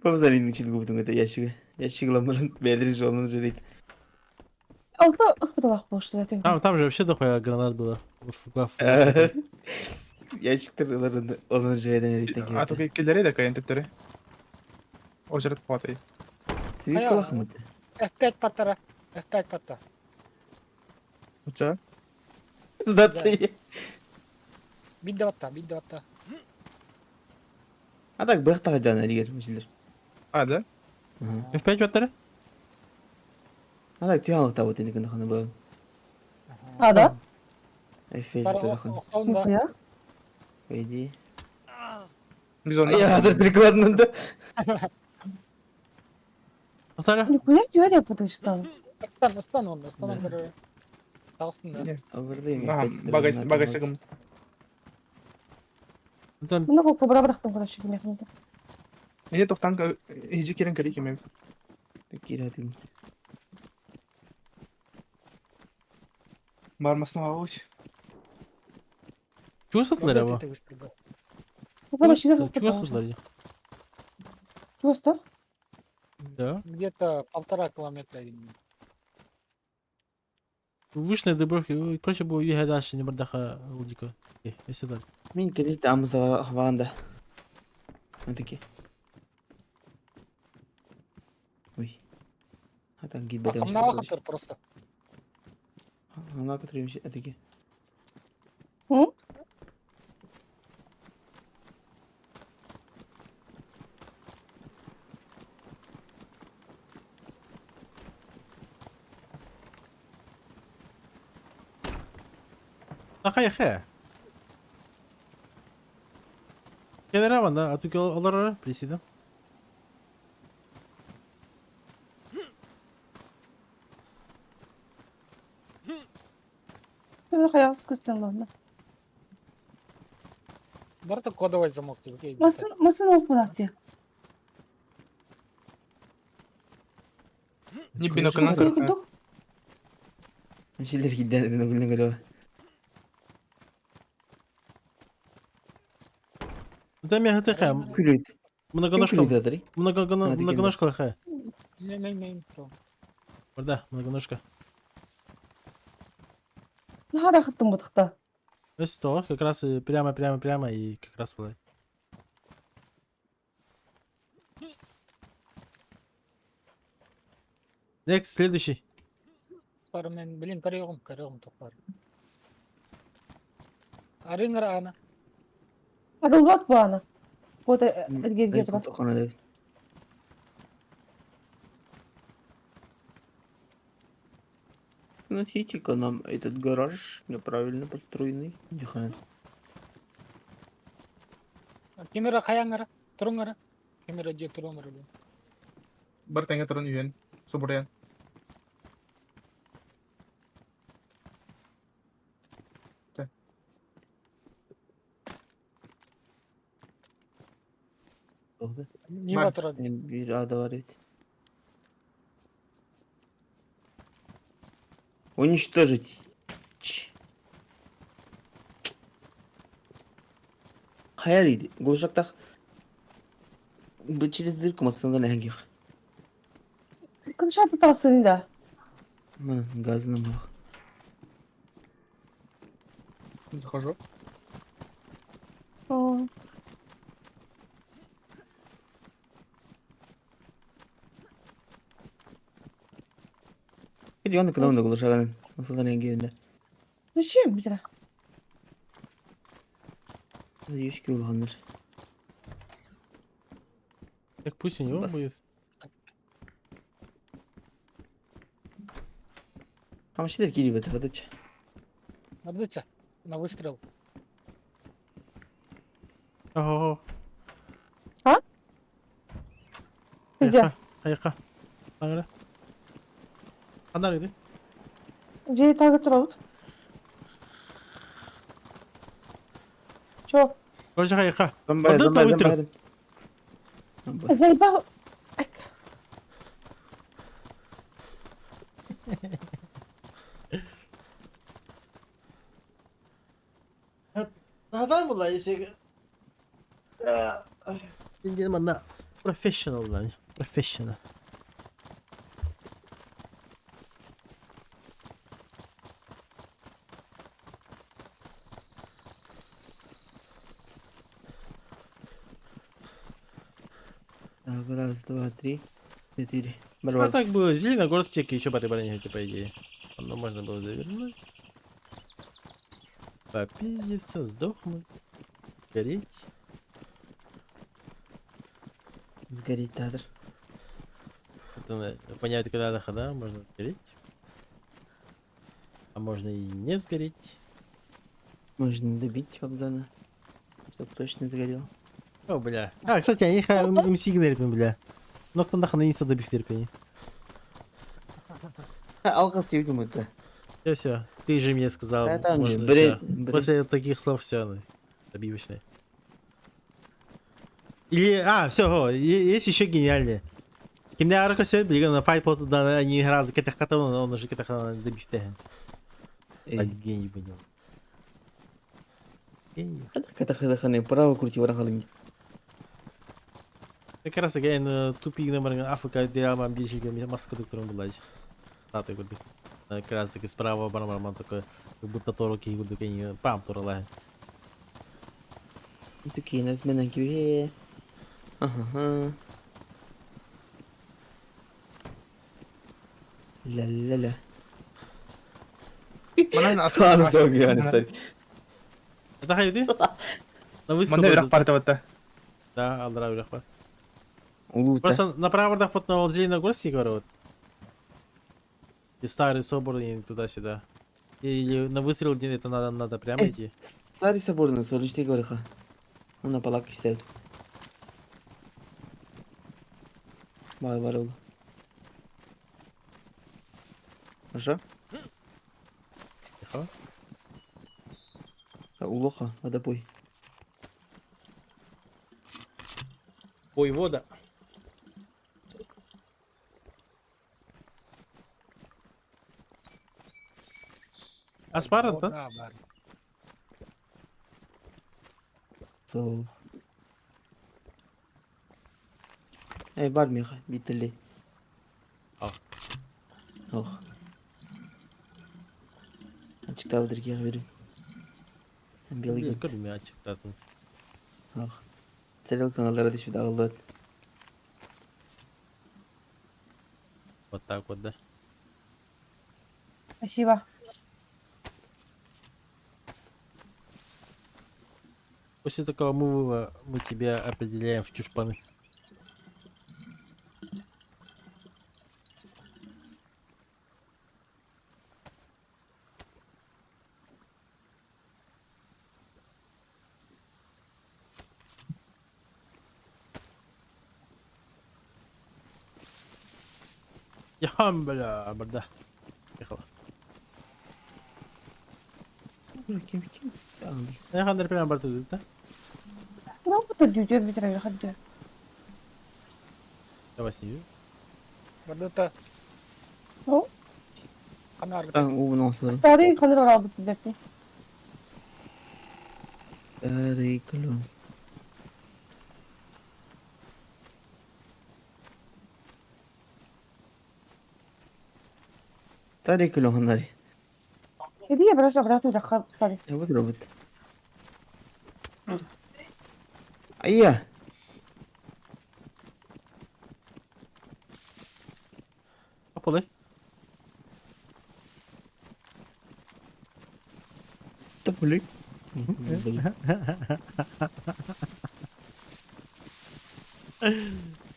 Пабзалин için губдың это ящиги. Ящик ламырын бәдри жолын жерейт. Алты буталак болушту да. Там же вообще дохуя гранат было. Фугав. Ящиктер оларын олон жерден эритен. А то киллере да кайын төптөрө. Очередь платай. Свикалах мы? F5 паттара. F5 патта. Уча? Сдаться. Бидде батта, бидде батта. А так быктага жана дигер мишлер. А, да? F5 баттары? А так түйалык табыт эни күндө ханы бу. А, да? F5 Пара баттара. сонда. Нихуя. Иди. Бизон. Я хадыр прикладнында. Баттары? Нихуя түйө пытышта. Ыстан, ыстан онда, ыстан онда. Тағыстын да. Оверлейм. Ага, багай багай сыгым. Там Мына кол кобра бырактым короче кимехинде. Эне токтан хижи керен керек эмес. Киратым. Бармасын алыч. Чего сатлар его? Чего сатлар? Чего Да. Где-то 1,5 километра. Вышли дубровки. Короче, было ехать дальше, не бардаха лудика. Если дальше. Мин келит амыза хванда. Отаки. Ой. А там гид бетем. Хамнава хатыр просто. Хамнава который атаки. М? Ахай хэ. Келер аванда, а туки олар присида. Газ көстөн ладно. Барыта кодовый замок тебе. Масын, масын оқ бұлақ Не бинокль Күйгүдүк. Нчилер киден бинокльне көрө. Да мен хтх. Күлүт. Многоножка. Күлүт атыры. Многоножка лаха. Не, не, не, Барда, многоножка. Нахара хыттым бытыкта. Өс то, как раз прямо, прямо, прямо и как раз была. Next, следующий. Мен, блин, көрөҕүм, көрөҕүм тохпар. Арыҥара ана. Арылбат бу аны. Вот эргерге турар. Тохана деп. Смотрите-ка нам этот гараж неправильно построенный. Дихана. Кемера хайаңара, туруҥара. Кемера дьиэ туруҥара диэн. Бар тәңе туран үйен. Субурян. Oldu. Не Бар. турар. Bir ada var evet. Уничтожить. Ч. Hayal idi. Golşaktak. Bu через дырку масында нәгих. Кыншаты тастын да. Мына газны мах. Захожу. Bir yanı kınavında golşakan. Masada нәгих. Зачем? Бля? Yüz kilo handır. Так пусть у него Бас. будет. Ama şeyler geliyor be hadi. Мадыча. На выстрел. Ого. А? Где? Хайка. Аңра. Анар иди. Же тагы турабыт. Чо? Короче, хайка. Зомбай, Вот это зомбай, выстрел. зомбай. Заебал. Ай, Нагадан була, если... Манна профессионал, да, профессионал. Так, раз, два, три, четыре. А Барбар. так было, Зеленогорск еще бары по идее. Но можно было завернуть. Попиздиться, сдохнуть, гореть. Сгореть театр. Это понять, когда надо хода, можно сгореть. А можно и не сгореть. Можно добить Бабзана. Чтоб точно сгорел. О, бля. А, кстати, они им сигналят, бля. Но кто нахуй не добив терпение. Алкас ебем это. Все, все. Ты же мне сказал, Да, там можно бред, всё. бред. После таких слов все, ну, добивочные. Или, а, все, есть еще гениальнее. Кимне арка все, блин, на файт вот да, они раза кетах он уже кетах добивте. Эй. Гений был. Гений. Ката хада ханы право крути варахалынги. Как раз again тупик номер Африка диамам дичи маска доктором была. Таты куды. Как раз таки справа барман такой, как будто торуки куды пам торла. Такие нас менен кибе. Ага. Ля-ля-ля. Манан Саны соң yani старик. Это хайди? На выстрел. Манда үрәк бар деп Да, алдыра үрәк бар. Улуу та. Просто направо так вот на Зеленогорске, говорю, вот. И старый собор, и туда-сюда. Или на выстрел где это надо прямо Эй. идти. Старый соборный соличтеги барыха. Мына палак иштеп. Бар бар oldu. Хорошо? Тихо. Улуха, водопой. Бойвода. Аспаран да? Да, бар. So. Эй, бар миэхэ, биитэллий. Ал. Ох. Ачыктаабыт эргиэҕэ биэрин. Белый Блин, гинт. көрүм ачыктаатын. Ох. Тарелкаҥалара түспүт аҕыллыбат. Вот так вот, да. Спасибо. После такого мува мы тебя определяем в чушпаны. Яхам, бля, барда. Ехала. Ким ким? Яхан прямо барда, да? Ну, вот это дүйдү бүтүрэ хадды. Я вас не вижу. Барбыта. Ну? Ханар. Уубун оҥостолорум. Старый ханыр алабыт бэппи. Старый клон. Старый клон ханнари. Иди я брат обратно рахап старый. Я буду робот. Айя! Апалай. Тополик.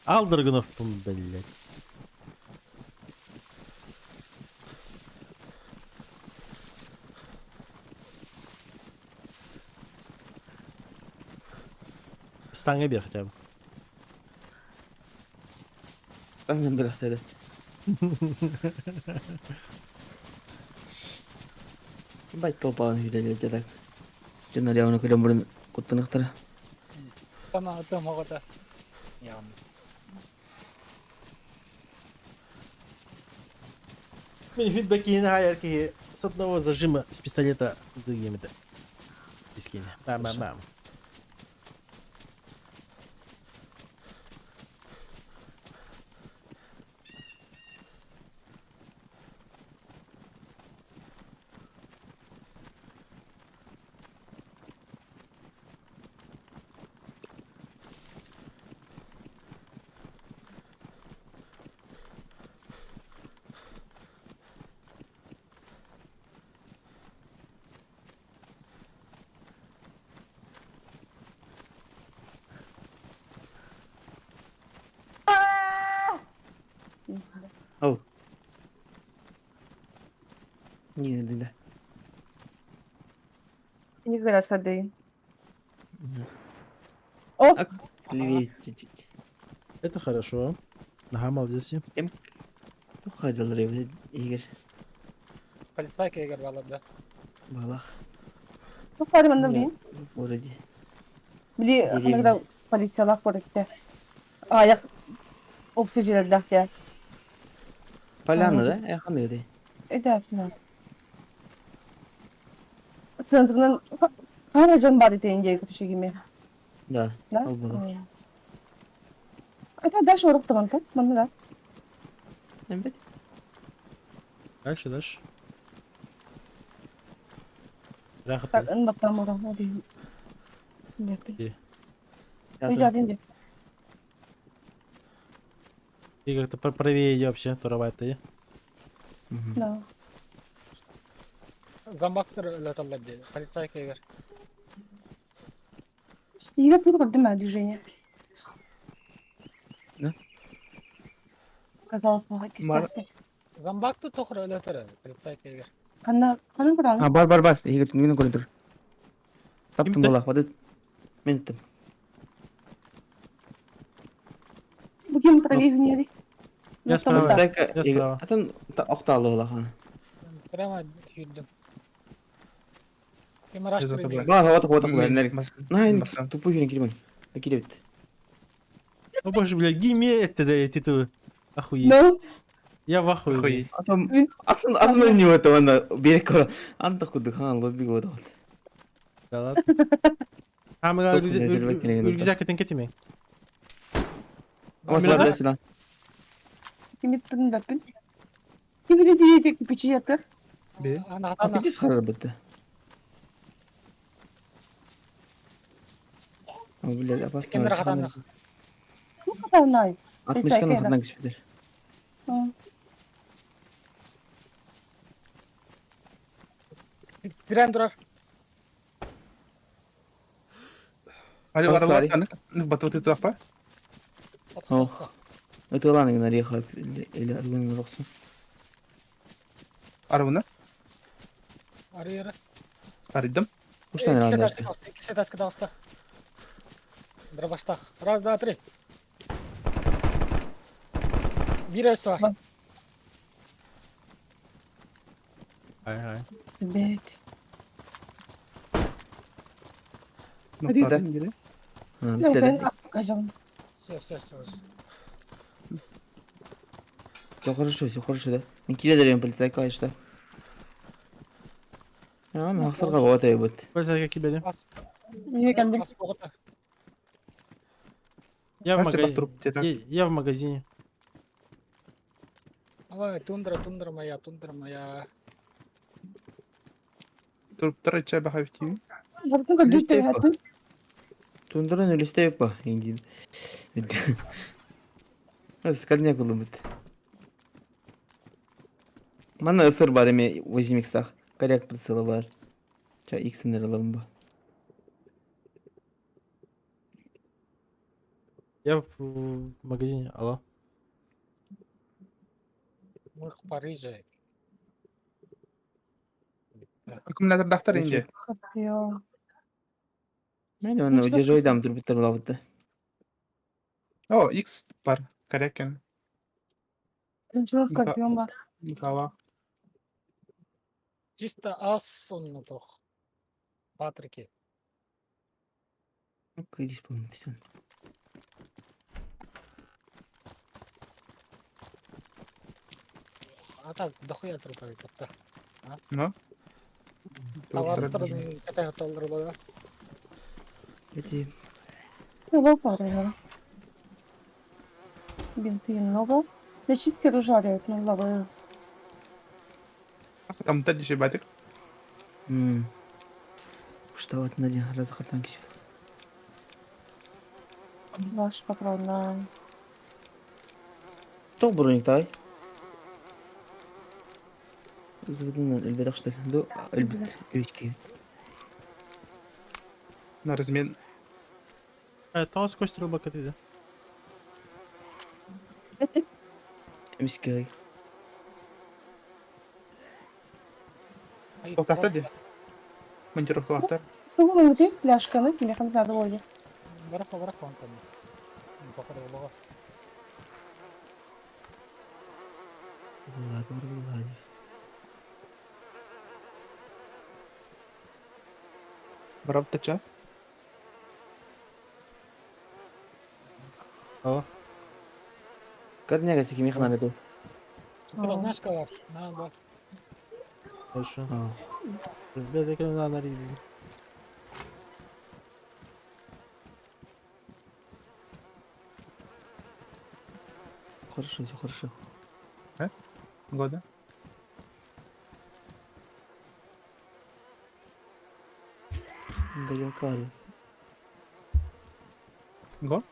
Алдыргыновпун, блядь. Станга бер хотя бы. Таҥнан бэлэхтэрэ. Бать толпаан үлэлиир дьадаг. Дьон Ариауна көрөн баран куттаныахтара. Санаатым оҕото. Яғни. Мин фидбэк киһини хаайар киһи с одного зажима с пистолета дыгемите. Искине. Бам-бам-бам. Ау. Не, да. Не говорят, что О! Левее чуть-чуть. Это хорошо. Ага, молодец. Туха дьаллар эбит Игорь. Полицайка Игорь баларда. Балах. Тух баар манна билин? Вроде. Били Деревня. ханнык да полициялаах куоракка. Аайах опция дьиэлэрдээх дии. Поляна, да? Э, ханнык этэй? Эдээпсинэ. Центрынан хара дьон баар этэ индия көтүшүгүмэ. Да, Да? ол буолар. Это дальше урок таманка, манна да. Эмбет. Дальше, дальше. Рахат. Так, ын баттам ора. Беппи. Уйдадын И как-то правее иди вообще, туровать-то. Да. Замбактыр өлөтөллөр дии. Полицайка Игорь. Игорь тут как дымное движение. Да? Казалось бы, кистяспи. Замбакты тохор өлөтөр. Полицайка Игорь. Ханна, ханын куран. А, бар, бар, бар. Игорь, түнгүнү көрөн тур. Таптым Кимди? балах, вот Мен ыттым. Бу ким правее не Я справа. Полицайка, Я Игорь. справа. Атын охтаалы балах. Прямо сүүрдүм. Ким За тобой. Бар, вот вот Мен- такой. бас- На, басам. тупой хрень кирман. Киребит. О боже, бля, гиме это да, эти ту. Охуеть. Ну, Я в ахуе. блядь. Охуеть. Атом Мин- атын атын не это ана берек кора. Анта худы хан лобби год. Да ладно. Хамыга Топ, блядь, ребят, не үргүзәк кетен кетеме. Ама Мин- сла сюда. кимиттин бәппин. Ким биле диетик пичи ятыр. Бе. Ана ана. Апетит харар бітті. О, блядь, опасно. Кемдер хатанах. Ну, катанай. Атмышканы хатан кішпедер. Тирен турар. Ари Бас аралар кари. каны. Батыр ты апа. Ох. Это ладно, нареха или орлын роксу. Арвына. Арыйры. Аридым. Уштан Икisi рада. таска, икisi таска таста. Дробаштах. Раз, два, три. Бир эс бар. Ай, ай. Бет. Hadi Nokta de. atayım geri. Yok, ben az bakacağım. Все, все, все. Все хорошо, все хорошо, да. Мен келе дерем полицайка айшта. Ана ақсырға болады бит. Полицайка кибеди. Ас. Niye geldim? Ас боғыта. Я в Бачы магазине. батырып тетак. Я в магазине. Ой, тундра, тундра моя, тундра моя. Туруп тар иче бахав тиви. Бардın gördü Lütfen. hayatın. Тундырын үлісте yok ба енді. Скальня кылым бит. Мана ысыр бар эме 8 х Коряк прицелы бар. Ча иксинер алам ба. Я в магазине. Алло. Мы в Париже. Аккумулятор дахтар инде. Yo. Мен оны Ничего удержайдам туруп бит лабытты. О, X бар. Корякен. Çılız скорпион бар. Никала. Чисто ас онны тох. Патрики. Кыдис болмады. А так, дохуя трупа бит. Ну. Таварстырдың кәтә толдырды. Эти Yok var ya. Бинты много. Для чистки ружарят на лавы. Там тадиши батык. М. Уштават на день разхатан кисеп. Ваш патрон. Тоқ броник тай. Зведен элбет акшта. Ду элбет өйтки. На размен. Тоос көстөрө бакыт иде. Эмискей. Тоқтатты де. Монтировка лахтар. Сугу өтө пляшканы киме хамзады болду. Барах, барах, он там. Бакыр болуга. Булады, булады. Барап тача. Алло. Кадняга секими хананы ду. Знаешь, бар. На, да. Хорошо. А. Бедеке на нариди. Хорошо, все хорошо. Года. Галилкары. Го.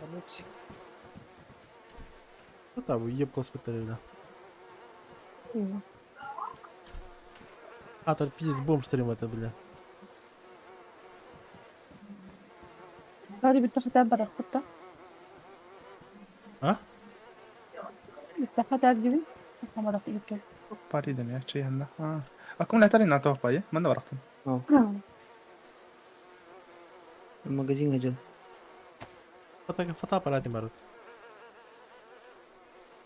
Короче, Та уебкал спитали, бля. А, тут пиздец бомж стрим это, бля. Hadi bir taxta барах кутта. А? Bir taxta gibi. Хамарах үтө. Паридем я чей ханна. А. Аккумулятор на тоқ бай. Манда барактым. Магазин гаджет. Фото фотоаппарат барут.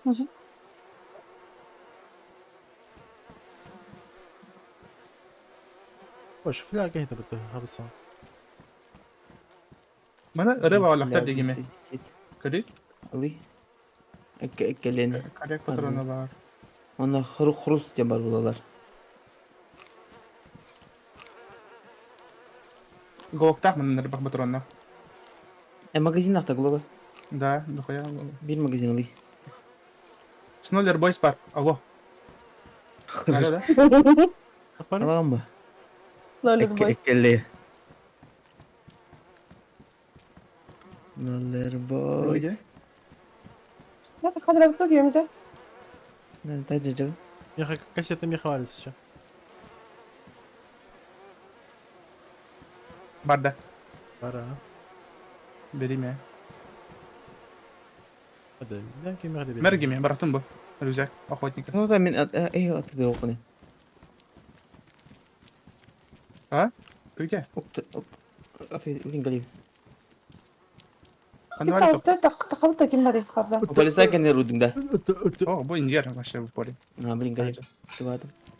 Может? Бош, фляга это бутта хабысан. Мана ыры баалахтар дигиме. Көрүй. Ылый. Эккелен. Коряк патрона бар. Онно хрус диэн бар булалар. Глоктаах манна рыбах патронна. Э, магазин ахта глога. Да, дохуя. Бир магазин ылый. Сноллер бойс бар. Алло. Надо, да? Аламын ба? Ноллер бойс. Эккеле. Ноллер бойс. Я хадра высокий, да? Да, да, Меха кассета меха валится еще. Барда. Пора. Бери меня. Мергими, братан бу. Рюкзак охотника. Ну да, мен эй, аты оқыны. А? Күлге? Аты, блин, галим. Тахалта ким бар хабза. Полиса кенер удың да. О, бу ингер вообще в поле. А, блин, галим.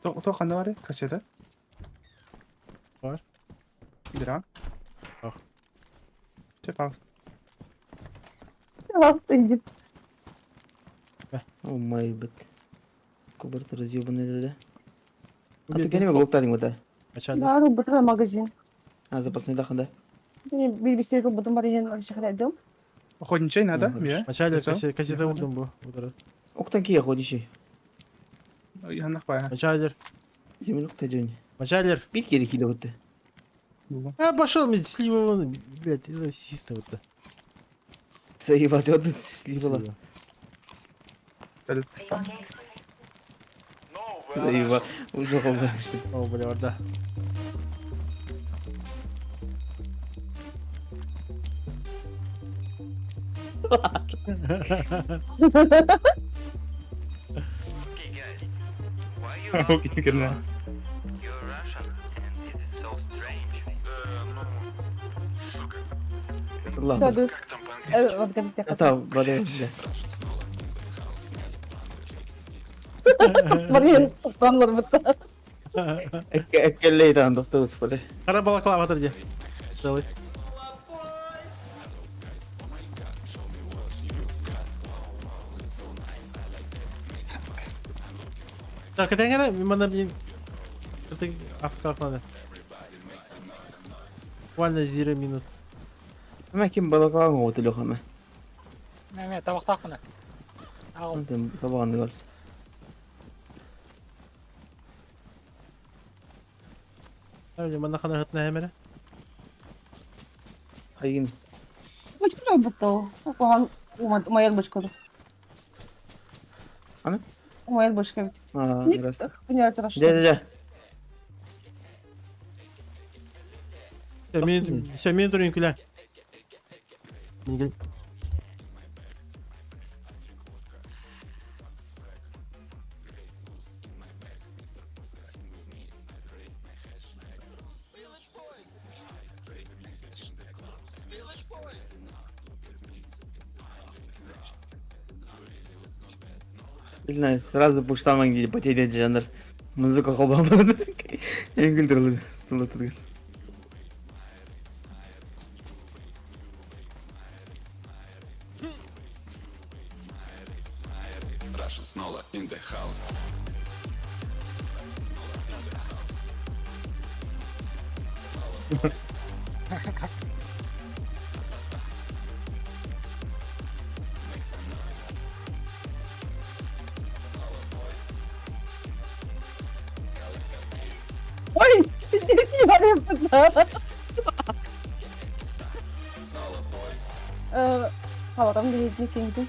То, то ханда кассета? Бар. Бира. Ах. Че, пожалуйста. Пожалуйста, иди. О май бит. Кубарты разъебанный да. А ты кенеме глоктадың ота? Да, ну бутыра магазин. А, запасной дахында. Бир бистер бутым бар ен алышахрайдым. Охотничий надо, Хорошо. я. Вначале кассета удым бу. Октан кия ходиши. Янах бая. Вначале. Землю жөн. Вначале. Бир кери хиле бутты. А, пошел мне слива вон, блядь, это система вот. Заебать, вот слива. Заеба, уже холдашты. О, бля, да. Окей, да. Allah. Ата, Ата, бара. Банлар бутта. Эккелей там доктор боле. Кара балаклава где? Целый. Так, это я надо, блин. Это как надо. Буквально 0 минут. Ма ким балаклава отелё хама. Неме, табактакпын. Агым. Табагын гол. Мана хана хатна хемере. Хайгин. Бочку бутта. Окон умаял бочку. Ана? Умаял бочка. А, раз. Понял, Да, да, да. Все, минут, все, минут күлә. Билмәй, сразу пуштаман килеп потейден жанр. Музыка колбамады. Эң күлдүрүлдү. Сулатыдыр. Russian Snola in the house. Ой, Хаватам дейт мекенди.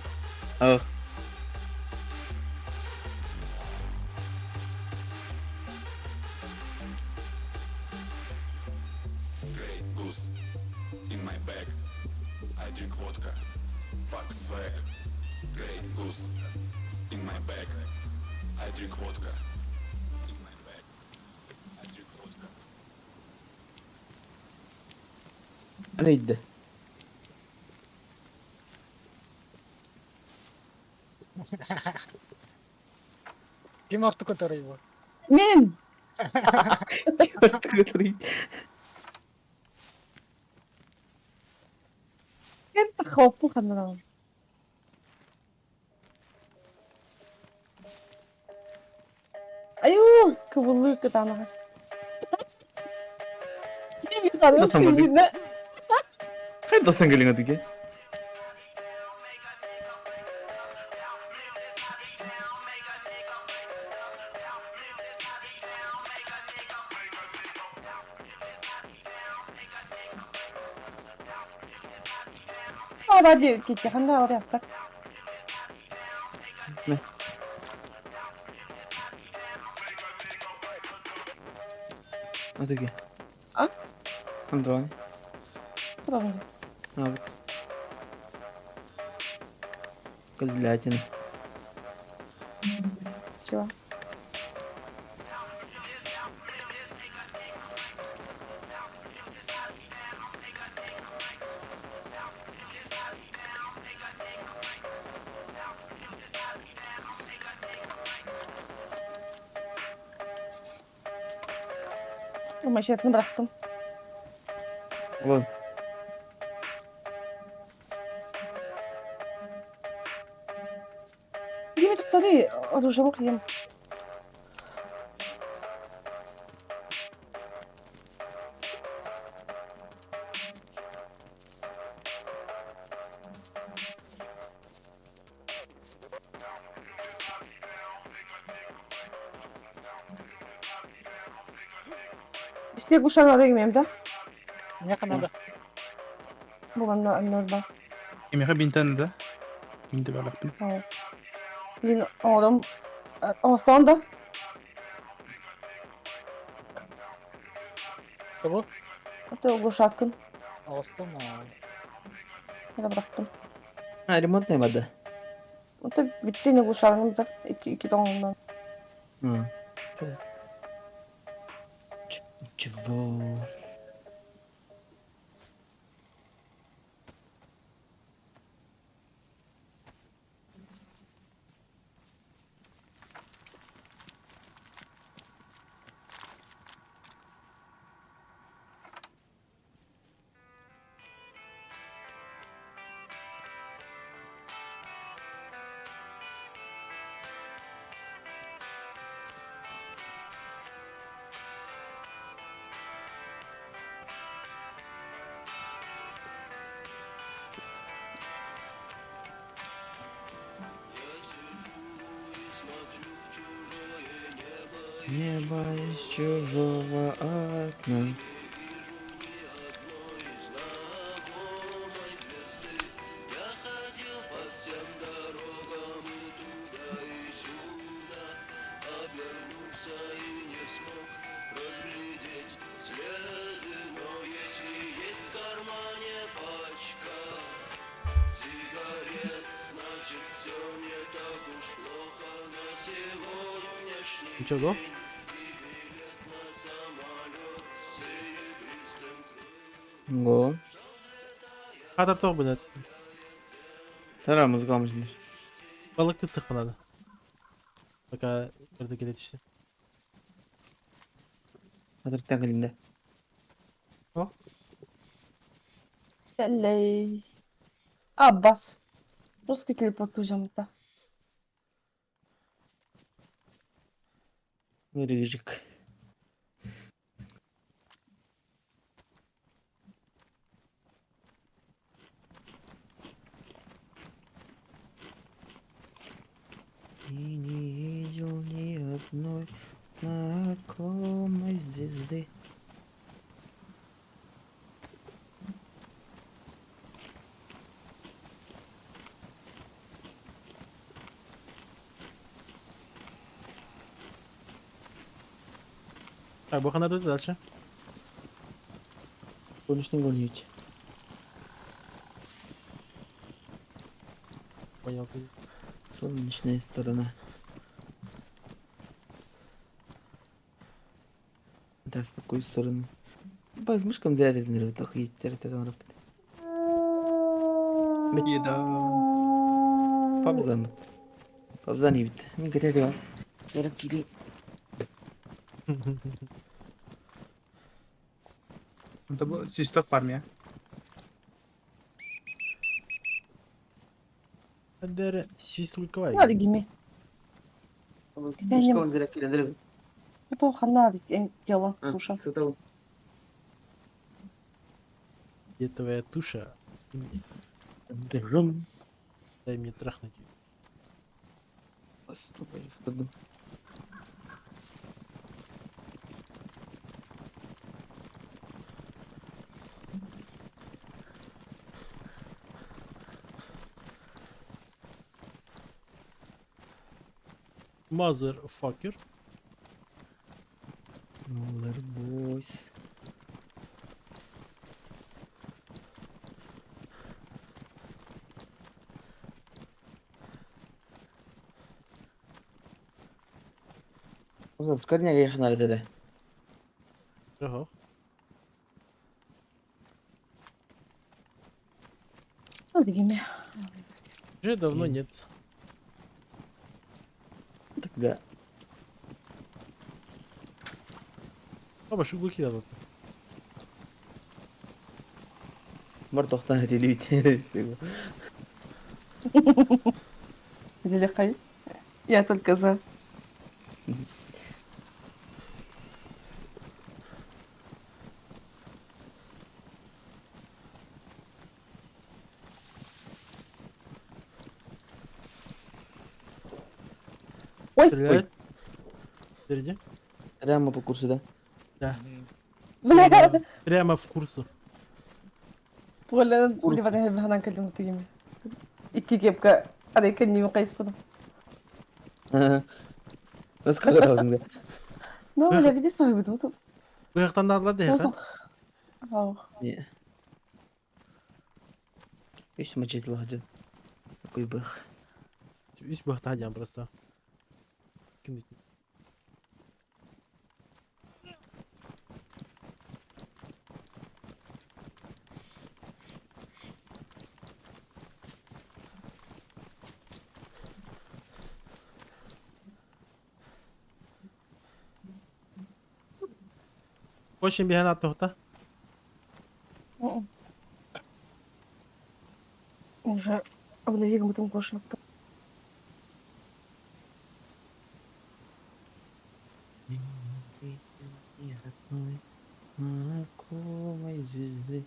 Ах. Grey goose in my bag. I drink vodka. Fuck swag. Grey goose in my bag. I drink vodka. In my bag. I drink vodka. Ана идде. Ким орту көтөрөй бу? Мен. Хоппу ханна. Айуу, кыбыллыы кытаанаҕа. Хайдах кэлиҥ атыге? Ради кити ханда барыахтар. Атыге. А? Андрони. Правильно. А, вот. Козлятина. Чего? Maşetini bıraktım. Ulan. Димит вторые оружие ем. Бистек ушана дегмем да? Миэхэ надо. Бу манна аннар Кимиэхэ бинтэн да? Бинте барахпын. бар. Блин, оҕолорум оҥостоон да? Тугу? Ото глушаткын. Оҕустум. Эрэ бырахтым. А, ремонтная вода. Ото бүттүн глушагым да икки икки тоҥоннон. А. Чего? Небо из чужого окна. Ну чё, го? Го. Хатар тоқ, блядь. Тара музыка алмышындар. Балык тыстық надо. Пока жерде келе түсті. Хатырыктан кэлинде. О. Эллей. Аббас. Русский телепорт да. Рыжик. И не видел ни одной знакомой звезды. Так, Бохан надо дальше. Солнечный гонить. Понял. Солнечная сторона. Да, в какую сторону? Баз мышкам зря ты нервы, так. Еда. Пабзан. Пабзан ебит. Мин кетеди бар. Ярып кили. Это был свисток парня. Дәрі свистульковай. Надо гими. Мишка он зря киля Это хана дело туша. Сытал. Где твоя туша? Дай мне трахнуть. Motherfucker. Roller boys. Скорняга ехнар dedi. Ага. Надо гими. Уже давно нет. Тогда. Баба, шугу кидал. Бар тоқтан телевид. Делихай. Я только за. Ой, Стреляет. Впереди. Прямо по курсу, да? Да. бля. Прямо в курсу. Оля, ливана кэлин тигими. Икки кепка арай кэнними хайыспытым. Насколько там, да? Ну, бля, види соһуйбут. Быяктан да Осыл. Ау. Не. Үс мачете ладю. Такой бых. Үс быхта дьян просто. Очень беган тоқта. Уже обновили бутым кошек. Молоко звезды.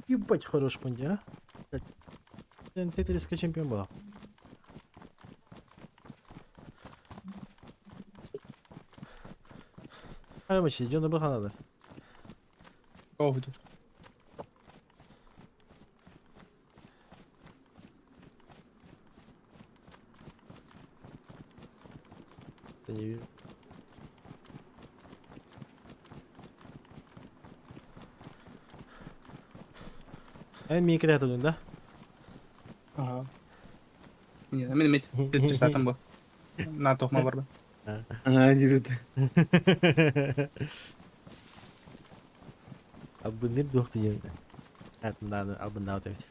Ебать хорош пунди, а? Ты чемпион была. Хаймачи, идем на надо. Кого тут? Это не вижу. Эн микро тут, да? Ага. Не, мен мет часатым был. На тохма бар. Ага, держит. Албыныр дуохты диэн. Атындааны албындаабыт эбит.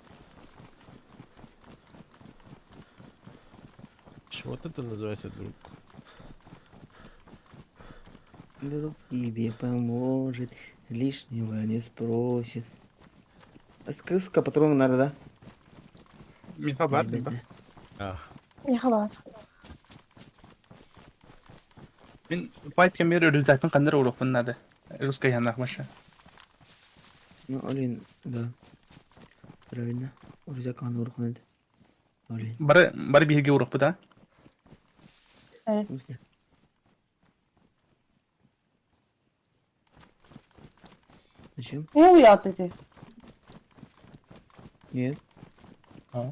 Вот это называется друг. Друг тебе поможет, лишнего не спросит. А сказка патрон надо, да? Миха бар, да? Ах. Не хабат. Мен файт кемер рюкзактын кандыр урукпун надо. Русская янах маша. Ну, блин, да. Правильно. Рюкзак аны урукун Блин. Бары бары биһиге урукпу да? В смысле? Зачем? Не уят эти. Нет. А.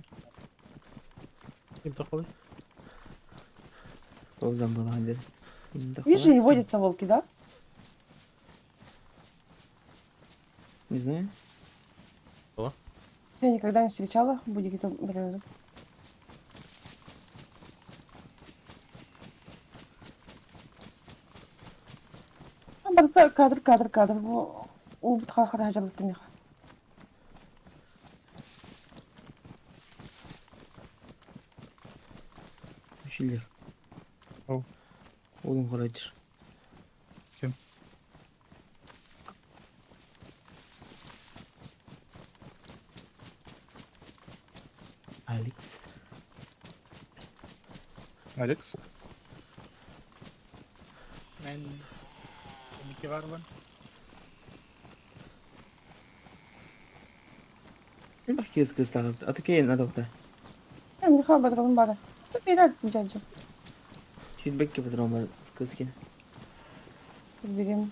Ким тохолый? Ол замбалаан дед. Видишь же, не водятся волки, да? Не знаю. Я никогда не встречала. Будет где-то блин. Барыта кадр, кадр, кадр. Бу уубут хара хара миха. Шиллер. Ол. Олым қарайдыр. Ким? Алекс. Алекс. Мен Ники барбын. Бak kız kız tağıp. Atı keyin adokta. Миха батрон бара. Бират дядя. Feedback gibi var kız ki. Берем.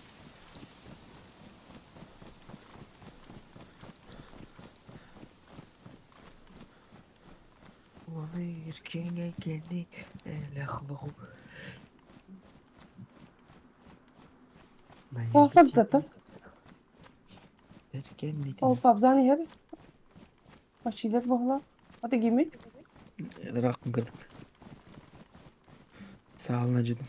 Классно Ол пабзан иһэр. Мачилер буолла. Аты кимий? Рақым кірдік. Сағалына жудым.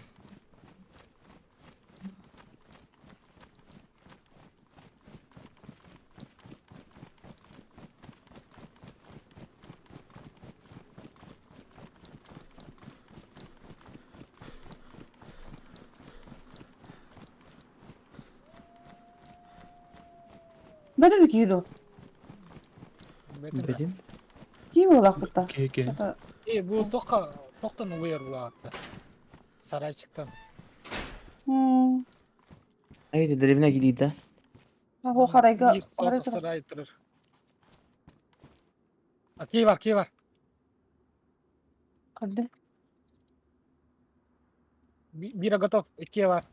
Бөтө киһи дуо? Бөдім. Кии буолаахпыт Ке ке. Это Э, бу тоққа тоқтан уйыр булаатты. Сарайчыктан. Айры деревне gidiydi да. Бу харайга Сарай сарай турur. А кий бар, кий бар. Калды. Бира готов, икки бар.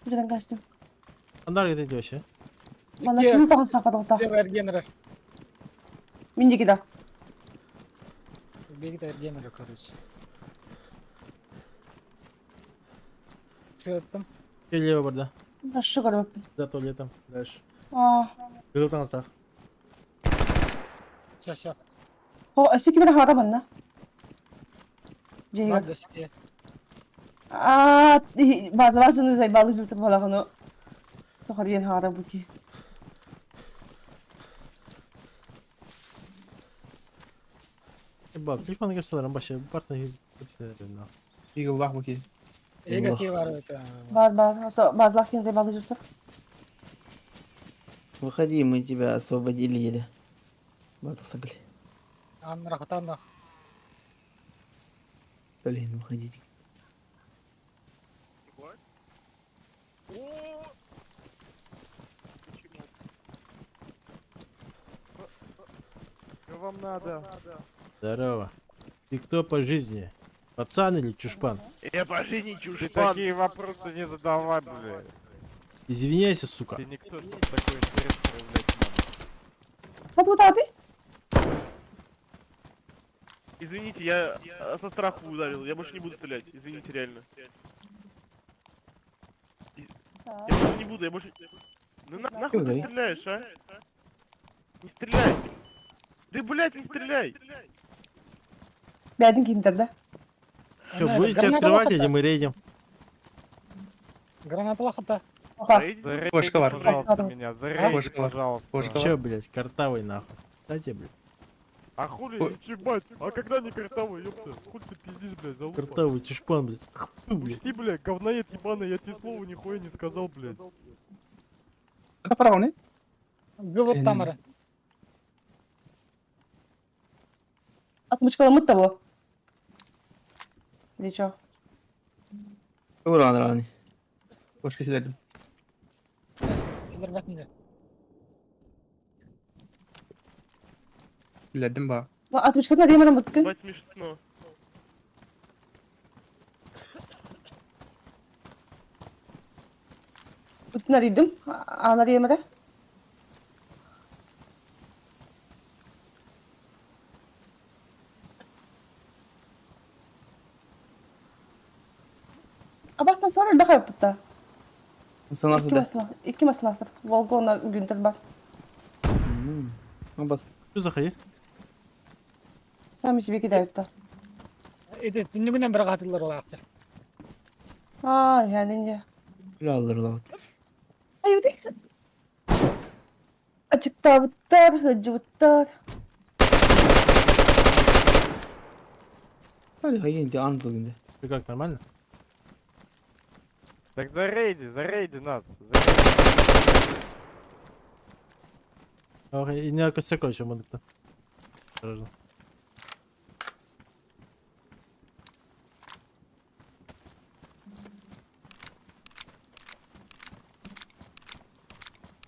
Бүтэн кастым. Андар кетет вообще. Мана ким тагын сападалта. Бир эргенер. Миндики да. Бегит эргенер, короче. Сыттым. Лево барда. Ашы көрөп. За туалетом. Дальше. А, Кызыл таңыстақ. Сейчас, сейчас. О, өсө кимер хара банна. Жейгер. Бар деске. А, базалар жыны зайбалы жүртүп балагыны. Тохар ен хара буки. Бал, телефон көрсөлөрүн башы бартын Игл бах буки. Эге кий бар это. Бар бар, ото базалар кен зайбалы жүртүп. Выходи, мы тебя освободили еле. Батық Анна хатанна. Блин, выходите. Что вам надо? Здорово. Ты кто по жизни? Пацан или чушпан? Я по жизни чушпан. Ты такие вопросы не задавай, блядь. Извиняйся, сука. Ты никто, чтоб такой интерес проявлять надо. А тут аты? Извините, я со страху ударил, я больше не буду стрелять. Извините, реально. Я больше не буду, я больше... Ну на, нахуй ты Удари. стреляешь, а? Не стреляй! Ты, блядь, не стреляй! Бәдин киндер да. Что, будете открывать или мы рейдим? Граната лахата. Оха. Зарейте, Кошка бар. пожалуйста, меня, зарейте, Кошка бар. пожалуйста. Кошка Че, блядь, картавый нахуй. Дайте, блядь. А хули, Ой. ебать, а когда не картавый, ёпта? Хули ты пиздишь, блядь, залупа? Картавый чушпан, блядь. Хпу, блядь. Ты, блядь, говноед ебаный, я тебе слова нихуя не сказал, блядь. Это правда, не? Гыбыт тамыры. Отмычкаламыт того. Или чё? Уран раны. Кошка килердим. Элер бәтинде. Килердим ба. Отмычкатын ремена буттun. Ебать смешно. Буттун арыйдым. Ана ремере. Абас маслар элбэх айыппыта. Санаах Икки да. маслах, икки маслахтар. Волга уонна Гюнтер бар. Абас. Что заходи? Сами себе кидают-то. Ити түннүгүнэн быраҕаатылар ол аахча. А, я не. Үлэ аллар Ай, Ачыктаабыттар, ыалдьыбыттар. Hadi hayır di anıl günde. Ты как, нормально? Так зарейди, зарейди нас. Зарейди. Ох, и не костер, короче, мындыкта. Осторожно.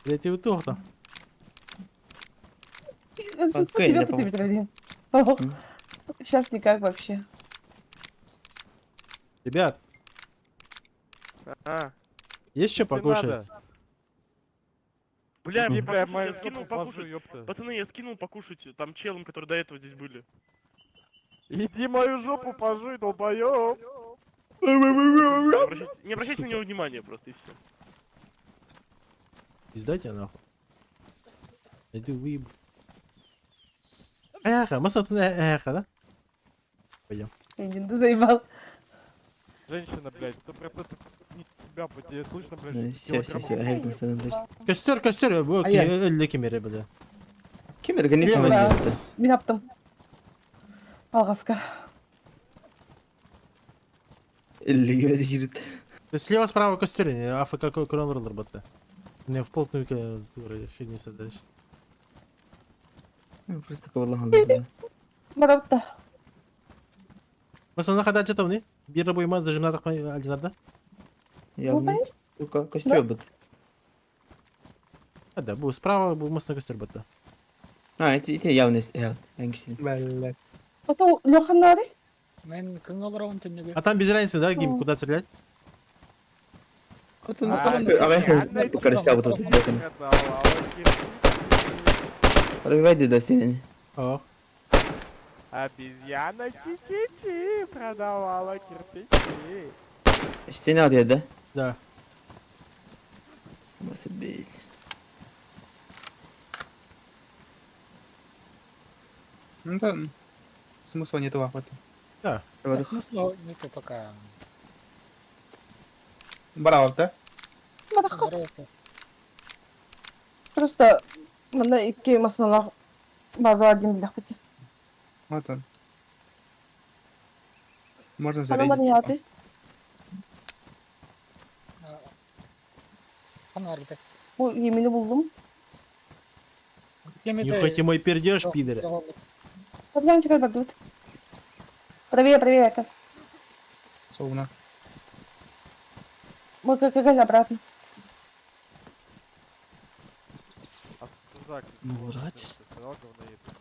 Блять, и там. Спасибо, блин. Сейчас никак вообще. Ребят, А, есть что не покушать? надо. Бля, Мгм. мне Бля, покушать, мою я скинул жопу пожуй, покушать. ёпта. Пацаны, я скинул покушать там челам, которые до этого здесь были. Иди мою жопу пожуй, долбоёб. Не обращайте, не обращайте на Сука. него внимания просто и все. Пизда тебя нахуй. Иди выебу. Эхо, мы эхо, да? Пойдем. Блин, ты заебал. Женщина, блядь, 100% не тебя, по тебе слышно, блядь, Все, все, все. Hayır sana da. Костер, костер, bu Aya. öldü kimeri bile. Kim bilir ne Лево. kadar. Мин аптым. Алғаска. 50 gibi yürüt. Слева справа костер, АФК крон роллер батта. Не в полную фигню садаешь. Просто кабалlan Барабытта. Mesela ne kadar çatı Bir boyuma зажимна такма алдинарда. Ya bu костер бит. А да, bu справа bu мостна костер батта. Ha, ити ити явно ya. Hangisi? Блядь. Ото Леханнари? Мен кыңа олоробун түннүгү. А там без разницы, да, Гим, куда стрелять? Отun А, агай костер бут. Рывайды да стенени. О. Обезьяна чи-чи-чи продавала кирпичи. Стена алıyor да. Да. Nasıl bir Ну да, смысла нету в этом. Да. Смысла нету пока. Браво, да? Барахха. Просто мында икки масыналар база один билахпыти. Вот он. Можно Анамар зарядить. яты. Анар бит. Бу емini булдум. Нюхайте мой пердеж, пидоры. Патрон чекай бардут. Правее, правее это. Совна. Мы как обратно. А тузак, Мурат. сказал, говноед, да.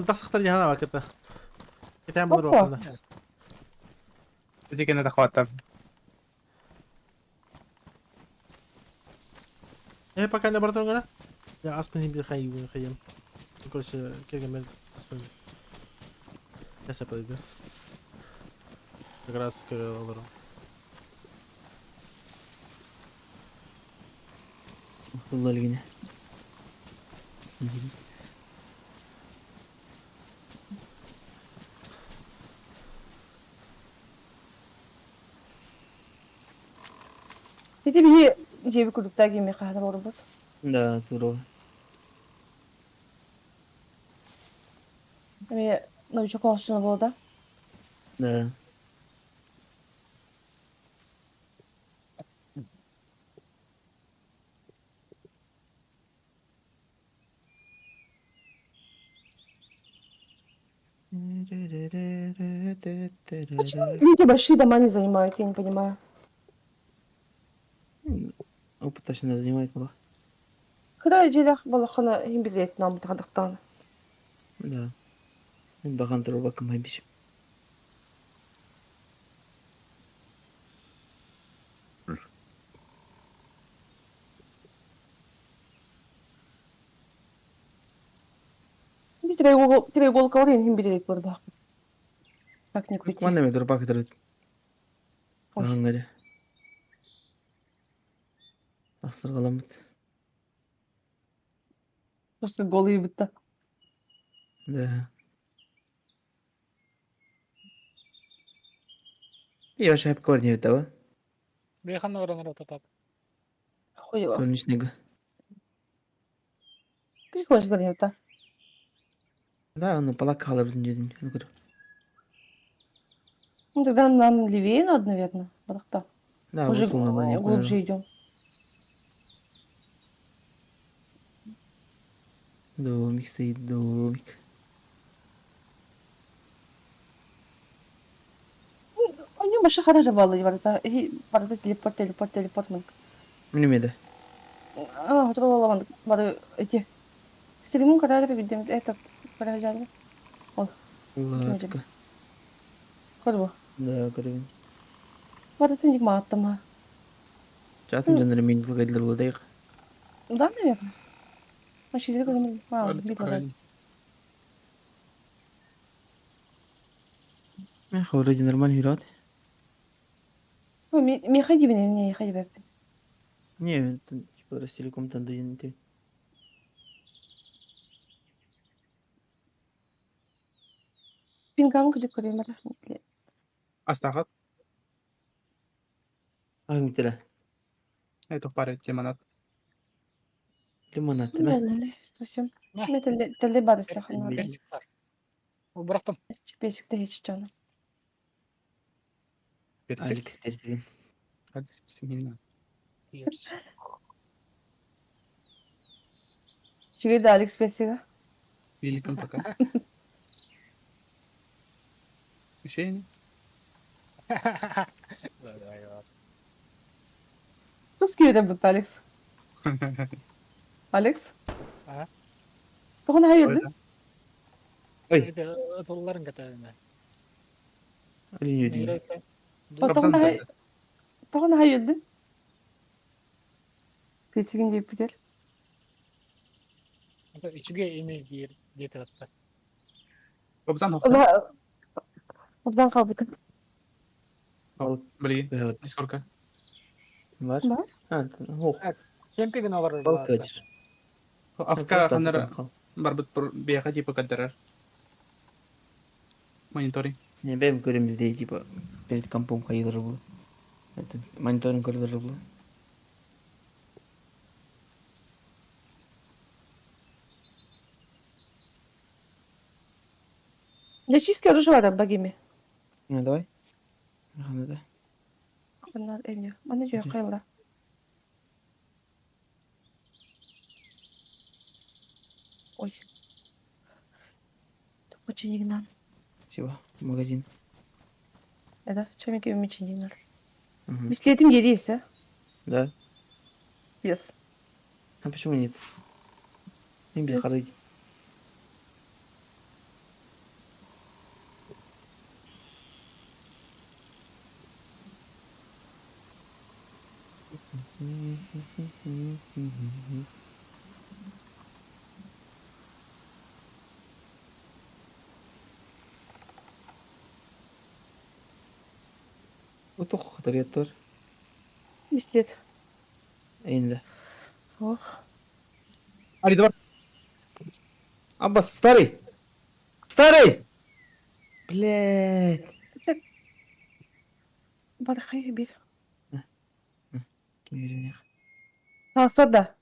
Тасықтар яна бак это. Кетен булыр Опа. вакытында. Тикен это хвата. Э, пока не братан гана. Я аспен бир хай хайым. Короче, келген аспен. Сейчас я подойду. Как раз к алырым. Allah yine. Ити биһи дьиэби курдуктаа киимми хаһан олорбут. Да, туро. Эми новичок оҕусуна буолда. Да. Почему люди большие дома не занимают, я не понимаю. Опыт точно занимает было. Кыра дьиэлээх балахана иһин билиэтин ааммытахадахтаана. Да. Мен бахан туро бакым хайбиш. Би треугол треуголкалар иһин билиэт барбаах. Как ни крути. Манна эмэ турбаак ытырыт. Ой. Аһаҥҥары. Ахсырҕаламмыт. Просто голый будто. Да. Я шайып көрдүм таба. Бэйхан оронор отатат. Хуево. Солнечныйга. Кыыс солнечный көрдүм Да, ну палатка халабытын дедим. Ну тогда нам левее надо, наверное. Барахта. Да, Уже вот солнце, глубже идем. Домик стоит, домик. Они машина хорошо была, барата. И барата телепорт, телепорт, телепорт мын. Минем да. А, вот бары эти. Сиримун карадыр видим, это проезжали. Ол. Ладка. Көрбө. Да, көрөбүн. Баратын дик мааттама. Жатын дьоннор мин кылгайдылар буолдайык. Да, наверное. Машина көрөмүн. А, бит барат. Мен вроде нормально жүрөт. Ну, ми ходи бine, не ходи беп. Не, типа Ростелеком там дойден Пингам күжүк көрөм бар. Астахат. Ай, үтәрә. Это пара лимонад. Лимонад, мә. Совсем. Мә. Мен теле теле бар сахна. Персик бар. Ол бырахтым. Песикте һич жаны. Персик. Алекс персигин. Алекс персик. Персик. Чиге да Алекс Песига. Великан пока. Еще Русский это был Алекс. Алекс? А? Тоғын хайырды? Ой. Толларын катайына. Алин өйдүн. Тоғын хайырды? Петигин деп бітер. Үчүгө эме диир диэт атта. Обзан Обдан қалбыты. Блин, дискорка. Бар? Бар. А, ох. Кемпигин олар. Балкачыр. Афка ханара барбыт бияха типа каддарар. Мониторинг. Не бэм көрөм билде типа перед компом хайылар булу. Это мониторинг көрөлөр булу. Для чистки оружия бар багими. Ну давай. Ага, да. Bunlar эмне? Мана жөө кайла. Ой. Топочинигнан. Спасибо. Магазин. Это чомик юмичинигнан. Бислетим едисе. Да. Yes. А почему нет? Не бил харыть. Утух тареттор. Бислет. Эйнде. Ох. Али, давай. Аббас, старый! Старый! Блядь. Бархай бир. Ким Тастар да.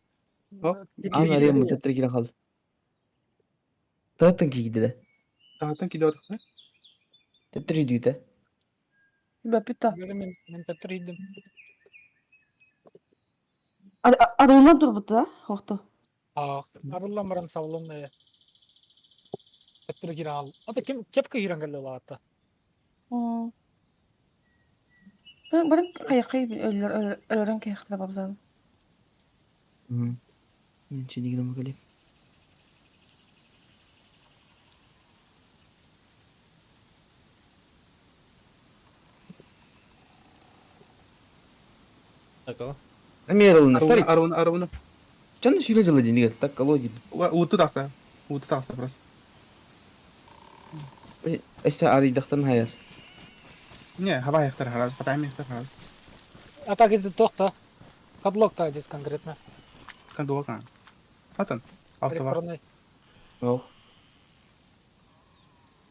Ана рем тетре килен қалды. Таттан киді да. Таттан киді отыр. Тетре үйді да. Бапита. Мен мен тетре үйдім. Арылна турбут да, охто. А, арыллан баран саулын тетре кирен ал. Ата кем кепка кирен келді ата. Баран кайыкы өлөрөн кайыктыра бабзан. Мен ченигин магали. Такого. Амир, старый. Арун, Арун. Чан шүле жылы дейін так колоди. Уту таста. Уту таста просто. Эссе арыйдақтан хайыр. Не, хабаевтар харас, хатаамиевтар харас. А так это тохта. Кадлок-то здесь конкретно. Кандуакан. Атын. Алтыва. Электронный. Ох.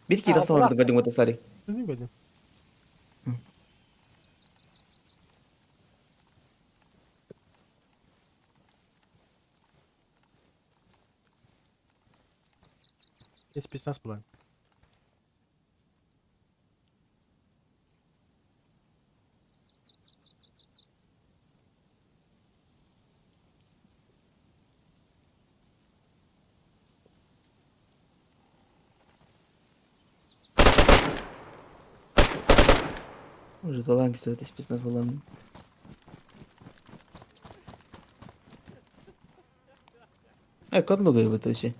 Bir А, киһи тахсан булак. барбыт Вадим Отасари. Не годен. Есть 15 план. Уже талант кстати, спецназ буолан. Э, код лугай вот вообще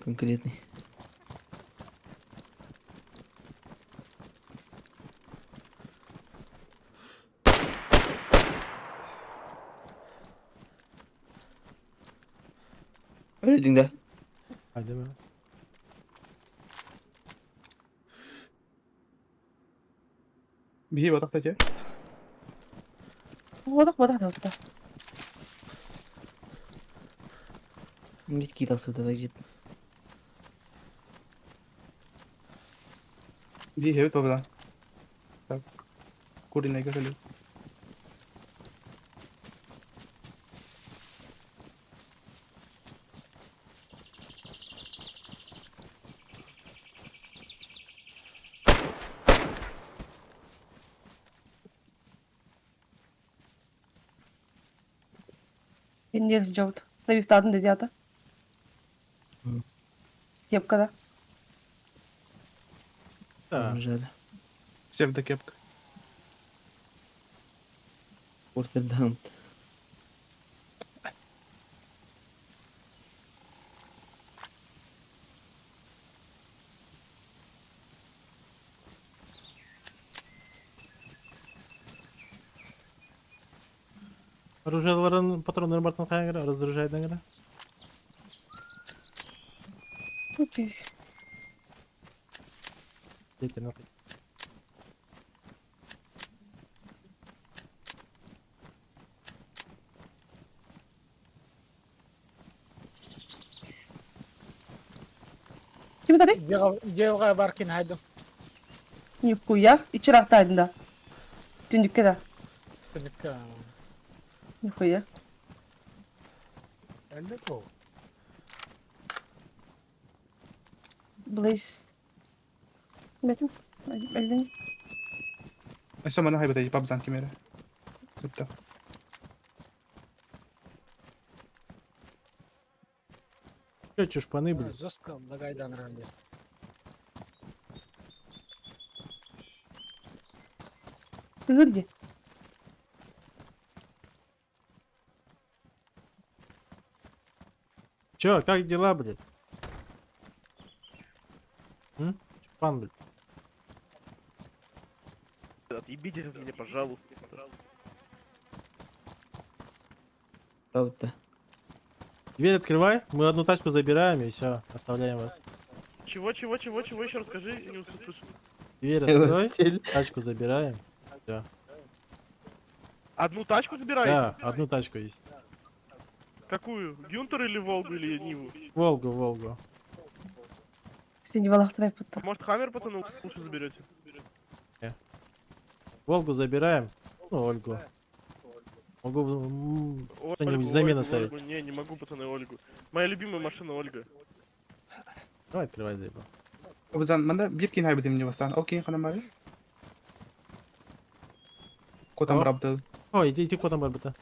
конкретный. Öyle да. Hadi mi? Биһи батахта те. Бодох бодох да отта. Битки тахсыта так жет. Биһи хэбит бабадан. Так. Куринайга кэлэ. Иннер жабыт. Навифтадын деди ата. Кепкада. Да. Жаль. Псевдокепка. Ортадан. Оружияларын патроннарын бартын каян кара, разоружайдан кара. Окей. Дети, нахуй. Ким тари? Дьиэҕэ баркин хайдым. Нихуя. Ичирахтайдын да. Түндүккэ да. Түнүккэ. Нихуя. Элбек ол. Блейз. Бетим. Элден. Өссө маны хайбата пабзан кимере. Тутта. Че, чушпаны, блядь? Жестко лагайдан ранде. Тыгырди. Че, как дела, блядь? М? Чушпан, блядь. Отъебитесь от меня, пожалуйста. Правда. Дверь открывай, мы одну тачку забираем и все, оставляем вас. Чего, чего, чего, чего еще расскажи, не услышал. Дверь открой, Стиль. тачку забираем. Одну тачку забираете? Да, одну тачку есть. Какую? Гюнтер или Волгу или Ниву? Волгу, Волгу. Сени балахтырай путта. Может, Хаммер пацаны лучше заберете? Волгу забираем. Ну, Ольгу. Могу Ольгу, Что-нибудь взамен Ольгу, оставить. Ольгу. Не, не могу, пацаны, Ольгу. Моя любимая машина Ольга. Давай открывай, заебал. Бабзан, манда бир кин хайбат имни бастан. Окей, ханам бары. Котам О. рабды. О, иди, иди котом барбата.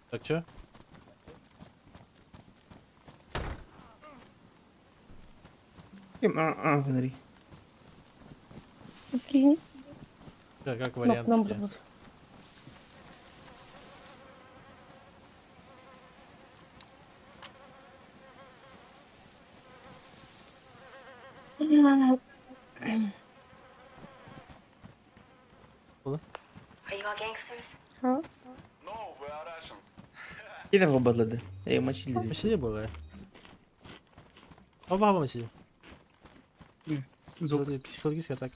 Так, чё? Ким а а смотри. Кихини. Да, как вариант. Нам тебе? будет. Are you all gangsters? Ha? No, we are Russians. Ким батлады? Эй, мочили. Вообще было. Оба, оба, мочили. Звук. Психологическая атака.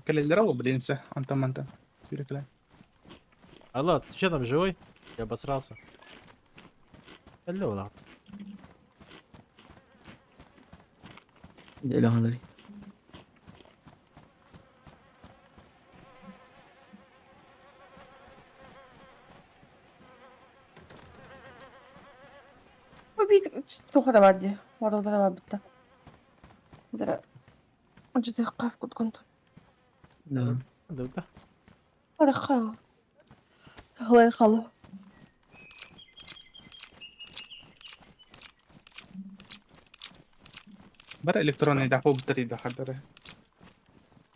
Кэлэллэр ол, блин, все. Антон-мантан. Сүүрэ кэлэн. Алло, ты что там, живой? Я обосрался. Алло, ладно. Илэхалари. Убить туох эрэ баар дии. Боруолара баар бытта. Дьытыахха куткунтун. Да. Да, да. Арыхха. Халай халы. Бар электронный да буолбуттар да хардары.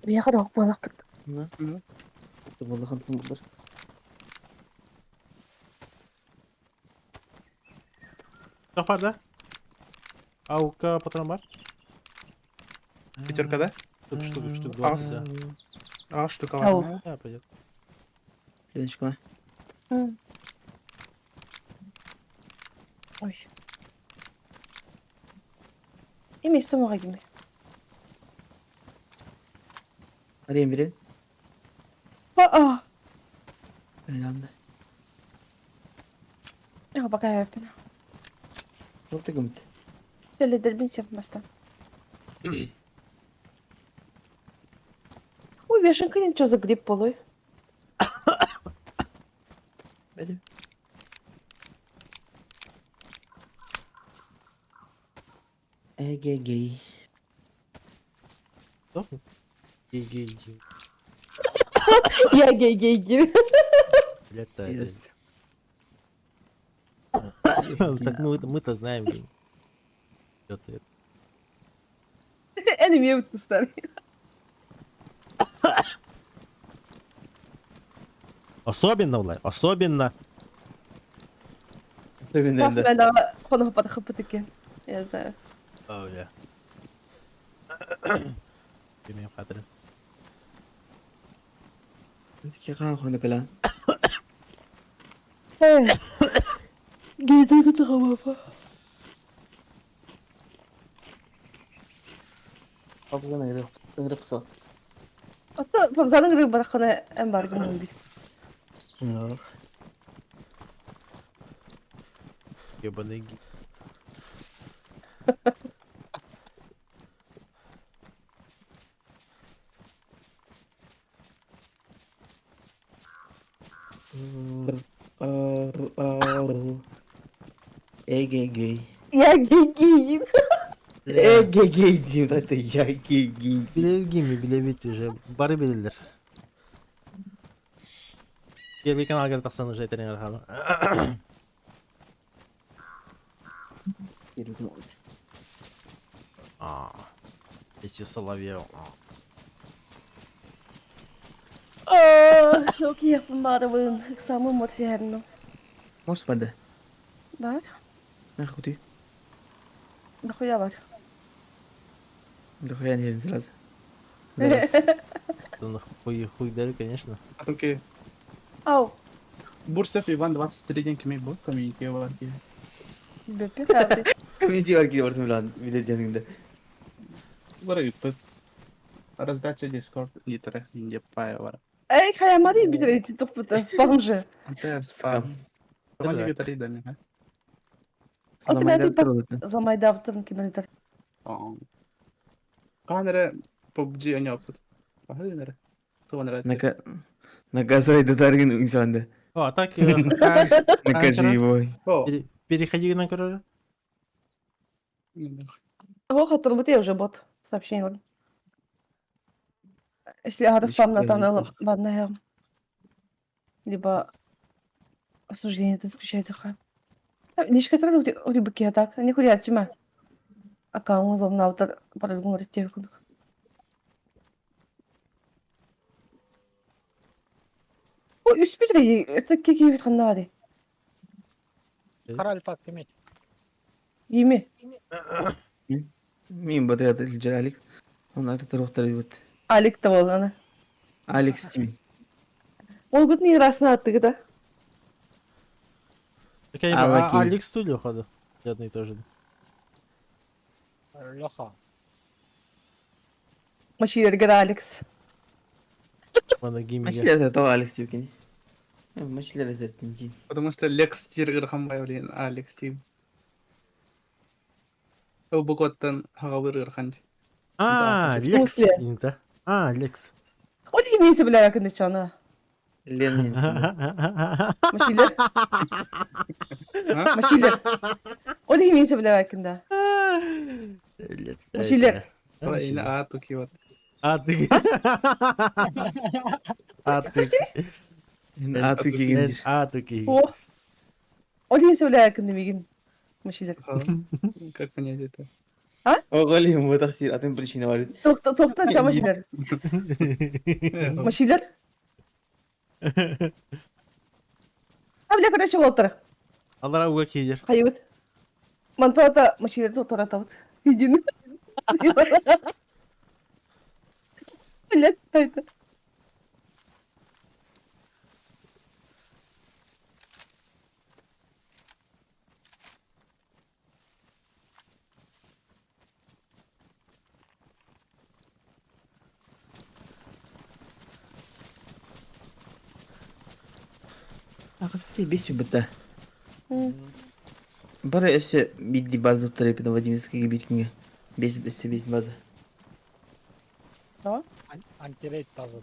Биһиэхэ да буолахпыт. Буолахан булар. Туох бар да? Аука патрон бар? Пятерка, да? Штук, штук, штук 20, да. А, штука Ау. ладно. Да, пойдет. Леночка. Ой. Ими сумаға кими. Арыйан бирин. Аа. Айланды. Яа пока я Ол тыгымт. Теледербин сеп бастан. Ой, вешенка ничего за грипп полой. Бәдем. Эгегей. Что? Гей, гей, гей. Я гей гей гей. Блядь, да, Есть. это- Так мы, мы-то знаем. гей. Чё ты это? Энеми старый. Особенно, Влад, особенно. Особенно да. Мен қонақ бат екен. Я знаю. О, бля. Имеем хатыры. Тики хан кала. Гейде күті қабапа. Папзан ыңгырып со. Ата папзаның грипп бараққана әм бар гүнін бит. Ебаный гей. Эгегей. Я гей гей. Эгегей дейм это я гей гей. Билер билебит уже. Бары билер. Первый канал тахсан уже тренер хала. А. Эти соловьев. А. Окей, барыбын. Экзамен мот сиһэрним. Мос бада. Бар. Нахуй. Нахуя бар. Нахуя не сразу. Да нахуй хуй дали, конечно. А то Ау. Бурсов Иван 23 день кеми был, комьюнити варки. Бепе хабы. Комьюнити варки бартым билан видео жаныңда. Бара юппет. Раздача Discord литера инде пая вара. Эй, хаямари битре топпута спам же. Антер спам. Это Команди битари дали, ха? Замайдаптым кименетер. Канере PUBG ойноппут. Баһыгынара. Туонара. Нака наказывай татаргын инсанды. О, а так Накажи его. О. переходи на король. О, хатырбыт я уже бот. Сообщение. Если ага спам на там ладно Либо обсуждение это включает их. Лишь который рыбаки так. Не хуя чима. Аккаунт зломна автор паралгун реттев кудук. Ой, үспит это кеки бит ханнади. Король пак иметь. Еме. Мин бата жер Алекс. Он аты тарохтар бит. Алик та боланы. Алекс тим. Ол гут не расна аттыгы да. Алекс студио ходу. Одно и то же. Леха. Машилерге Алекс. Мана гимиге. Машилер это Алекс Евгений. Машилер это тинти. Потому что Лекс тир ырхан блин, Алекс тим. Ол букваттан хаҕалыр ырхан. А, В Лекс. смысле? Да. А, Лекс. Ол имеется бля кындычаны. Ленин. Машилер. Машилер. Ол имеется бля кында. Машилер. Или А туки вот. А ты. А ты. А туки А туки. О. Ол имеется бля кында мигин. Машилер. Как понять это? А? Оҕолим бу тахсир атын причина бар. Тохта тохта чамашилер. Машилер. А бля короче олтыр. Алара уга киер. Хайыбыт. Мантата машилер тоторатабыт. Идин. Блядь, это. Хас бит бес битта. Бары өссө бидди база туттар эпин Владимирскийге бир күнгө. Бес өссө бес база. Что? Антирейд база.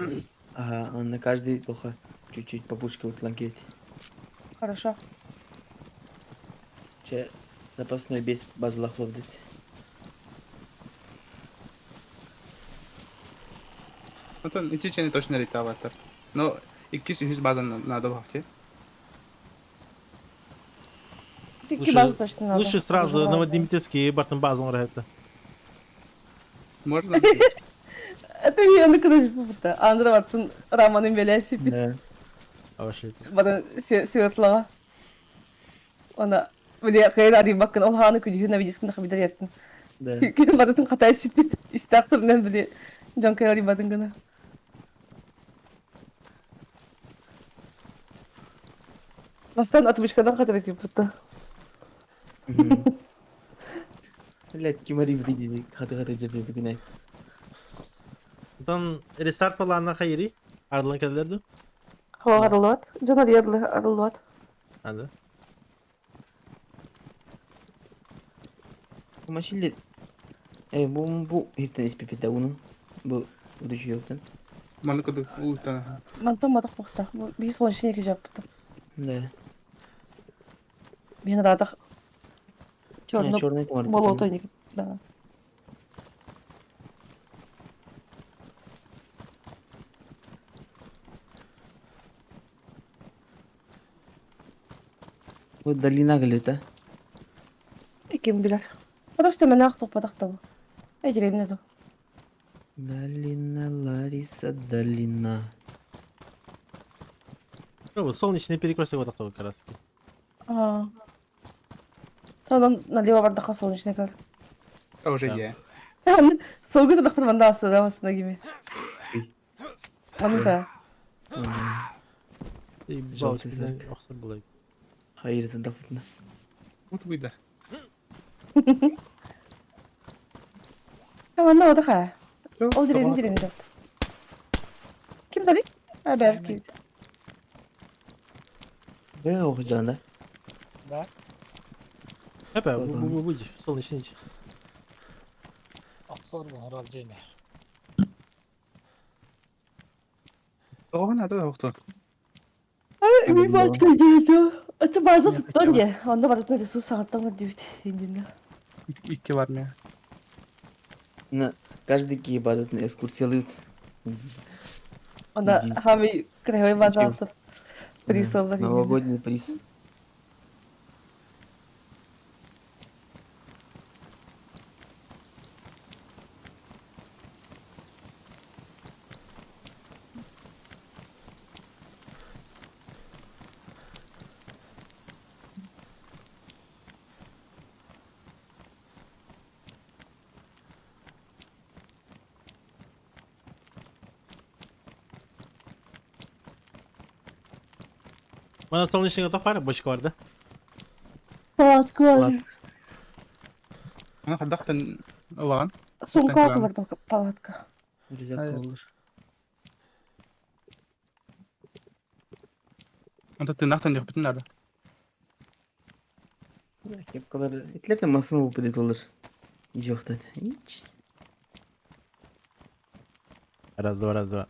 Ага, он на каждый плохо чуть-чуть по пушке утланкивает. Хорошо. Че запасной бес база лахлов дес. Отон ити чени точно ритаватар. Но иккис үһүс базан надо бахте. Икки база точно надо. Лучше сразу на Владимирский бартын базу это. Можно? Это я на кадаш бупта. Андра бартын Раманын беляси бит. Да. Аваши. Барын светлага. Она били кайра ари бакын ол ханы күдү на видискин хабидар яттын. Да. Кин барын катай сипит. Истактыр менен били жон кайра ари батын гына. Бастан отмычкадан катар этип бутта. Блядь, кимари вриди, хаты-хаты жерде бүгүн. Там рестарт планына хайри. Ардылан келдерди. Хава арылат. Жон ари арылат. Анда. Машилер. Э, бу бу хиттен испипи да уну. Бу удушу жоктан. Маны куду уутан. Мантан матак бухта. Бис он шинеки жапты. Да. Мен радах. Черный Черный томар. болотойник. Да. Бу долина галета. Ким билер. Просто мен ак топадак табы. Эжеремне ду. Долина Лариса, долина. Солнечный перекресток вот такой как раз таки. А. Там налево бардака солнечный кар. А уже е. Солгы да манда асыда масына кими. Аны да. Ебал, охсор булай. Хайырды да футна. Вот выйда. Ама ода ха. Ол дирен дирен да. Ким дали? А belki. Бре охжан да. Да. Эпе, бу бу бу солнечный. Аксор бу хорал жеме. Оған надо охтор. Ай, ми бачка жейді. Это база туттан де. Онда барып ресурс сағаттан деп индинде. Икки бар ме. На каждый ки базатын экскурсиялыйт. Онда хами краевой база алып приз алды. Новогодний приз. Мана солнечный топ бар, бочка бар да. Палатка. Аны хайдахтан ылаҕын? Сумка булар палатка. Рюкзак olur. Онто тыынахтан диэхпитин наада. Кепкалар итлерден масын болуп кетет олар. Жок Hiç. Раз, два, раз, два.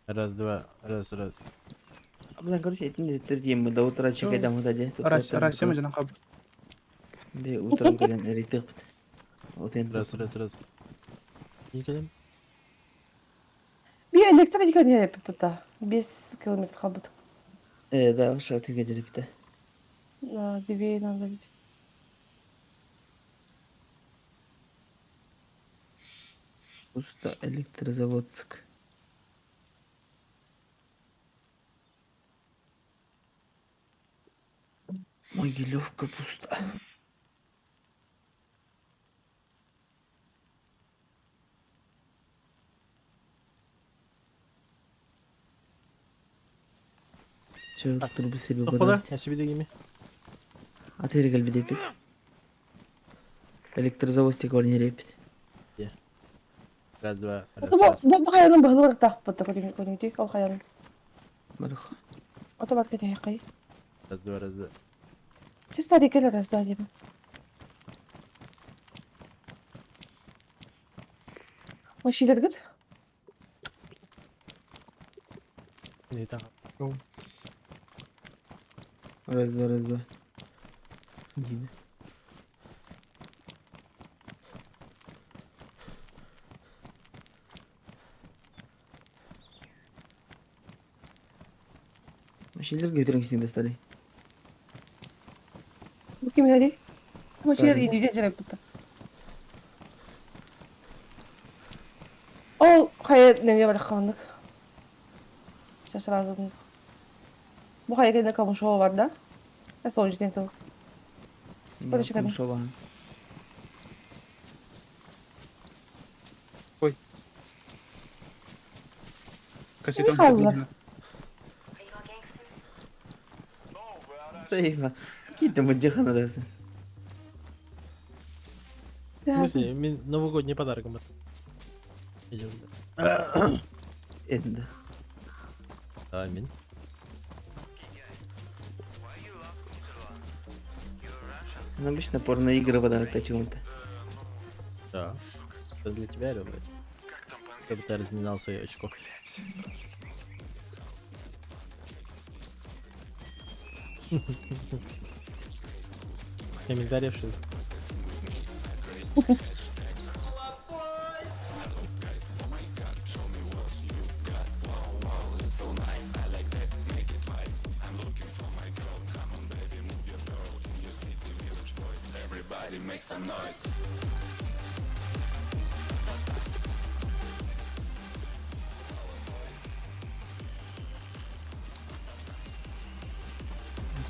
Раз, два, раз, раз. Абдан короче этин төрдием до утра чекайдам хада Арас, арас, сема жана каб. Бе утром келен эриттик Отен Раз, раз, раз. Николем. Би электрика не пыта. 5 километр хабыт. Да, ошо тиге жерипти. Да, две надо видеть. Уста электрозаводск. Могилевка пуста. Чё, трубы себе Тоқпала, я себе дегеме. Атері келбі деп Электрозаводстик бар не репит. Раз, два, раз, Бу раз. бу хаянын баһылар тахпыт көрүнү ол хаянын. Барых. Ото бат кете хакай. Раз, два, раз, два. Чисто декелер раз да дем. Машилер гит. Не так. Раз, два, раз, два. Диді. Машилер көтөрөңсүң достали. Бу ким хәри? Машилер Правильно. инде жереп бит. Ол хая неге бар калдык. Сейчас сразу. Бу хая келде камышова бар да? Я сол жерден тур. Короче, кәдімгі. Шоба. Кассетон. Михайло. Are you all gangsters? Тайба. Какие там муджихана дасың. В смысле, мин новогодний подарок это. Идем. Енді. Аминь. Ну, обычно порно-игры подарок чему-то. Да. Это для тебя, Лёва? Чтобы ты разминал свое очко. С комментариев, что ли?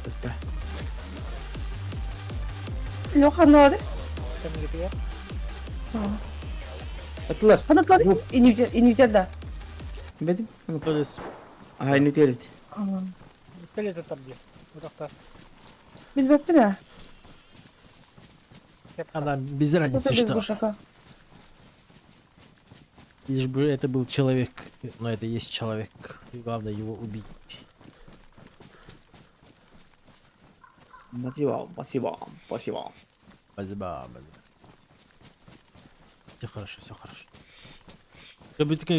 Тотта. Леха нады. Кемге Атылар. Ханатлар инвитер да. Бедим. То есть, Ага, не терет. Пистолет там где? Утакта. Билбеппин а. она без разницы, Что что. без Лишь бы это был человек. Но это и есть человек. И главное его убить. Спасибо, спасибо, спасибо. Спасибо, спасибо. Все хорошо, все хорошо.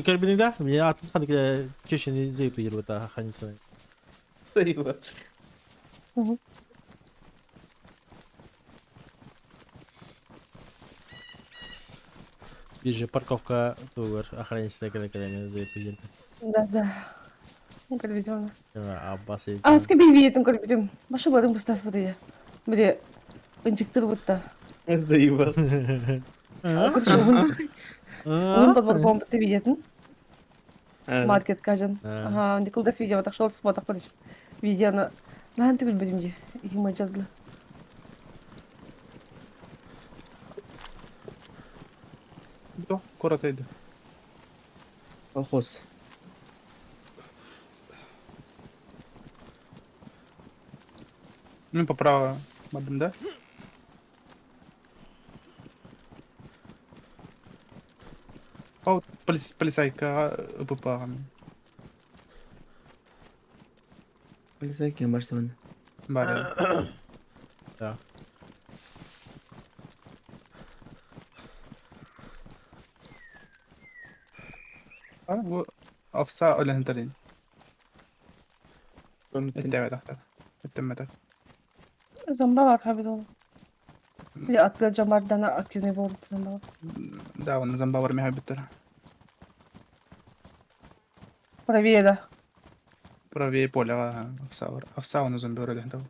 Карбин, да? Мне атын ханык чешен заеб ебата ханиса. Спасибо. Бирже парковка тугар охранница когда когда заеб Да, да. Көрбүтүм. Аббас Аска би биетим көрбүтүм. Башы барым бустас бу Бире ынчыктыр бутта. Заебал. Уун подбор бомба ты видетин. Маркет кажын. Ага, онди кылдас видео так шол спотак кылыш. Видеоны нахан түгүл билим же. Ихим жадылы. До, коротайды. Колхоз. Ну, поправо бардым да? Ол полицайкаҕа ыпыппаҕым. Полицайка барсамын. Бары. Да. А, бу овса өлөһүнтэрин. Эттэмэтэх. Эттэммэтэх. Зомба бар хабит ол. Или атка жомардана активный болду зомба. Да, оны зомба бар меха биттер. Правее да. Правее поля овса бар. Овса оны зомби өлөһүнтэ.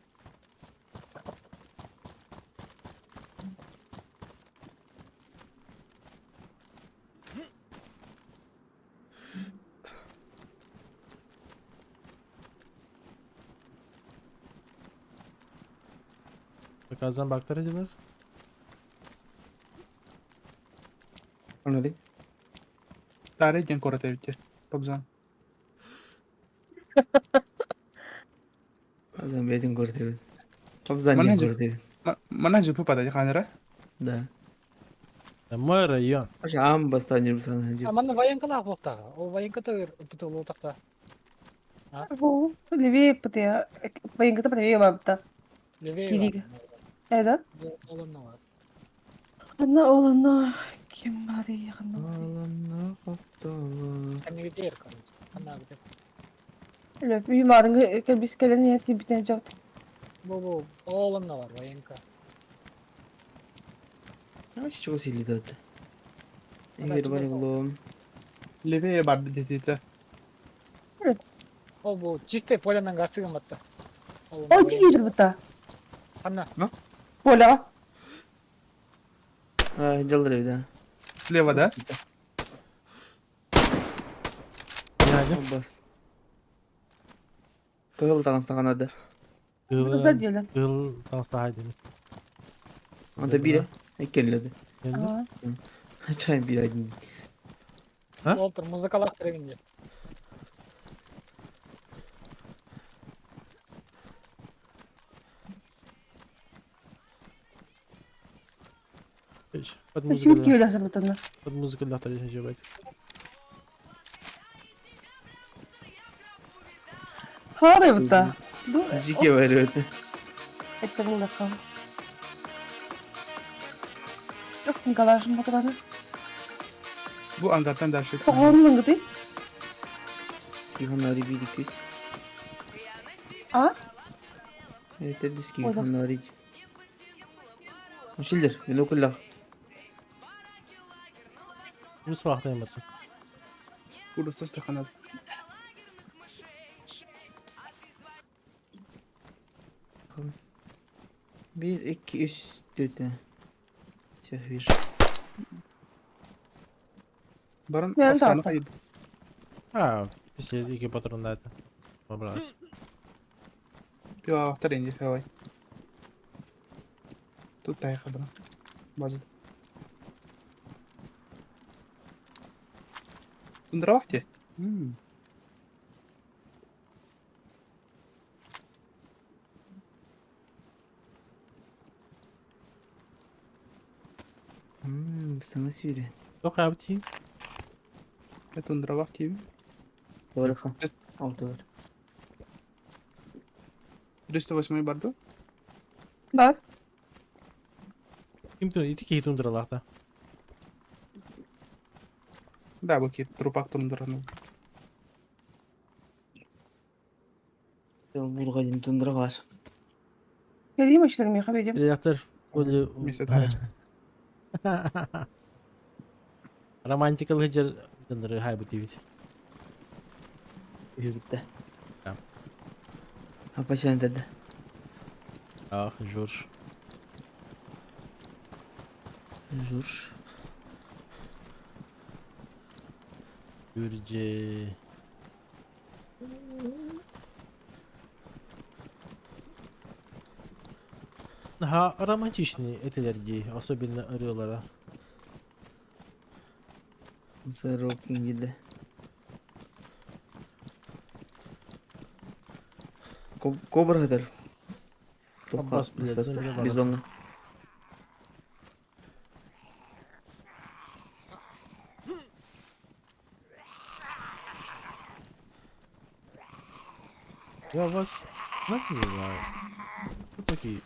Bakarsan baktар edilir. Anladın? Таре диэн куорат эбиттэр. Побзан. Адам бэйэтин көрдөбүн. Абзан Манна диэн же- көрдөбүн. Манна жупу падать ханара. Да. Мой район. Аш аам бастаан жүрүп сана А манна военкалаах буолтаҕа. Ол военката ытыллыбатахта. Левее ПТ. Военката правее бабта. Левее Кирига. Э да? Олонно бар. Анна ол анна ким бар ягына. Аланна хаптала. Кэннигитээр короче. Ханна бит. Үлө бимарыңы кебис келен яти битен жапты. Бу бу олонно бар военка. Аш чего силидат. Ага, Эгер бар чугас ол. болом. Левее бар дедите. Ол бу чистый полянан гасыгын батта. Ой кигер быта. Ханна. Поля. А, жалдыр да. Слева, да? Yani. Бас. Кыгыл таган да. Кызда Kıl, diyelim. kıl dans daha edin. Анда бире. Эккенледи. Енді. Чайын бир айдын. А? Ол тур музыкалаах керегинде. Под Сүүт музыка. киөлөсөр бытана. Под музыка для второй жебет. Хары быта. Жике бар өтө. Эттерин лакам. Yok галашым батыраны. Бу ангартан дальше. Тоғорун гыты. Киханари бир 200. А? Это диски Ой, да. киханари. Шилдер, мен окуллах. Bu silahta yemedim. Курса стаханат. Bir, iki, üç, dört. Всех вижу. Баран Мен овсаны тартам. қайып. Ha, bir iki patron da etti. Образ. Пиво таренди давай. Тут тайха бра. База. Тундравахте? М. Ммм, саңа сүйрен. Yok abi değil. Это тундравахте. Барыха. Эс- Алтылар. 308 барду. Бар. Kim tun? İti ki tunduralakta. Да, бу ки трупак тундрану. Булга дин тундра бар. Geleyim işlerimi yakabedeyim. Redaktör Вместе тарача. Romantical hıcır tundırı hay bu TV. Битте. Да. Апашан деди. Ah, jur. Жур. Gürce. Ha романтичный этилер дии, особенно ырыалара. Сорок диди. Кобра хатар. Туохха Аббас, блядь, бастатта? зомби бар. Бизоҥҥа. Я вас знать не знаю. Кто такие?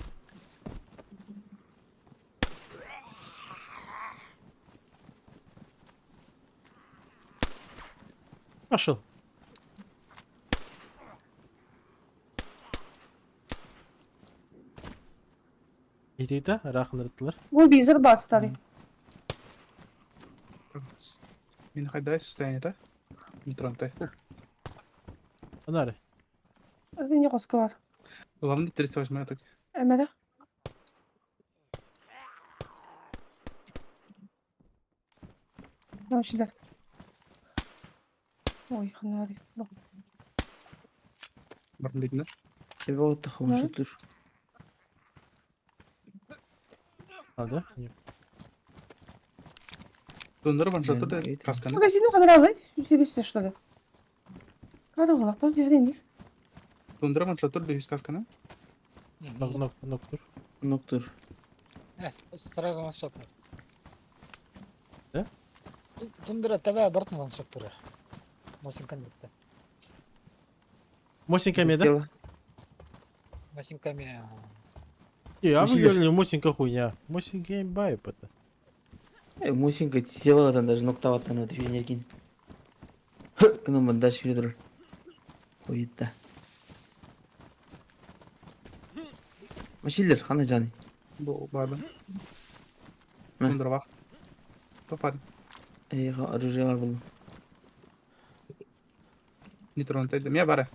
Пошел. Итиитэ ыраахыннарыттылар. Бу визор бар старый. Мин хайдай состояние-то? Не тронутай. Анары. Это не хоско бар. Главное 308 так. Эмere. Научилар. Ой, ханари. Барын дейтін да? Тебе оттаха уншуттур. А, да? Нет. Тундра ваншотты да Мен- касканы. Магазин ханалай. Интересно, что ли? Када булак, жеринник. Тундра ваншоттыр да касканы. Нок, нок, ноктур. Ноктур. Сразу ваншот. Да? Тундра ТВ обратно ваншот тура. Мосинками битте. Мосинка да? Тело. Мосинками. Не, а вы Мосинка. говорили, Мосинка хуйня. Мосинка имба это. Э, Мусинка тело даже ноктаваттан өтүп энергин. Кынан бандаш юрдур. Койытта. Машилер, хана жаны. Бұл барды. Мә. Тундра бақ. Топар. Эй, оружие бар булдум. Не тронутай. Мен бары.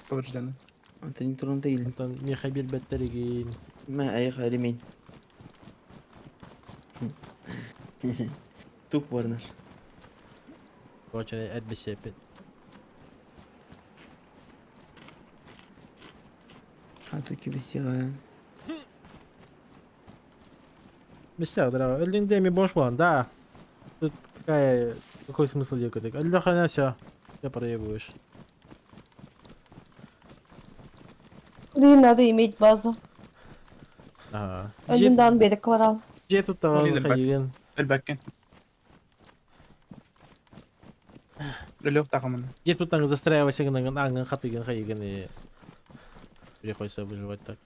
Поврежденный. Антон не тронута ил. Антон Михабил беттеригин. Мә, аяк ремень. Туп барнар. Короче, эдбесепет. А тут кибесига. Бесяк, здорово. Элдин бош план, да. Тут какая... Какой смысл делать? Эльда хана все. Все проебываешь. Блин, надо иметь базу. Ага. Элдиндан берек кварал. Же тут Олин ходилин. Әлбәккен. Лёг тағымын. Же тут там застраивайся на анган хатыгин хайгин и приходится выживать так.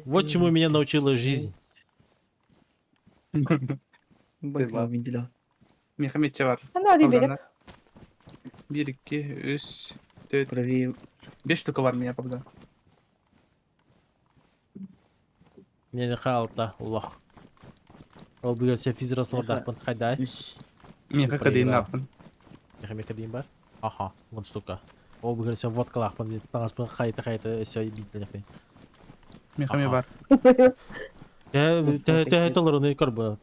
Вот чему меня научила жизнь. Бакла вентилятор. Мехаметче бар. Ханари берек. 1, 2, 3, 4, Правее. 5 штука бар меня побда. Мне не халта, лох. Ол бүгін сен физрасын ордақпын, хайдай. Меха кадейін апын. Меха кадейін бар? Аха, вон штука. Ол бүгін сен водкалақпын, дейді. Таңаспын хайта хайта өсө битленеппін. Меха ме бар. Тә толыр оны көрбі.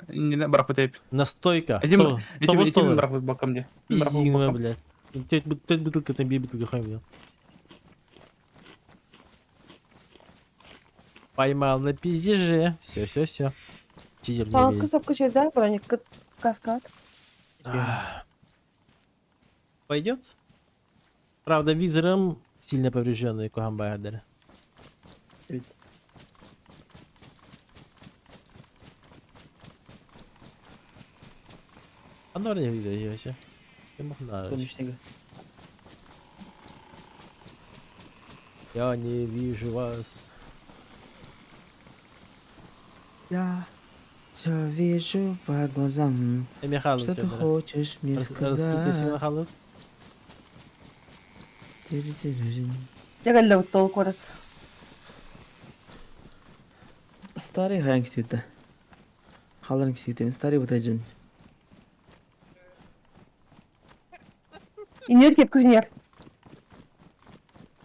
Не бірақ бітеп. Настойка. Этим Тоғыз этим доллар. бірақ бокам де. Пиздина, блядь. Төрт бутылка, там бир бутылка хайм, блядь. Поймал на пиздеже. Все, все, все. Читер не Паласка видит. сапка чайда, броник каскад. Пойдет? Правда, визором сильно поврежденный Кухамбайдер. А ну не видел вообще. Я мог на. Я не вижу вас. Я все вижу по глазам. Михаил, Что ты хочешь мне сказать? Я говорю, толку. Старый хайың кисибитте. Халарын кисибитте. Старый бутайжын. Инер кеп күнер.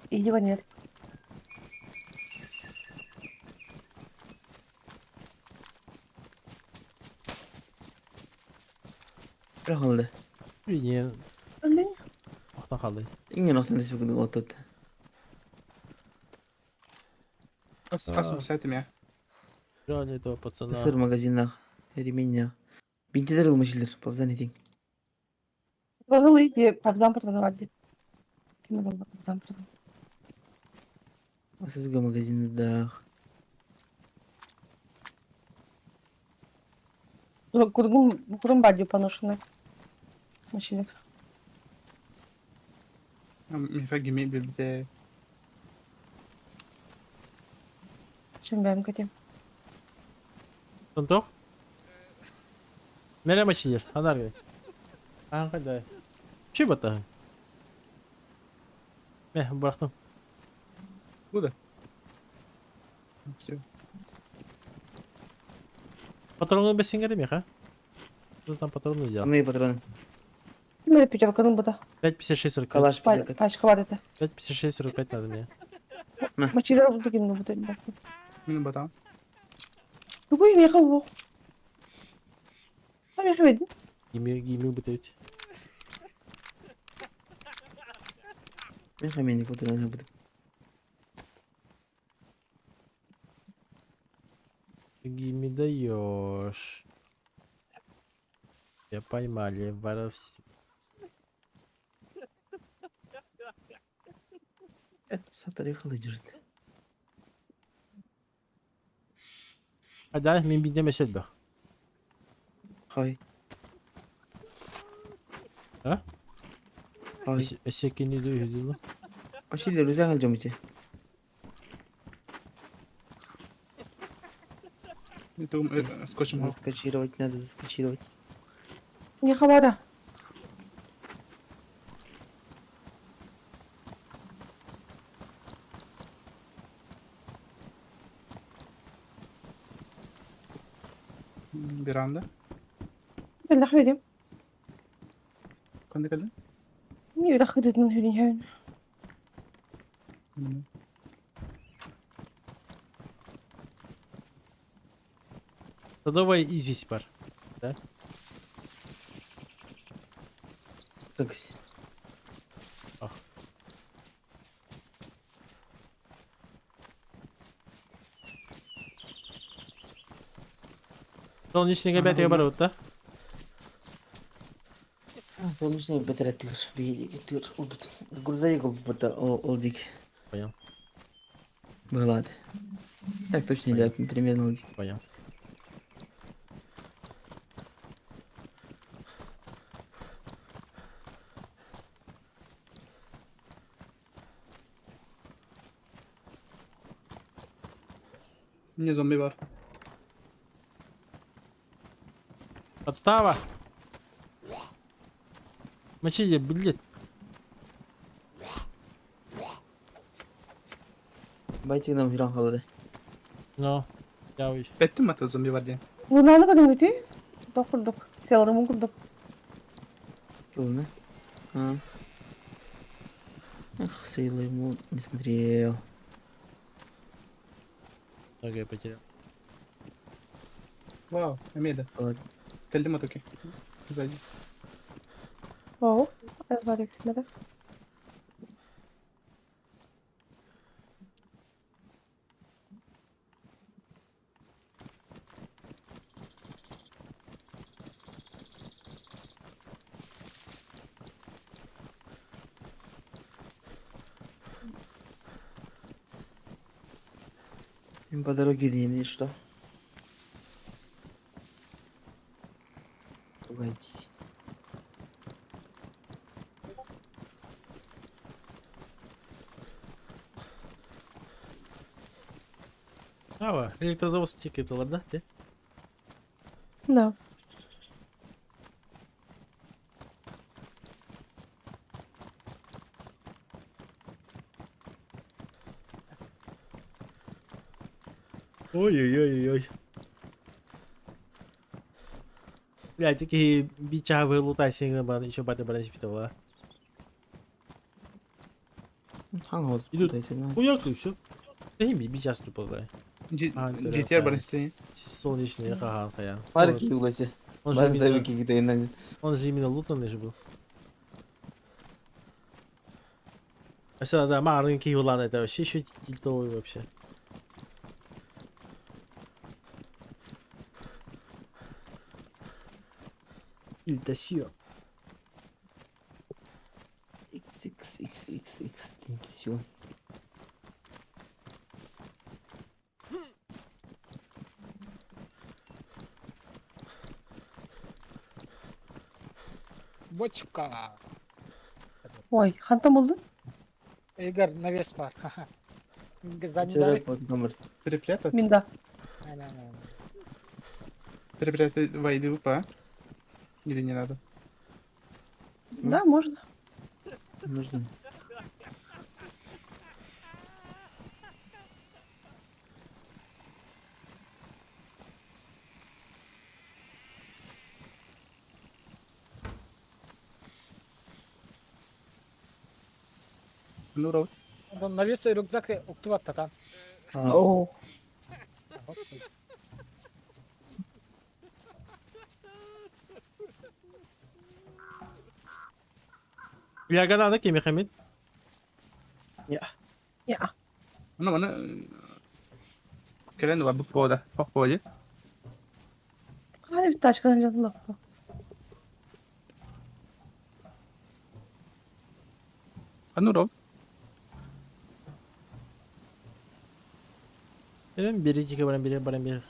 Иди гонер. Бір қалды. Не, Блин. охтан қалды. Инген оқтан десіп күнді отыпты. Қас сайты ме. Жаль этого пацана. Сыр магазинах. Ремень. Бинтилер ылмышылар, пабзан этиң. Патроны иди, пабзан продавать дип. Ким алды пабзан продавать? Асызга магазиндаах. Кургум, курум бадью поношенный. Машина. Мифа гимей билбите. Чем бэм кэтим. Тонтох? Мере мачилер, анар Ахан кайда? Чүй баттаһын? Мэ, бырахтым. Куда? Все. Патроны бэссиҥҥэ миэхэ. Что там патроны взял? Аны патроны. Ким эрэ пятерканы быта. 5,56,45. Калаш пятерка. Пачка бар этэ. 5,56,45 надо мне. Мачилер бутукин бу быта. Мин батам. Тугуй миэхэ уох. А миэхэ ведин. Гимил, гимил бытыть. Мен хамени патроны буду. Гими даешь. Я поймали, воровс... Сатары держит. А да, мин бидеме селбэх. Хай. А? Хай. Эсекини дүйүдүлу. Ашилер өзі қалжам ите. Это скотчем. Заскочировать надо, заскочировать. Миэхэ бара. Биранда. Бэлэх ведим. Кандай кэлдин? Не үрэх кытытын хүрин хөйн. Садовая известь бар. Да? Так. Ах. Солнечный опять бар да? Солнечный бәтәрәттігір. Бейдегеттігір. Грузовик ол бұта, ол дик. Понял. Была. Так точно, да, примерно ол дик. Понял. Не зомби бар. Подстава! Мочи, блядь. Байтигынан хиран қалады. Но, я уй. Беттим ата зомби бар диэн. Лунаны көрүҥүтүй? Тох курдук. Селрымын курдук. Луна. А. Эх, Сейлор Мун не смотрел. Много я потерял. Вау, Амеда. Ладно. Кэлдим атуки. Сзади. Оу. Разбарик, да? Им по дороге или что? Ругайтесь. Ава, электрозавод тикает, ладно, ты? Да. Ой-ой-ой-ой. Блядь, такие бичавые лутасинга бан, еще баты баран спитала. Хангоз. Идут. Хуяк и все. Да и бичас тупо, да. GTR бар истин. Солнечный, ага, хая. Парки юласы. Он же Бан именно, завики гидайнан. он же именно лутанный же был. А сюда, да, маленький улан, это вообще еще тильтовый вообще. Тентасион. XXXXX Tentacion. Бочка. Ой, хантан булдun? Игорь, навес бар. Задний Номер. Переплета? Мин да. Переплета войды ВП. Или не надо? Да, можно. Нужно. Ну, рот. Навес рюкзак уктубаттатан. О. Ягода кими Хамид? Я. Ну, маны... Кэлэн бар бу пода. Похподи. Hadi bir taşkan canı lafı. А ну, рот. Benim 1 2 баран 1 баран 1.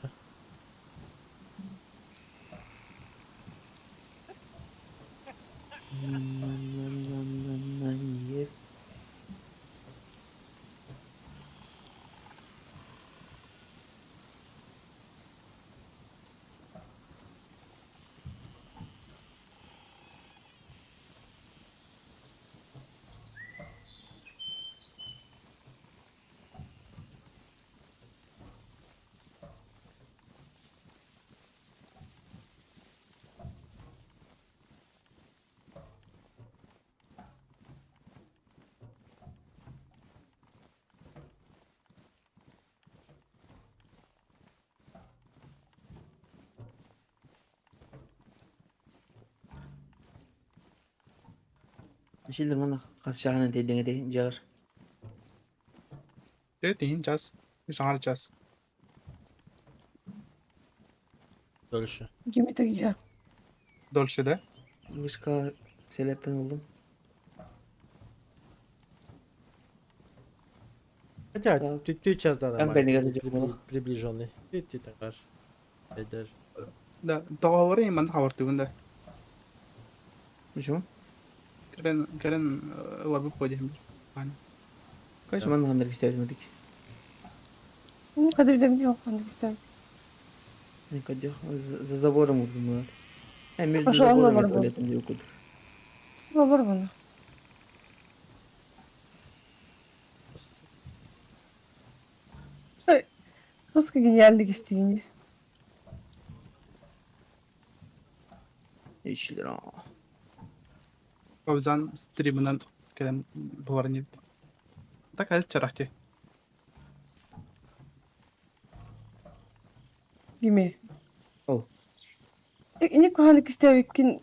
Мишелдер мана хас шағынан тедеңе де жар. Третий час. Саңар час. Дольше. Gemi de ya. Дольше, да? Вышка селеппен болдум. Хотя, Да. ты, ты час да Там кәнеге жок боло. Приближенный. Ты ты так Айдар. Да, договоры им хабар түгүндө. Почему? Кэлэн кэлэн ылар бу поди. Конечно, мана хандыр кистебит мадик. Ну, Hadi bir de bir yok. Hadi isterim. Не кадё за забором урдум. Hem bir Пошел, забором Allah var. туалетим деп курдук. Var bana. Русский гениальный гостиница. Ишилер. Обзан стримынан кэлэн булар не. Так әліп чарахти. Gemi. О. Не куханы кистебиккин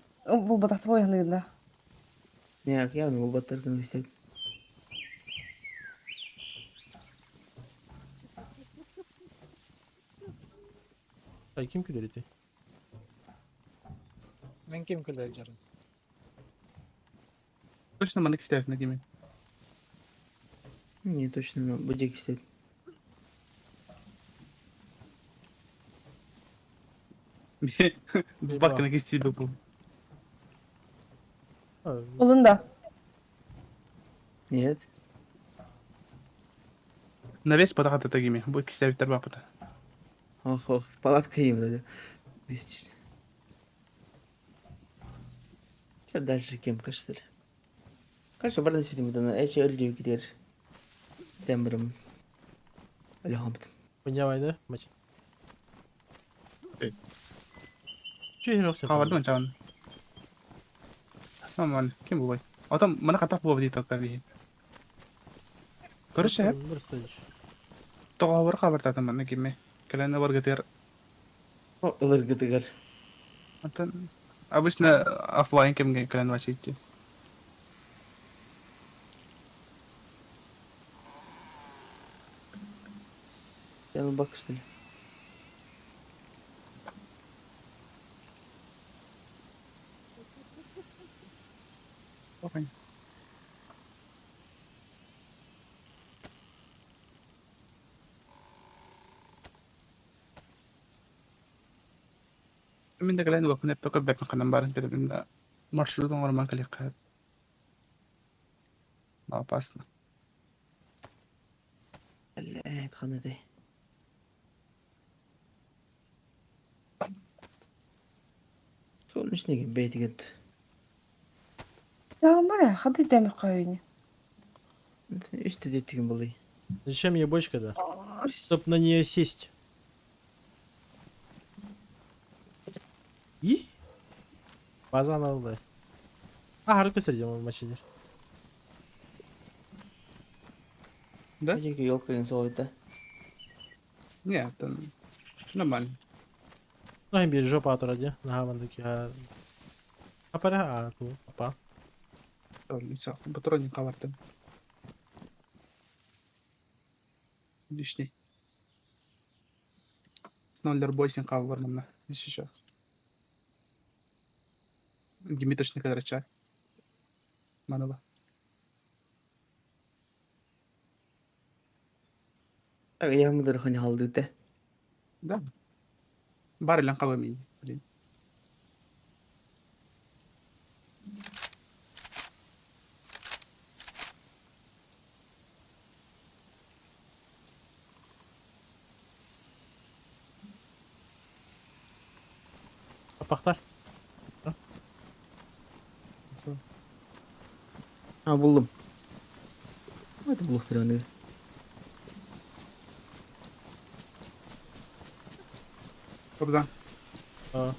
бул батахты бойханыгында. Не, я не болбаттар кистебит. Ay kim күлер Мен ким күлер жарым. Точно маны кистебит на деме. Не, точно, бу жек кистебит. Бакына кистебит бу. Olun da. Нет. Навес падахата тагими. Бу кистебиттер бапата. Ох, ох, палатка им да. Бестиш. Че дальше кем кажется? Кажется, бардан светим бутана. Эче өлдүү кидер. Тембрым. Өлө Понявай, да? Мач. Эй. Че херок Хабардым чаан. Аман, ким бу бай? Атам мына катап болуп дейт акка би. Короче, договор хабартатым мына кимме. Кэлэн бар гетер. Ылыр гытыгар. Антон обычно офлайн кемге кэлэн вачитти. Я бак что ли? Мин да кэлэн уоппун эппэ көрбөппүн ханан баарын билэбин да маршрут оҥоруман кэлиэххэ опасно. Блядь, ханна этэй? Солнечный бэйэтигэр Ялмара, хады дәме кайыны. Үстэ диэттигин буолуй. Зачем ей бочка-то? Чтоб на нее сесть. И? Базан алды. А, harika söyleyeceğim maçıdır. Да? Эдики елка соҕойда. Нет, это нормально. Ну, hem bir жопа атыра Наһаа таки Апара, а, ту, апа. Все, патроник хавартын. Лишний. Сноллер бойсин хавар манна. Еще. Гимиточный кадрача. Манова. Аҕыйах ханьа халдыыта. Да. Бар илэн хава мини. Блин. Апахтар. А буллум. Это булуктар Кобзан. А,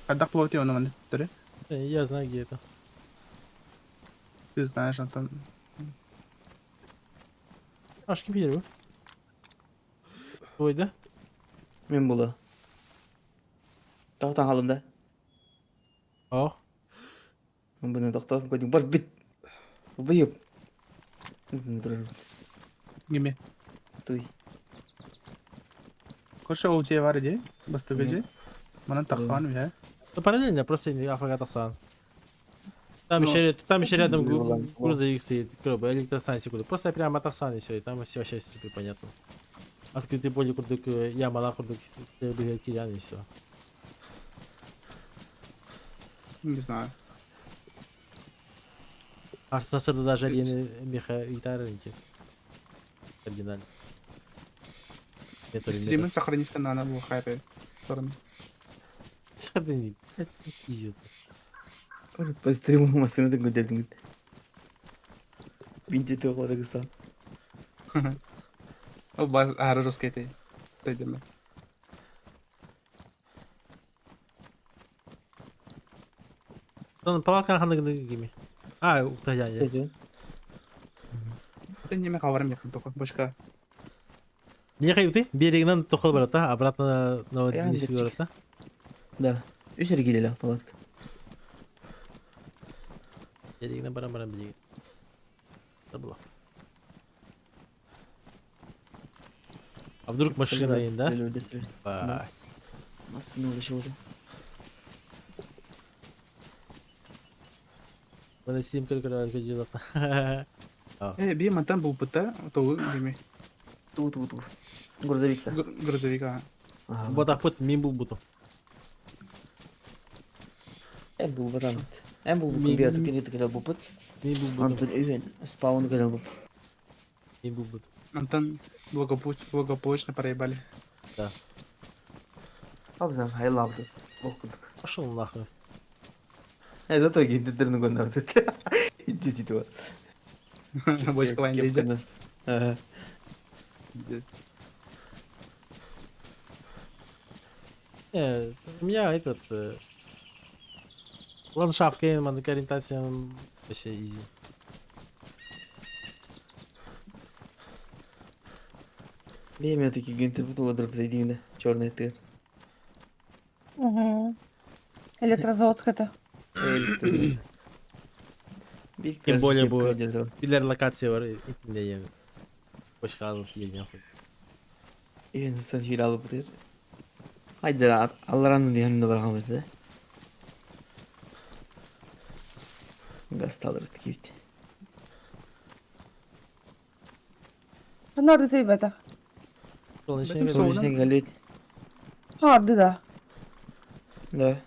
Когда плоти он маны туре? я знаю, где это. Ты знаешь, Антон. Аш ким bilir bu? Твой, да? Мен була. Тохтан халым да. Ох. Бұны тоқтап қойдың. Бар бит. Бүйіп. Бұны Гиме. Туй. Короче, ол тебе бар иде. Бастыгы же. Манан тахван я. Ну, параллельно, просто афагатасан. Там Ну, еще, там еще рядом ну, грузовик стоит, грубо, электростанция куда. Просто прямо атасан и все, и там все вообще супер понятно. Открытый поле курдук, яма на курдук, кирян и все. Не знаю. Арсенасырда даже yeni меха гитара не Оригинально. Стримы сохранить на она была хайпе. Стороны. Сохрани, блядь, идиот. По стриму машина көтердіңіз. Бинте тоғырығыса. Ол бас ары жестко этой. Тайдеме. Сон палатка ханныгы кими. А, уктая я. Это неме хабарым якын только башка. Не ты? Берегинен тохол барата, обратно на Аян неси депчик. барата. Да. Үш келелі палатка. Берегинен барам барам береги. Это было. А вдруг машина им, да? Ба. Машина уже Мына сидим көр көр делата. Э, би мантан был пыта, то гиме. Ту ту ту. Грузовик-то. Грузовик, ага. Вот пут мин бул буту. Эм бул батан. Эм бул Ми- бу бия түкен келел бупыт. Мин бул буту. Антон үйен спаун келел буп. Мин бул буту. Антон благополучно проебали. Абзан хайлабды. Окудук. Пошел нахуй. Э, зато гинттерин гоннарды. Иди Бочка вайн иди. Ага. Не, у меня этот ландшафт Кейнман, ориентация вообще изи. Беме таки гинтер бутун одырып дейдигинде. Черный тыр. Угу. Электрозаводская это. Тем более bu- Билер локация бар, итинде ем. Башка алып келген хуй. Үйен сан хил алып бутыр. Haydi Алларанын yanında bırakamazdı. Gaz alırız кивит. Нарды ты бета. Солнечный Бэтим вер- сол- Солнечный галет. Харды да. Да.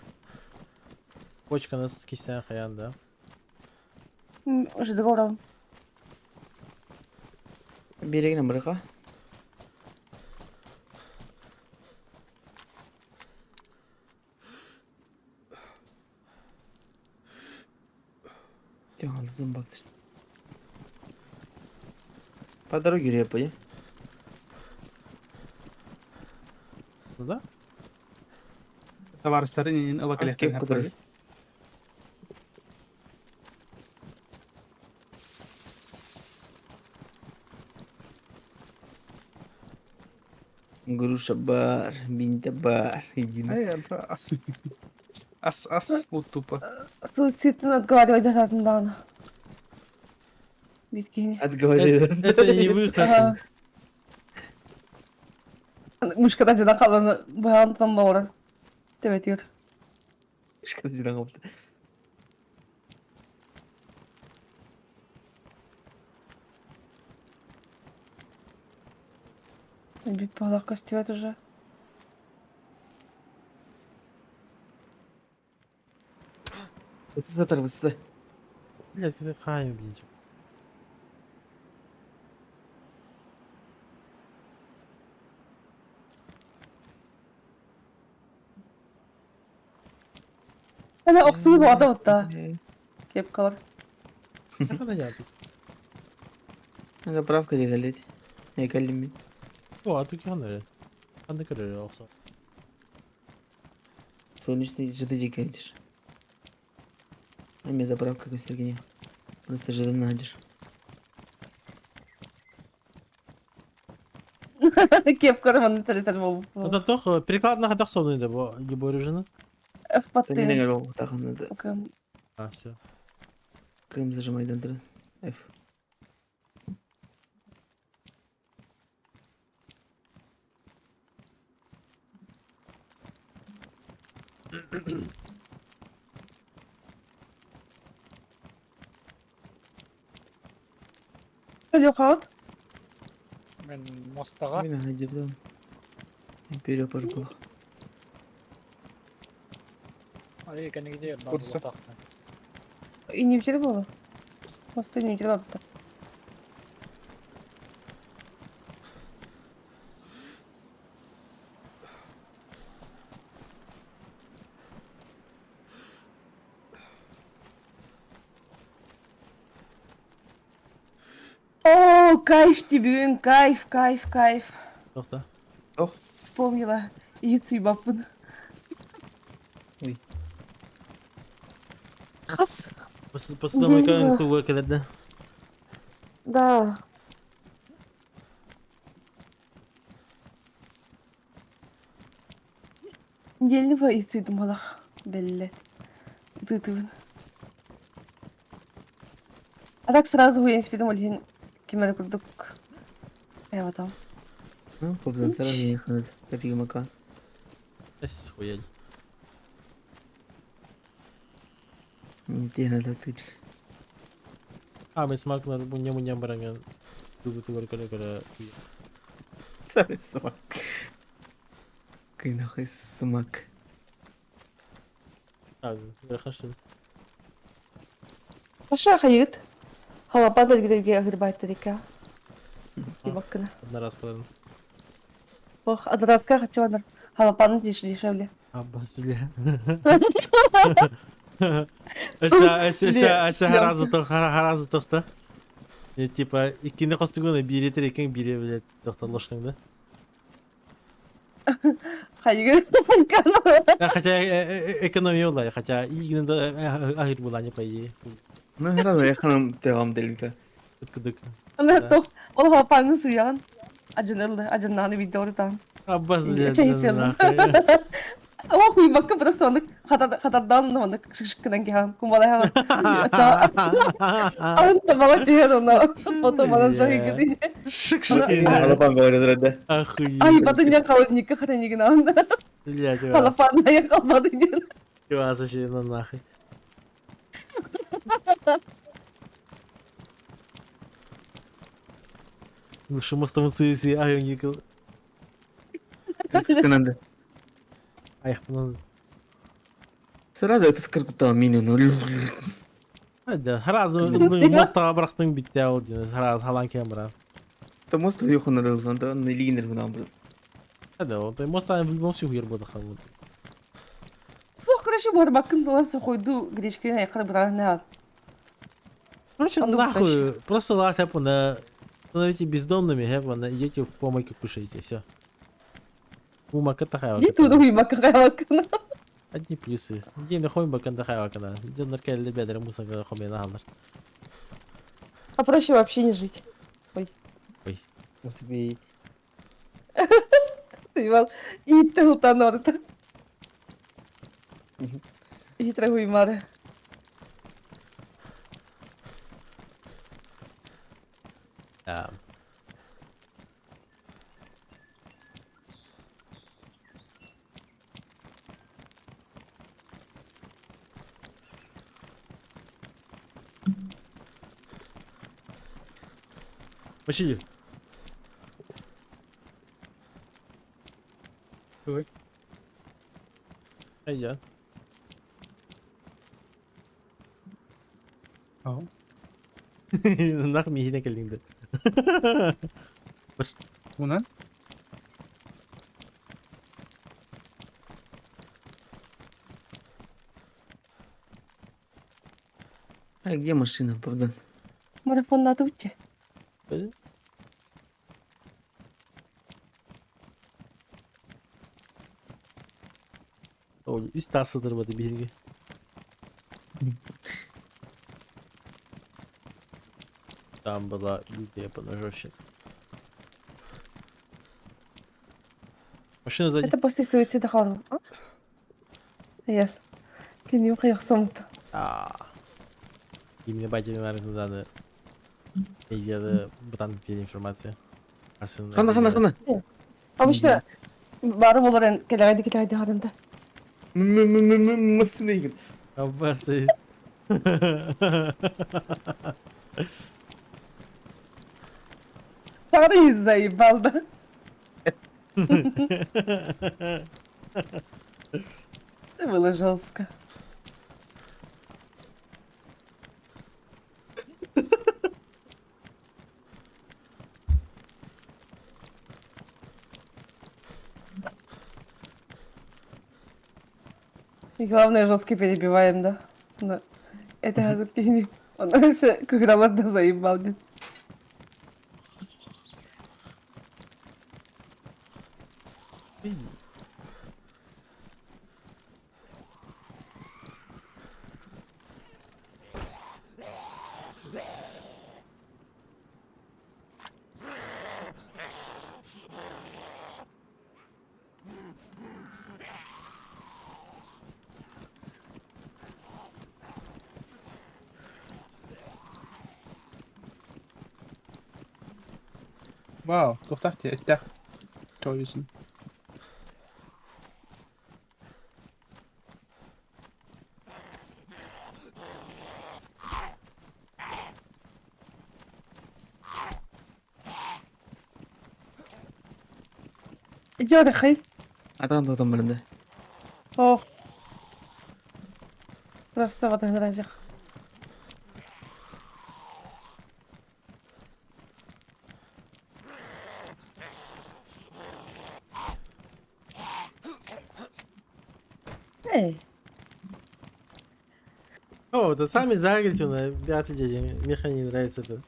Почканы кистээн хайаан да. Уже договором. Берегинен быраха. Тягалызым бактышты. По дороге репа, Ну да? Табаарыстарын иин ыла кэлиэхтэрин Кеп Груша бар, бинте бар. Ас, ас, вот тупо. Суицидтин отговаривать дататын даҕаны. Биткини. Отговаривай. Это не выход. Ага. Мышкадан жана қаланы быһаан тутан болорон. Төбөтүгэр. Мышкадан жана қалыпты. Бит балах көстүбэт уже. Сатар выссы. Блять, это хайм, блядь. Ана охсуу боҕото бутта. Кепкалар. Заправка дегелет. Экалими. О, а ты кандай? Кандай көрөр оксо? Солнечный жыты жекенчир. Эми заправка көстөргене. Просто жыдын ажыр. Кепкалар манна тэлэтэр болбут. Это тох перекладна хатах сонный да бу любой режимі. F Менен эле таханды. А, все. Кым зажимайдан турат. F. Лехаут. Мен мостаға. Мен ажырдан. Империя паркулах. Али кәнегеде Курса. Инемчер болу. Мосты инемчер бапты. О, кайф тебе, кайф, кайф, кайф. Тохта. Вспомнила. Яйцы баппын. Ой. Хас. Посудомойка туга келеді. Да. Нелни ба яйцы думалах. Белле. Дытывын. А так сразу я не спидум кимер курдук. Я вот там. Ну, кобзан сразу ехал. Копи мака. Эс хуяль. Интена тычка. А, мы смакнар бу ням баранган. Тугу тугар кара кара. Смак. Кый смак. А, хорошо. Паша хайыт. Халапа дергерге агырбайт терика. Ибаккына. Одноразкаларын. Ох, одноразка хочу анар. Халапаны дешевле. Аббас бля. Эсэ эсэ эсэ эсэ харазы тох харазы тохта. Типа иккини костугуна бире терекең бире блядь тохта ложкаңда. Хайыгы. Хотя экономия была, хотя игин да агыр была не по идее. Ну, харазы яханым тегам делика. Ыткыдык. Ана тох ол халапаны суяган. Ажынылды, ажыннаны видео там. Аббас блядь. О, хуйбакка просто оны хатардан оны шыкшыккынан кихан кумбалай Ан табала тиһер оны потом ана жохи китине. Шик-шик. Халапан говорит, да. Охуеть. Ай, батын я холодника хранигин анда. Блядь, Халапан я халбадын. Вас вообще на нахуй. Ну что, мостом суиси, ай, он никол. Кынанды. Ай, ну. Сразу это скрипта мини Hadi сразу мостаға бырақтың бітті ол дейін. Сразу халан кем брат. Та мост уехал на на линер нам просто. Hadi ол той моста в любом случае хуер буду халмут. Суох, короче, барбаккын тылан сухойду гречкин айқыр бырағын Короче, А ну, нахуй, просто лат на становитесь бездомными, хэп, идите в помойку кушайте, все. Ума катахайва. Дии тууду уйбакка хайваккын. Одни плюсы. Где на хойм баканда хайва кана. Где наркали бедра мусор хомена халар. А проще вообще не жить. Ой. Господи. Иван, иитте орта. Иитре хуймары. Да. Василий. Ой. Айда. Ау. Нах михине келдиңди. Унан? А где машина, Богдан? Марафон утте. Ол үс тасыдырбады биһиги. Там была лютая поножовщина. Машина сзади. Это после суицида халым. А? Ясно. Кеним кайыксымыт. А. Именно батя даны. Эгер бутан информация. Хана, хана, хана. Обычно бары болар келегайды келегайды хадымда. Машина егер. Аббасы. Старый заебал, да? Это было жестко. И главное, жестко перебиваем, да? Но это не... Он все грамотно заебал. Вау, туохтаах дии, эттээх. Чоойусын. Идет, хай. Атан тотон барында. Ох. Просто вот гаражах. Эй, О, да сами загрить он, ребята, дядя, Миха не нравится это.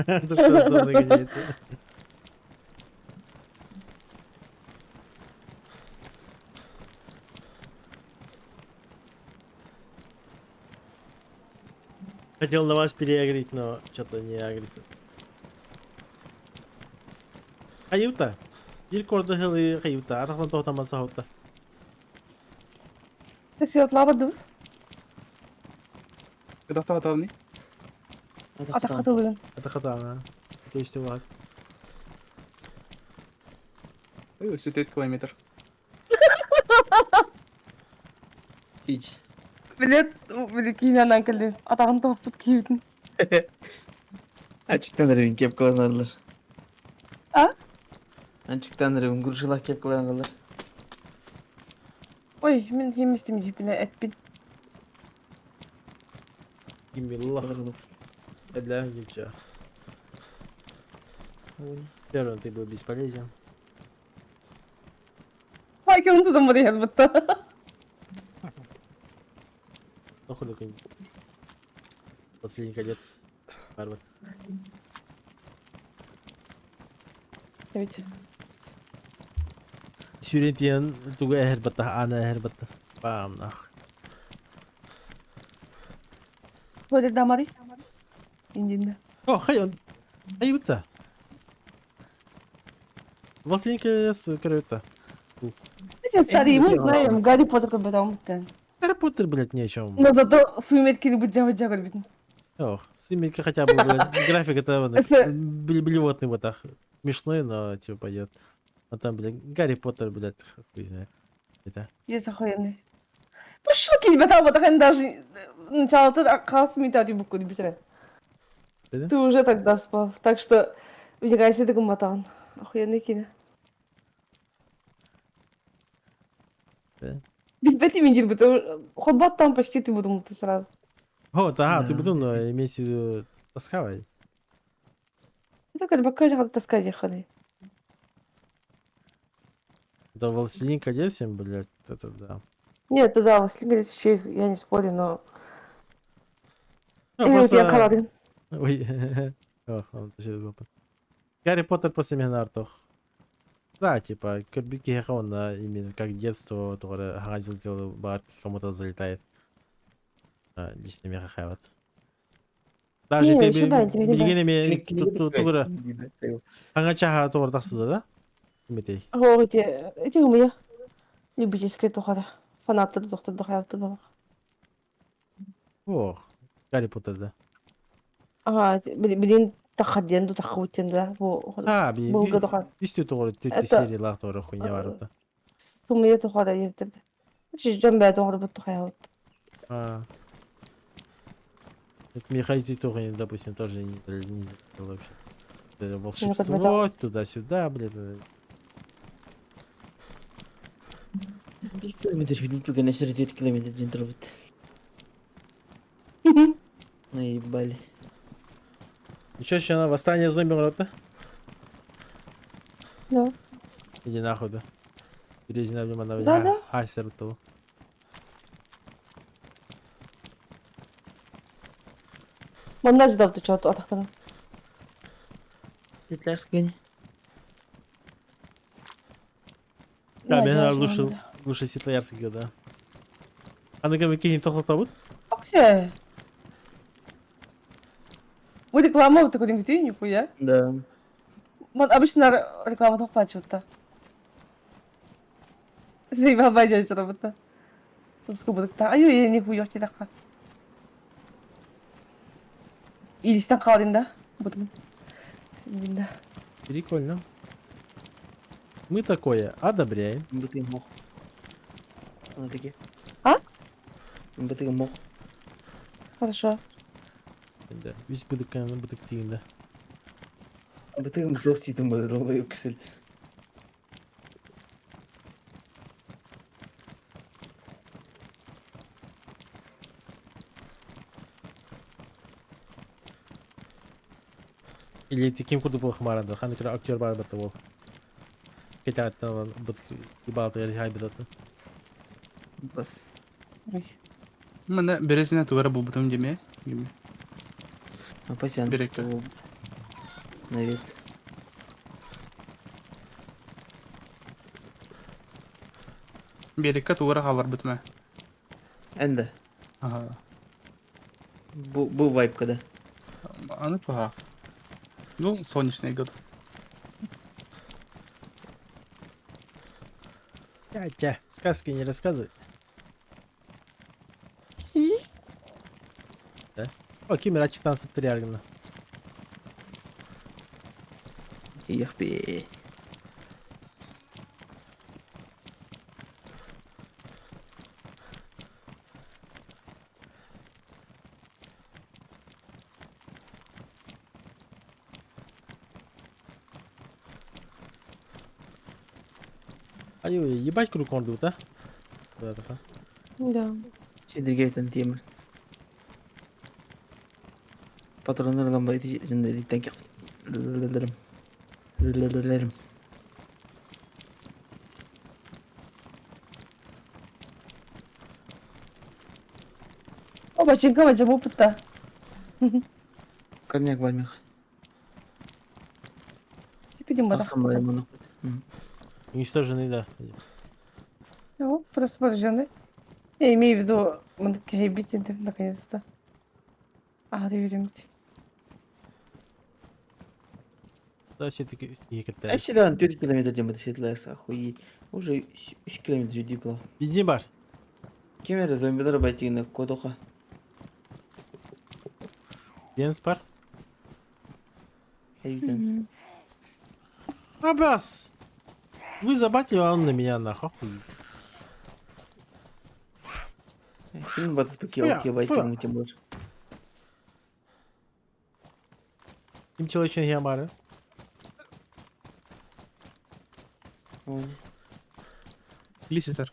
Это что он за мной гоняется. Хотел на вас переагрить, но что-то не агрится. Хаюта. Бир корда хылы хаюта. Атахтан тоқтамаса хаута. ты сыятлаба dur. Кытахтаатални. Атахатылыгын. Атахатана. То есть у Ой, 4 километр. Hiç. Билет, билет кэлли. Атаҕын тоһуппут киһибитин. Açıktan revin kepkalanarlar. А? Açıktan revin gurşulak kepkalanarlar. Ой, Ой, мин химистим дьиппинэ эппин. Имиллах. Для ничего. Первым ты был бесполезен. Факелын тутан барыйар бытта. Ну хули Последний конец. Варвар. Эбит. Сүүрэн тиийэн тугу эһэр баттах, ааны эһэр баттах. Бам нах. Туалет дамари. Индинде. О, хай он. Хайбыта. Властелин колец көрөбүт Эти старые, мы знаем, Гарри Поттер көрбөтөҕүм бүттэн. Гарри Поттер, блядь, ни о чем. Но зато сумерки быдьа быдьа көрбүтүм. Ох, сумерки хотя бы, блядь, графика-то вон, блевотный вот так. Смешной, но типа пойдет. А там, блядь, Гарри Поттер, блядь, хуй знает. Это. Есть охуенный. Пошел ребята, вот так даже начало ты хас метать букву битре. Ты уже тогда спал. Так что вникайся ты гуматан. Охуенный кино. Да? Билбэти мин дирбит. Хобот там почти ты буду ты сразу. О, да, ты буду, но имеется в виду тосковать. Это как бы каждый таскать ехали. Да, Властелин колец, блядь, это да. Нет, это да, Властелин колец еще я не спорю, но... Ну, Э, просто... я халадын. Ой, ох, он вообще глупо. Гарри Поттер после Мегнартох. Да, типа, Кырбики он именно как детство, которое Хазил делал, бар кому-то залетает. А, лично меха хайват. Даже Не, ты еще бай, не бай. билгенеме тугура аңа чаха тугура тахсыда да? Кимитей. О, эти, эти у меня любительская тухара. Фанаты доктор дохаябты балах. Ох, Гарри Поттер да. Ага, блин, тахаден ду тахаутен да. Бу А, блин, Булга тухар. үстü тугура түттү Это- сериялар тугура хуйня бар да. Сумия тухара ебдирди. Жөн бә доңры бу тухаябыт. А. Это Михаил Титухин, допустим, тоже не, не сделал вообще. Это волшебство, туда-сюда, блин. 1 километр жүгүрүп бүгүн эсер 4 километр ден турбут. Наебали. Еще еще на восстание зомби да? Да. Иди нахуй, да. Березина внимание. Да, да. Хасер того. Манна ждал ты чё атахтан. Петлярский. Да, мен лучше лучше Светлоярский, да. А на кем кинем тохтотобут? Оксе. Бу реклама вот такой ты нихуя. Да. Вот обычно реклама тохпачивают-то. Заебал бажа что-то. Скубыдыкта. Ай, я нихуя тебе Илистен қалдың да? Бұдың. Да. Прикольно. Мы такое одобряем. Бытыгы мох. Ана такие. А? Бытыгы мох. Хорошо. Да. Үс быдык быдык тигинде. Бытыгы зов титим быды долбоеб кишел. Или ты ким курдук болохмаранда, ханы кра актер бар бата бол. Кетаттан быдык ибалты хай быдаты. Бас. Ой. Мына березина тугара булбутум деме. Деме. Апасян. Беректе. Навес. Берекке тугара халар бутума. Энде. Ага. Бу бу вайп когда. Аны туха. Ну, солнечный год. Тя, сказки не рассказывай. Да? О, кимер ачытан сыптыряргына. Ехпи. Ай, ебать круг он а? Да. Да. Сидергейтен тиэмэр. Патроннар ылан бар ити дьоннор кэхпит. О, бачинка бача опытта. Коньяк бар меха. Видим это. Тахсан бар мұны. Уничтоженный, да. О, просто пораженный. Я имею в виду, мы такие наконец-то. А, ты видим. Да, все-таки екірті. Әшідан 4 километр деп сетлерс, охуеть. Уже 3 километр жүдей плав. Бензин бар. Кемере зомбилар байтигіне кодоқа. Бенз бар. Хайвитен. Абас! Вы забатили, а он на меня нахуй. Охуеть. Ким батыс паки Фуя, окей фуя. байтигін тем больше. Ким человечен ямары? Лиситер.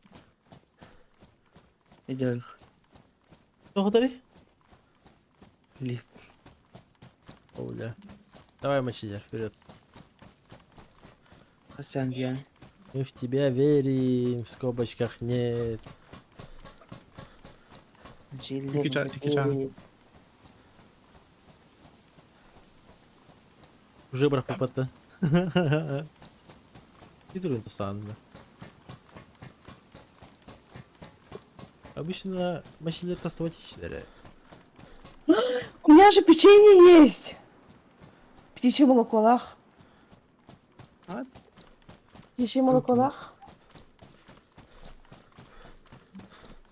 Идеально. Тоғытари? Лист. Оля. Давай, мочидер, вперед. Хасан диан. Мы в тебя верим, в скобочках нет. Икича, икича. В жебрах попадта. И другим то Обычно мочидер тастовать У меня же печенье есть. Птичье молоко лах. А? Птичье молоко лах.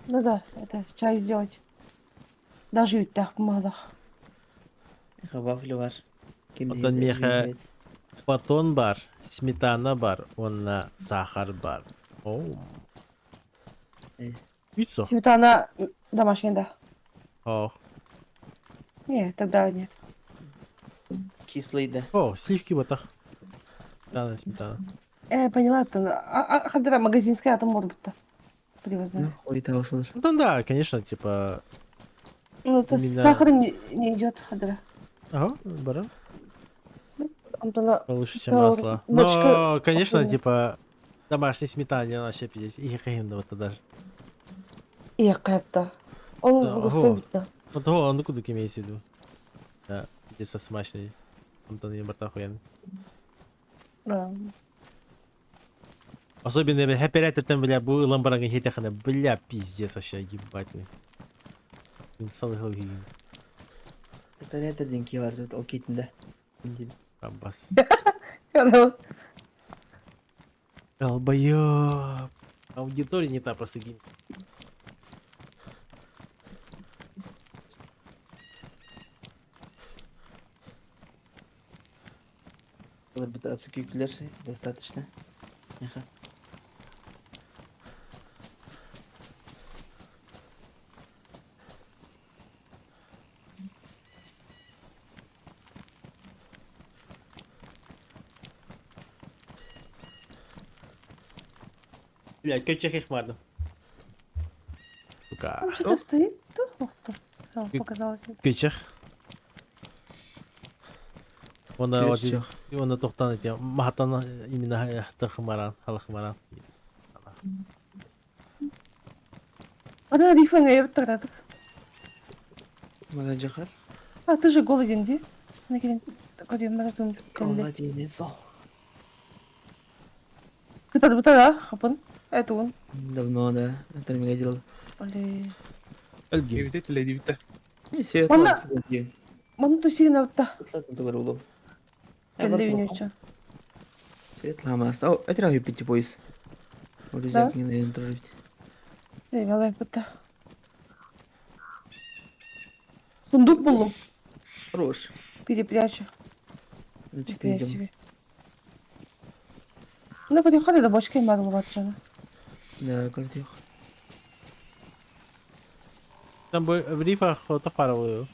Ну да, это чай сделать. Даже ютах помадах. Вафли бар. Ким Оттон дейді, меха- ким Батон бар, сметана бар, онна сахар бар. Оу. Э. Пиццу. Сметана домашняя, да. Ох. Не, тогда нет. Кислый да. О, сливки батах. Сметана, сметана. Поняла, это а, магазинская, а там может быть-то. Привозная. Ой, того слышь. Ну там да, конечно, типа... Ну, это с Именно- сахаром не идет, хадра. Ага, бара. Антона, Получше, чем Сказала, масло. бочка Но, конечно, охуенно. типа, домашняя сметана вообще пиздец. И хрен вот даже. и это. Он Да, густой ого. бит-то. Вот того, он куда имеется в виду. Да, пиздец, смачный. Антон не борта охуенный. Да. Особенно, бля, оператор там, бля, был ламбарага хитахана, бля, пиздец вообще, ебать. Инсал Оператор деньги бар, ол кетінде. Абас. Когда Долбоёб. Аудитория не та просто гинь. Олар бит ату достаточно. Меха. Бля, көчек их мардым. Сука. Там что-то стоит? Да? Ух ты. А, Показалось. Көчек. Оны вот Көчек. оны тоқтан ете. Махатан именно тахмаран, халахмаран. Ана рифа не ебет тогда. Мана жахар. А ты же голоден, ди? Ана келен көрем мана түн келди. Голоден сол. Кытат бута да, хапын. Это он. Давно, да. Это меня делал. Блин. Өлгин. Дивите, дивите. Все, Мана- Мана тусигин апта. Светлана Келди үнөчөн. Светлана, о, это разве пить пояс? Да. Рюкзак не наверное, тоже. Эй, бута. Сундук булдум. Хорош. Перепрячу. Значит, Нихуя идем. себе. Ну, подъехали до бочки, надо было Да, как их. Там бы в рифах топаровую.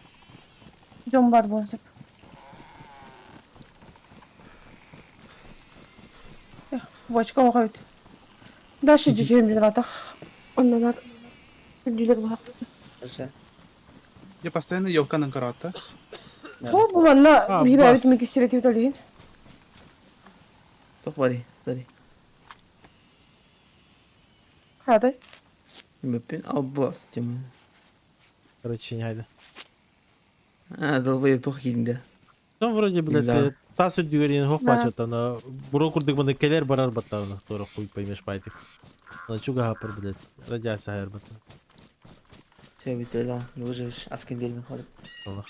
Идем бар болсак. Эх, бочка оғайт. Дальше жекем жатақ. Оннонор үрдүлэр булахпыт. Хорошо. Я постоянно елканан карата. Хо бу манна А, биһи бас. бэйэбит микиссирэтибит олиһин. Туох барый? Барый. Хаатай. Мөппүн албас тема. Короче, не хайда. А, долбоеб туох киирдиҥ да? Там вроде, блядь, Да. тас үрдүгэр иһин хоп Да. бачаттана, буро курдук маны кэлэр барар баттаҕына, туора хуй поймешь байтик. Ана чугаһаппар, блядь, радиация хайар баттана. Все, бүтэ не выживешь, аскын биэрмин хорып. Аллах.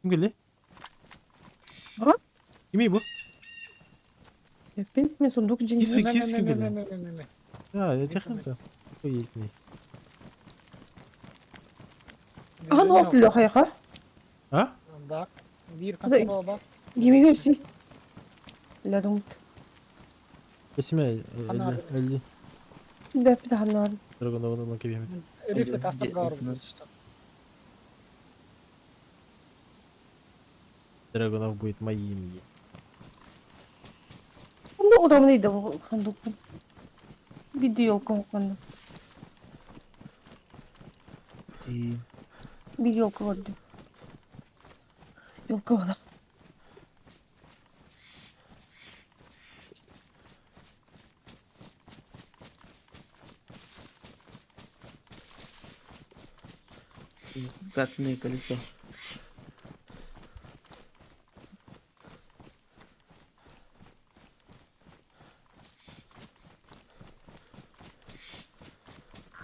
Ким кэллэ? А? Кимий бу? Мин мин сундук дьиҥ. Кисы кис Мэ, ким мэ, кэллэ? мэ, мэ, мэ, мэ. А, я техника. Охуеть. Ахан хоп тілі хайха. А? Бар. Биир Да. консерва бар. Гимиге си. Ладумт. Бесиме, Ана. элли. Бэп даханнар. Драгоновын ылан кэбиһэмит. Рифлет астан бар. Драгонов будет моим. Онда удамны да сундукпун. Бидди елка ханна. Бир елка көрдүм. Елка бала. Катное колесо.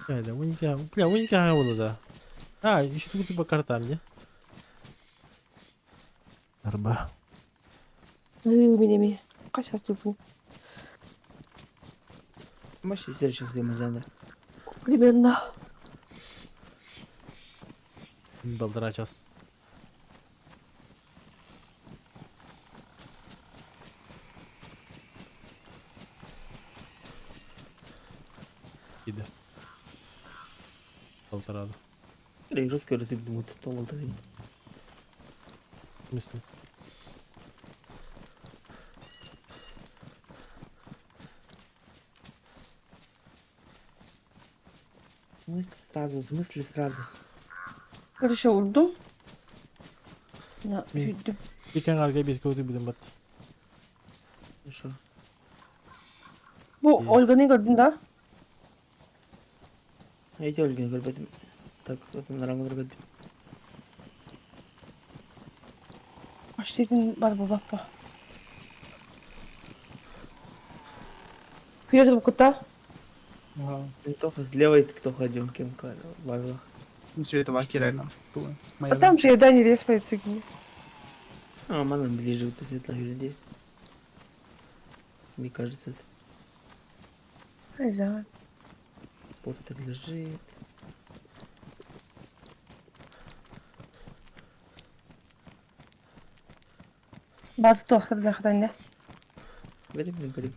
Бля, уника, бля, уника буолла да. А, еще тут по картам, не? Арба. Мин эми. Кайсас телефон. Маш үтер шығып да. Примерно. Балдыра час. Иди. Полтора. Рейрос көрөтүп думут толды. В смысле? В смысле сразу, в смысле сразу. Короче, урдум. На, үйдүм. Иккен арга беске өтүп бидим бат. Хорошо. Бу Ольганы көрдүң да? Эти Ольганы көрбөтүм. Так, отон раңылар көрдүм. Аштетин бар бу баппа. Күйер кута. Ага. Тоха слева кто ходил, кем барлах. Все это реально. А там же еда не респается. А, манан ближе вот светло людей. Мне кажется, это Не знаю. портер лежит. Базы тоқтыр для Горим, не горим.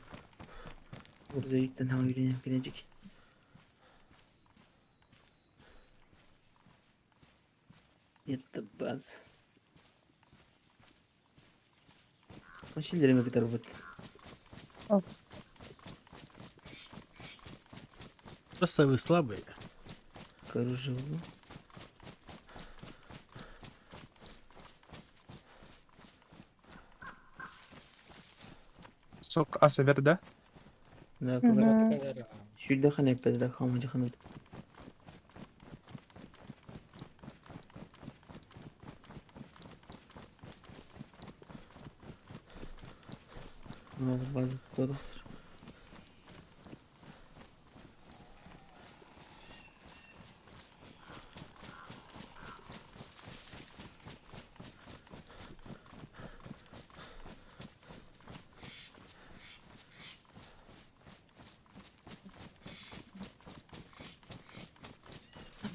Грузовиктен хама үйреніп кележек. Это баз. Машинлерime kadar bu. Просто вы слабые. Оружие. Сок асавер, да? Да, Мгм. Шүлді хан әппеді да хама жахан База доктор.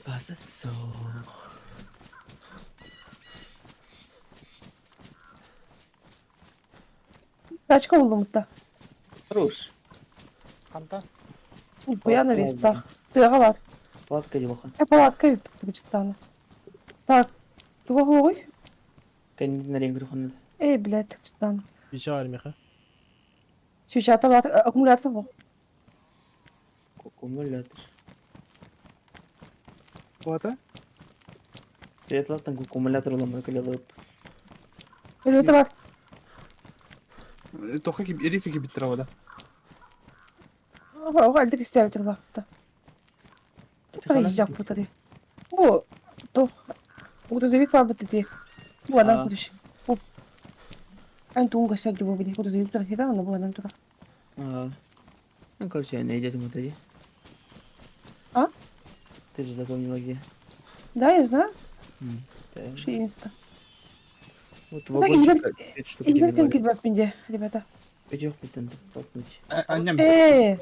База сох. Тачка буллуммута. Хорош. Ханта? Буян навестах. Тыаҕа бар. Палатка дьыбахан. Э, палатка бычыттааны. Так, туга хуоҕуй? Кэннинэрин көрөхөннө. Эй, блядь, тыкчыттааны. Свеча бар миха. Свечата бар, аккумулятор бу. Аккумулятор. Куата? Светлаттан аккумулятор ыламмын кэлэ Өлүөтэ бар. Тоха кип рифи кибиттер ода. Оҕо элдик истээбит тыллаахта. Туттар путари. Бу туох грузовик барбыт ити. Бу анан көрүш. Бу эн туун көстөр бу били грузовик турар хира аны бу анан турар. Ну, короче, я найдет ему тогда. А? Ты же запомнила где. Да, я знаю. Да. Ши инста. Вот Так, вагончик. Игорь- Эта штука Игорь тебе кем килбэт минде, ребята. Идёх битен толкнуть. Анням. Э,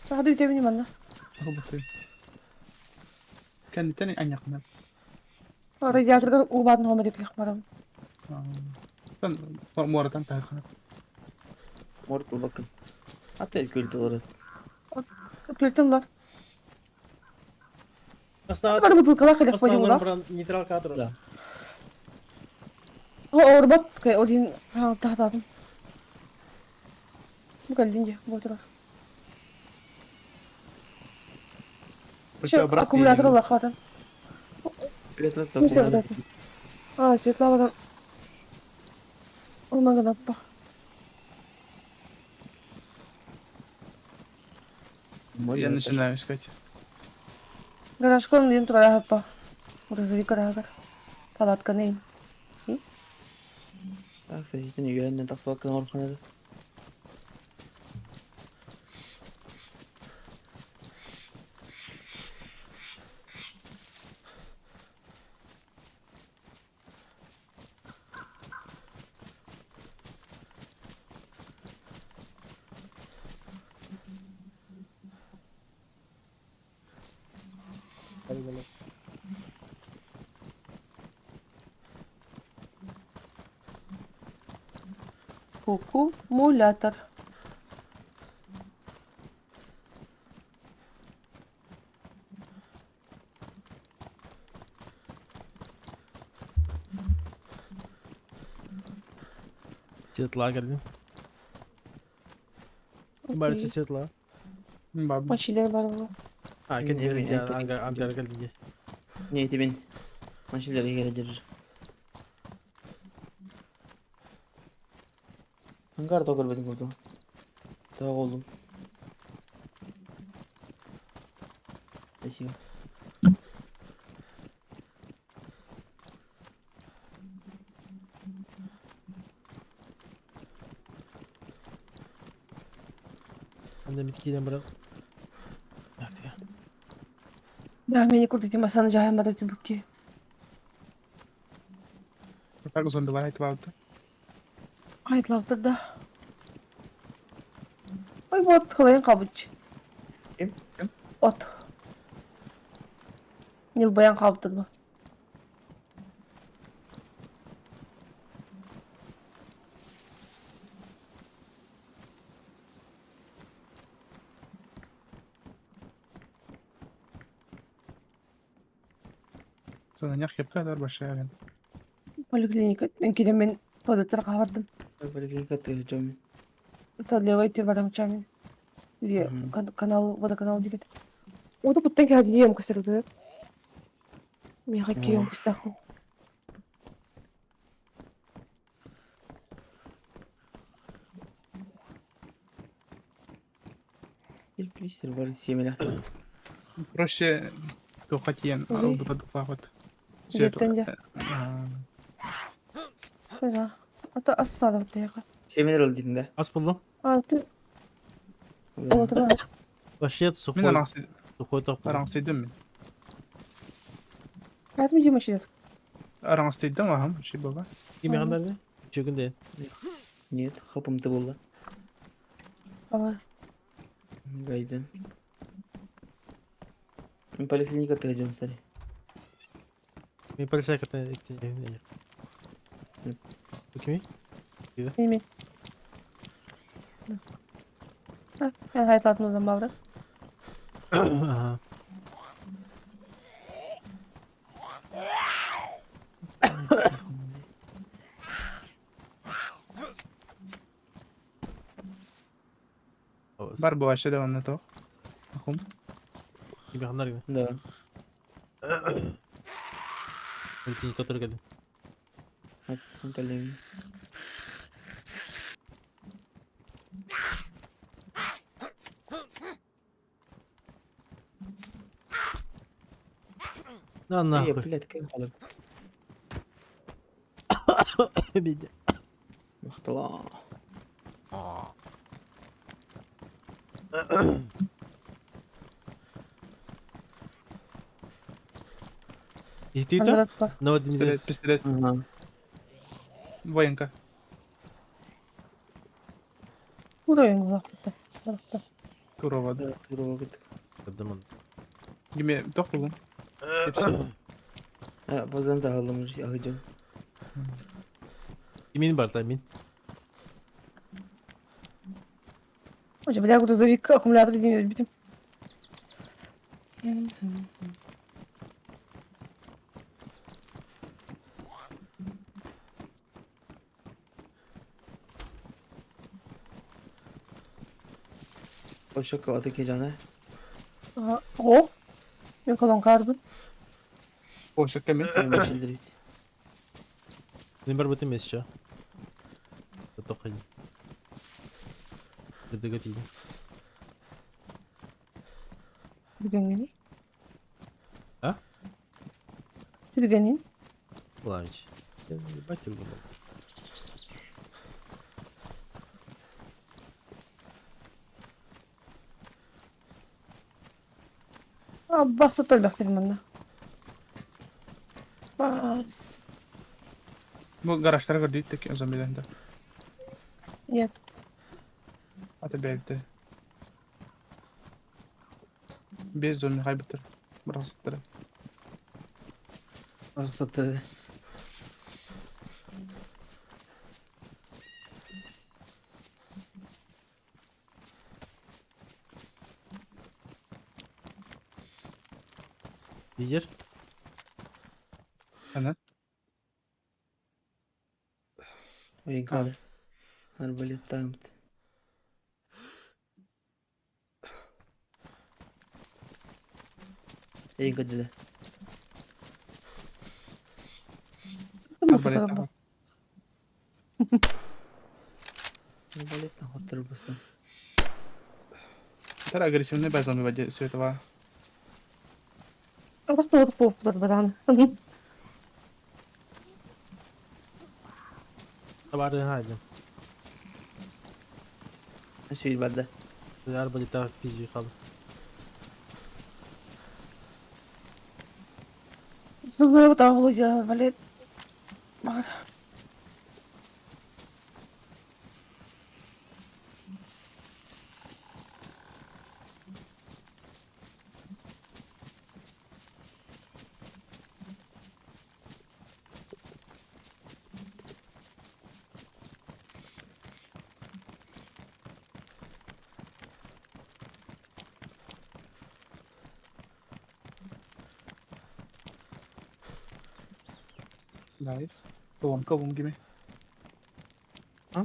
Саҕа үтэбин манна. Кэнниттэн анньахна. Радиаторга уубаатын хома диклих барам. Муоратан таһахна. Мортал бакын. Ата көл доллары. Күлтен лар. Бастаат. Бар бутылкалар хелек Бастаалар поняла. бран нейтралка турар. Да. Орбат кай один тахтатын. Бу кэллин же бу турар. Аккумулятор лахатын. Светлаттан Не себеп А, Светлана. Улмаган аппа. Я начинаю искать. Гаражкан диэн турар аппа. Грузовик гарагар. Палатканы. Так, кстати, үйәннен тақсалаккан орханады. Аккумулятор. Светла кэллим. Барысы светла. Баб. Мачилер бар бу. А, Не, кэннигэр не, это- ангар кэллин. Не, это мен. Машиналар егер держи. Ангар да көрбөдүң көрдү. Тағы болдум. Спасибо. Анда миткиден брат. Так, Да, мен курдити масаны жайымада түбүкки. Так зомби бар айтып алды. Айтлаптыр да. Ой, вот кылайын кабыч. Ким? Ким? От. Нил баян кабыптыр бу. Sonra нях кепка большая. Поликлиника кире мен туалеттер кабардым. Поликлиника ты жом. Левой тир барам чамин. Или Мгм. канал, водоканал деген. Оду буттан кәдін ем кісірді. Меха кием кістаху. Плисер бар семелях. Проще тухатиен Ой. алды вот. Жеттен де. Қойна. Ата аслады бұттайға. Семелер ол дейтін да. Ас булдум. А, ты отырма. Вообще сухой. Мен Сухой топ. араңсыйдым мен. Кәдім жемешілер. Араңсыйдым ахам, ши баба. Ким яхандар Чөгүн де. Нет, хапымты болды. Ава. Гайден. Поликлиника ты жом стали. Мен полицайка. Кими? Мин. Мен хайталатын узан балды. Ага. Бар буолааччы да онно туох. Ахум. Кимеханнар Да. Ультини который кэлин. Кэлим. На Эй, нахуй. блядь, кем қалыр? Беде. Мақтала. И ты то? Ну вот Пистолет, пистолет. Ага. Военка. Уровень булахпыта. Барахта. Турова. Да, турова кеттік. Адамын. Гиме тоқ булгун. А, баздан да алдым ахыжы. Мин бар, та мин. Отже, бля, грузовик, аккумулятор где-нибудь битим. Ошокко аты кежаны. Ага. О! Мен колонка арбын. Ошокко мен. Мешилдирит. Мин бар бутым еще. Тоқай. Дыгатил. Дүгенгени. А? Дүгенин. Ланч. Ебать его. А, басып төлбәк дедим анда. Бас. Бу гаражтар көрдүйт теки зомбилерде. Нет. Аты бәйбді. Без зомби хайбыттыр. Бұрасыттыр. Рұқсатты. Лидер. Ана. Ойын Арбалет таймт. Эйн көдді. Арбалет. Арбалет хоттыр бұсын. Тар агрессивный бай зомби бади светова. Атақ тоғытып болып бұлар бадан. Табарын хайдым. Сүйір барды. Арбалета пизди қалды. Основной вот я валет. Бар. Найс. Колонка бум гиме. А?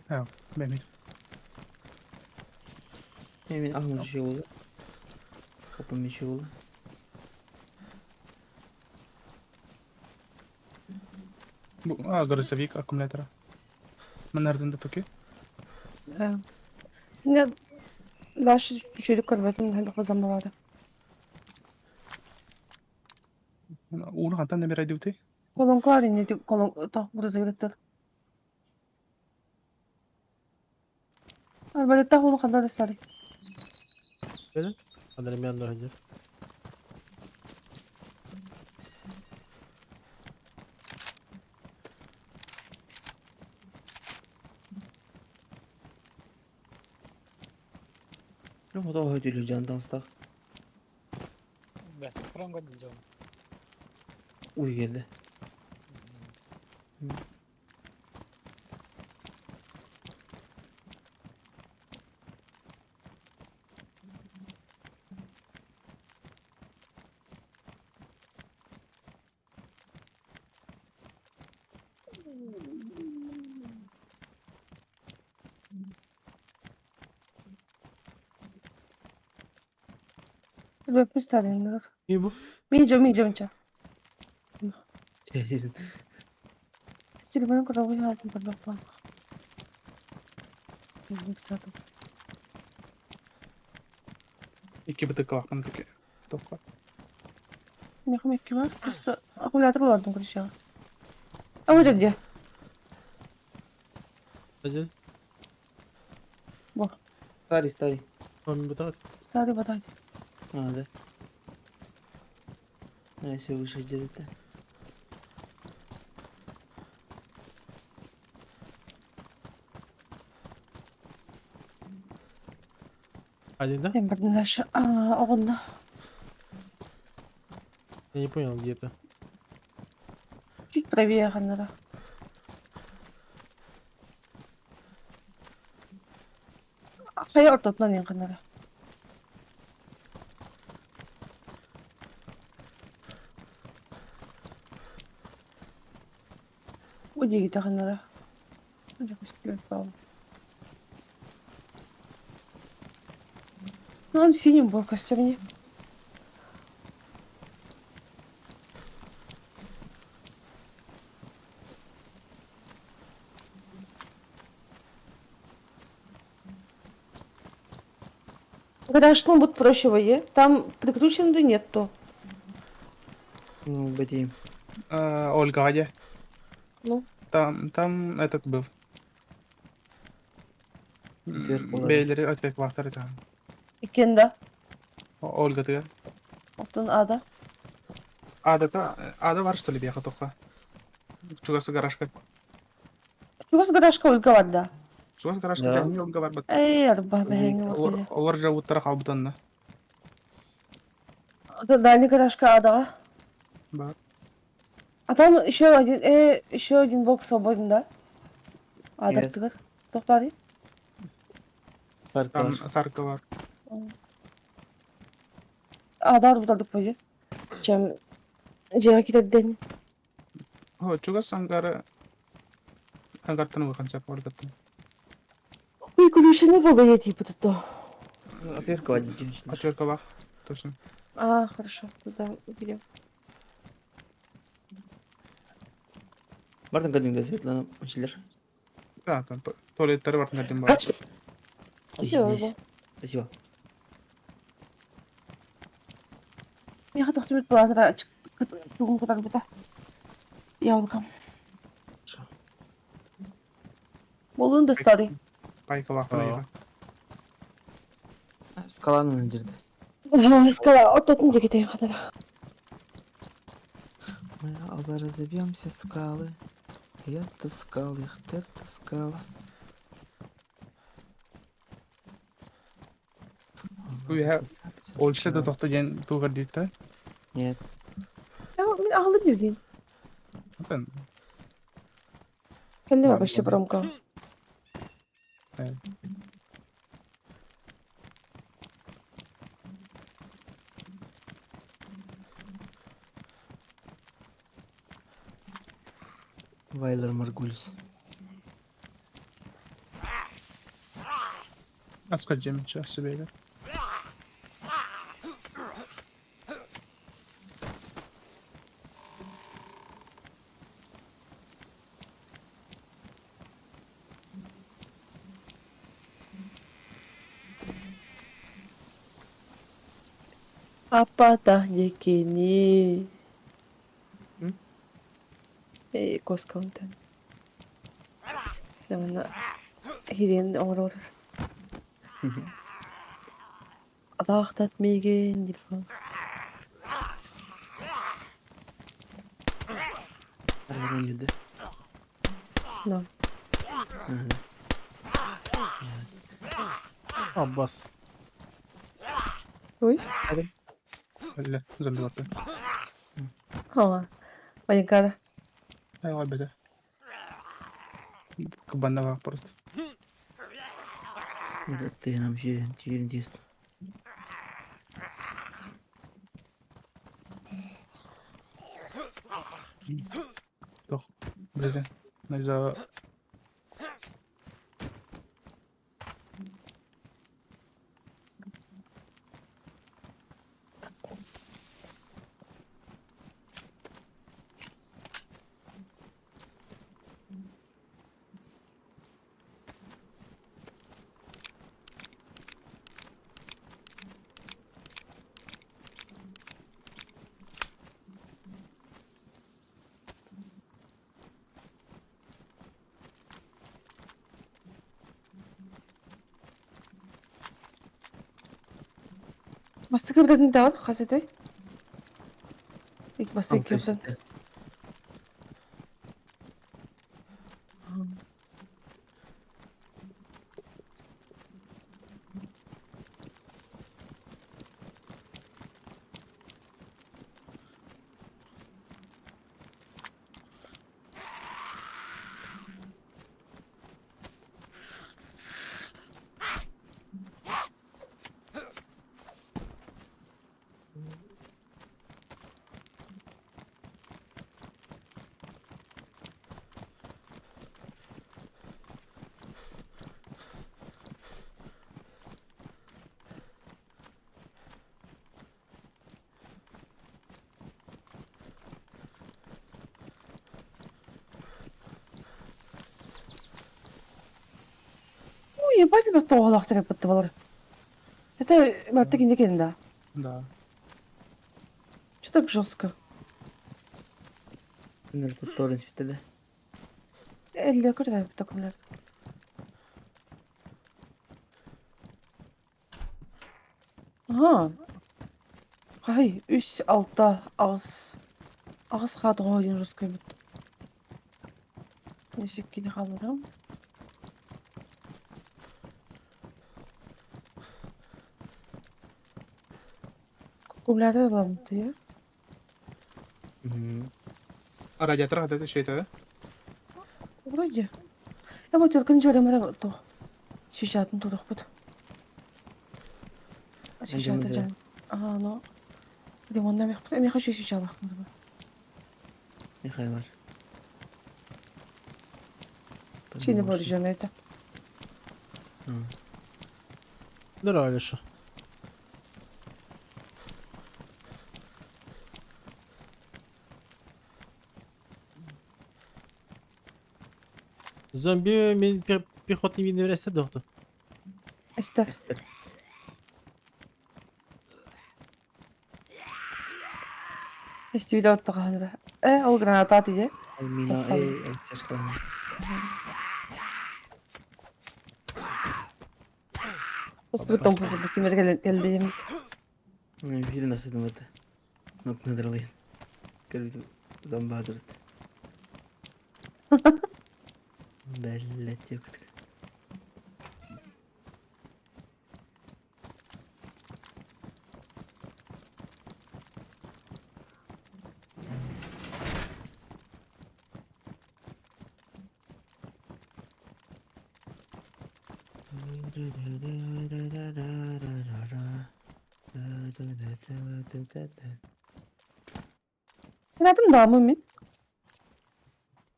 А, бәмит. Мен ахым şey oldu. Kapım bir şey oldu. Бу а, грузовик аккумулятора. Манардын да токи. Не дальше чөйлүк көрбөтүм, хәлдә базам барды. Уны хантан нәмер айдыбыты. Колонка бар инде колон то грузовиктер. Арбалетта холу кандай десали. Андрей мен нөхөдür. Ne kadar hödülü candan staq. Бә, спранга дилжон. Uy geldi. Билбэппин старинныгар. И бу? Миджа, миджа, миджа. Телефонун кыталбын хаалтын көрбөппүн. Ыксаатым. Икки бытыкалаахпын таки. Тоққа. Миэхэ икки бар. Просто аккумулятор ылардым короче. А вот где? Подожди. Бо. Старый, старый. Он бытат. Старый батать. А, да. А, если выше где-то. Один, да? Мен бір дальше. А, оғында. Я не понял, где это. Чуть правее ханнара. Хайа ортотунан иэн ханнара. Бу диэки ханнара. Ну, он синим был костерне. Когда что будет проще вое, там прикручен да нет то. Ну, бати. А, Ольга, где? Ну? Там, там этот был. Отверг была. Бейлери отверг бахтар там. Икенда. Ольга ты. Оттон ада. Ада та, ада бар что ли бияха тоққа. Чугасы гаражка. Чугас гаражка Ольга бар да. Чугасы гаражка Да. да. Ольга бар бат. Эй, арба бэһэҥ Олар олар жабуттара қалбытанна. Дальний гаражка адаға. Бар. А там еще один, еще один бокс свободен, да? Адар Нет. тыгыр. Туох баарый? Сарка Там бар. сарка бар. Адар бутардык бойу. Чем жега китедден. О, чугас ангары ангартан улахан сап Ольгаттан. Ой, ключini болду я типа тут. Отверг один тем Отверка бар. Точно. А, хорошо, туда уберем. Бартын кәдімгі Светлана Училер. Да, там туалеттері бар нәрден бар. Ой, Всё, извиняюсь. Спасибо. Я хотела тебе планера тугун кутар бута. Яблоком. Хорошо. Болун да старый. Пайка лақпын Aa. аяға. Скаланы жерде. Скала, оттотун жекетейин хатара. Мы оба разобьемся скалы. Я таскал их, ты таскала. Оба Уя, разобьемся Ольша да скалы. тоқты ден туғыр дейді. Нет. Я мен ağlı bildiğin. Атын. Кэллэ Ладно, вообще ладно. промка. Вайлер Маргулис. Асқа жемінші себейлер. Апата декини. М? Эй, коскаунтан. Намана хирен оңорор. Атаахтат миигин дилфон. Арбадан жүрді. Но. Аббас. Ой. Әлі, зомби барды. Ха. Ванькара. Ай, беде. Кабанна бар просто. Ты нам жүйен, түйін тесті. Тоқ. Білезен. Найза. Бастакы бытатын даҕан хас этэй? Ик бастакы бытан. Ой, ебать, элбэх тоҕолоох төрөппүт балар. Это барыта кинини кэннэ да? Да. Что так жестко? Наркотор инспектор. Эллэ көрдө такымлар. Аһаа. Хай, үс, алта, аҕыс. Аҕыс хаа тоҕо диэн жесткайбыт. Иккини хаалларам. Кумлята ылабыт А радиатор хата еще это, да? Вроде. Я вот только ничего там то. Свечатын турахпыт. Свечаты жан. Ага, но. Лимонна мехпыт. Мен хочу свечалах. Михай бар. Чини бар жана это. Здорово, Леша. Зомби мен пехотный мины вряд доктор. Эстер. Эстибит оттоҕаһына. Э, ол граната тиже. Мина э тяжко. Оспутом кимер келдием. Бир насыдым это. Нок надралын. Көрбүтүм зомбадырт. Блять, ёптк. Кынатым даамы мин?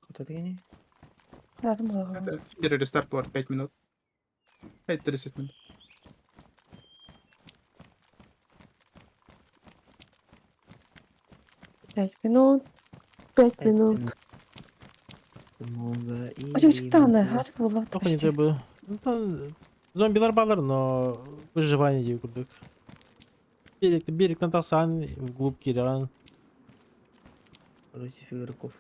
Куда дегени? Кынатым буолаҕа. Это рестарт бар 5 минут. 5-30 минут. 5 минут. 5 минут. Очучуктааны, хаарт буолла Только не требую. Ну, там зомбилар балар, но выживание дии курдук. Берег, берегтен тасан, вглубь киран. Против игроков.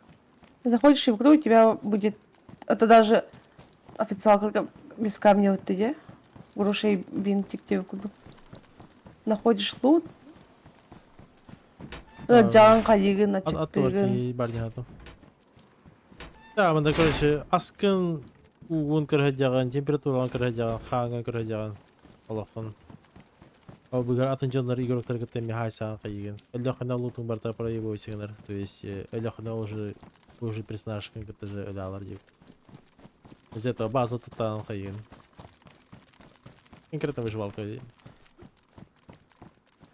Заходишь в игру, у тебя будет... Это даже официалка без камня вот ты, Грушей бинтик тебе куду. Находишь лут. Жан хайыгын, ачыктыгын. Да, мында, короче, аскын угун көрһөдьэҕин, температуран көрһөдьэҕин, хааҥҥын көрһөдьэҕин, олоххун. Ол быгар атын дьоннор игроктар кытта эмиэ хаайсаан хайыгын. Өллөххүнэ лутуҥ барыта проебывайсыгынар. То есть өллөххүнэ уже уже персонажкын кытта же өлөалар диэбит. Из этого база туттаан хайыгын. Конкретно выживалка.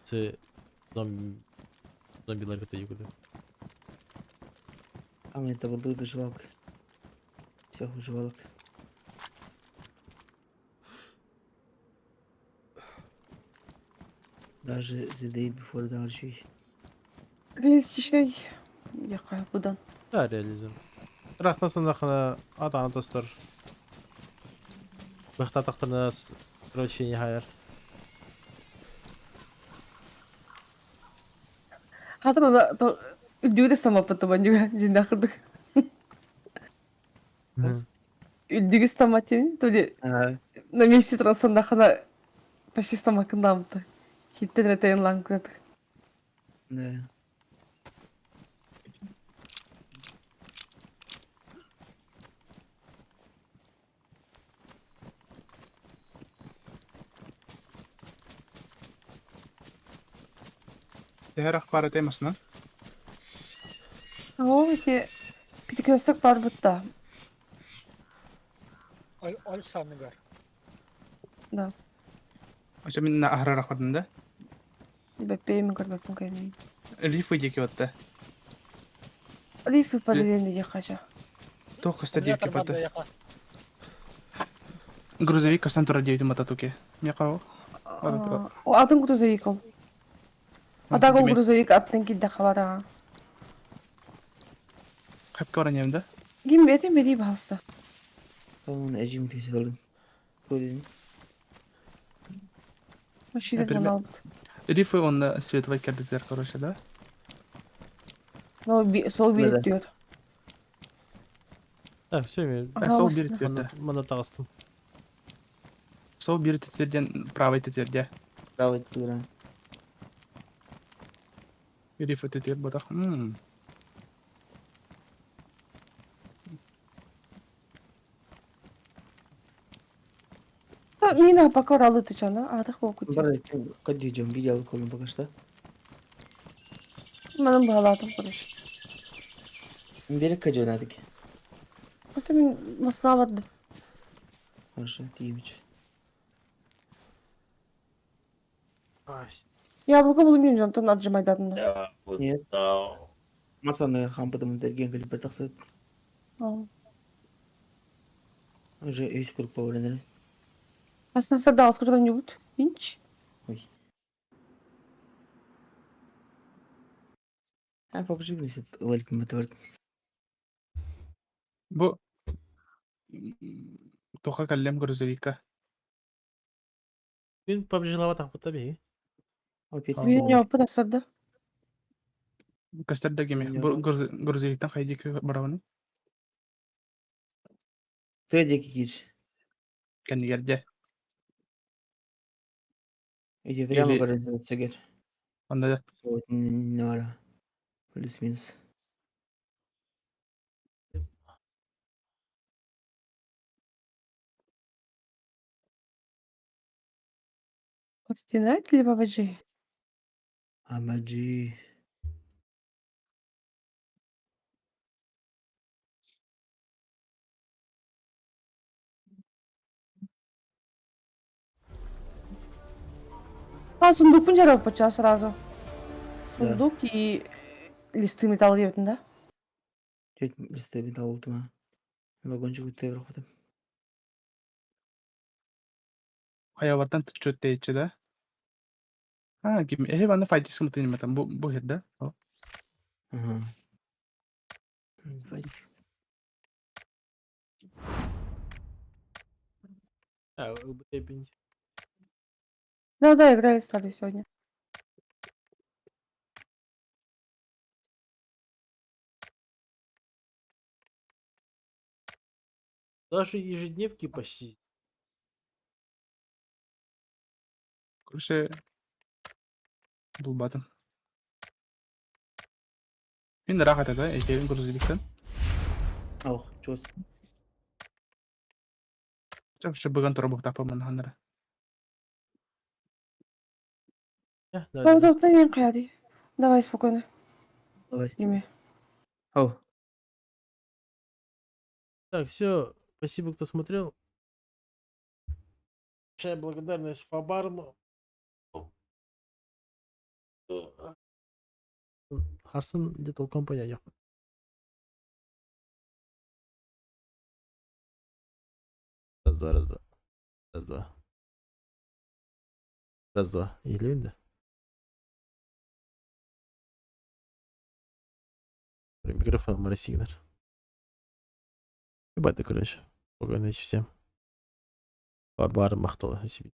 С зомби зомбилар кытта югуду. А мне это был выживалка. Все, выживалок. Даже the day before the archery. Реалистичный. Яка будан. Да, реализм. Рахна санахана атаан тостор. Быхта короче, не хайар. Хата ана үрдүгү стамаппыт банюга жинда кырдык. Үрдүгү стамат то ли на месте турасандахана почти стамакындамты. Киттен этейин лаҥкынатык. Да. Төһө баар этэй масынан? Оо, ити перекресток баар бутта. Ол ол санныгар. Да. Очо мин аһарар ахпатын да? Бэппэйим көрбөппүн кэлин. Лифы диэки батта. Лифы подведение диэххэ Туох көстөр диэки Аккумулятор батта. баар да Грузовик көстөн турар диэбитим бататуке. Миэхэ ол. О, атын грузовик ол. А так ол грузовик аттан киирдэххэ бараҕа. Хэпкэ баран иһэм да? Ким бэйэтин бэрии баһалста. Tamam Ecim teşekkür ederim. Машина албыт. Рифы онно светлый кэрдитер короче, да? Но сол Да. билет diyor. Так, все, мен Ага, Сол машина. биир түөртэ. мана таҕыстым. Сол биир түтүрден правый түтүрде. Давай тура. Рифы түтүр ботах. Мина пока оралы тычана, а так болку. Бар кадди жом видео колун пока что. Манын баалаатым короче. Бери кадди ойнадык. Это мин масына бардым. Хорошо, тиибич. Яблоко булым мен жонтон отжимайдадым да. Нет. Масаны хампыдым терген келип бир таксып. Уже үс куруп болор Асына садалыс куда-нибудь. Инч. Ой. А попжи билсе ылалык мөтөрт. Бу тоха каллем грузовика. Күн PUBG тахпыта биһи. Мен жауаппын асырды. Көстөр да кеме. Бу грузовиктан хайди барабаны. Ты деки кир. Кеннигерде. Иди прямо Или- көрөсө сегер. Онда да. Вот нара. Плюс-минус. Вот тебе нравится ли бабаджи? Амаджи. А, сундук пунжаров почал сразу. Да. Сундук и листы металла ебетін, да? Чуть листы металл болду ма. Вагончик өтө бир потом. Хаябартан чөт дейчи да. А, ким эхе баны файтис кым тыйматан бу бу херде. Ага. Файтис. А, ЛБТ Да, да, играли стали сегодня. Даже ежедневки почти. Короче, булбатым. Мин рахат это, эти грузовиктан. Ох, чос. Чак быган тура тапа манханара. Да, Да, да, да, не, каяди. Давай спокойно. Давай. Еме. Ау. Так, все. Спасибо, кто смотрел. Большая благодарность Фабарму. Харсон Little Company. Раз, два, раз, два. Раз, два. Раз, два. Или да? Микрофон Марасигнер. Ебать, короче. Спокойной ночи всем. Бар махтала себе.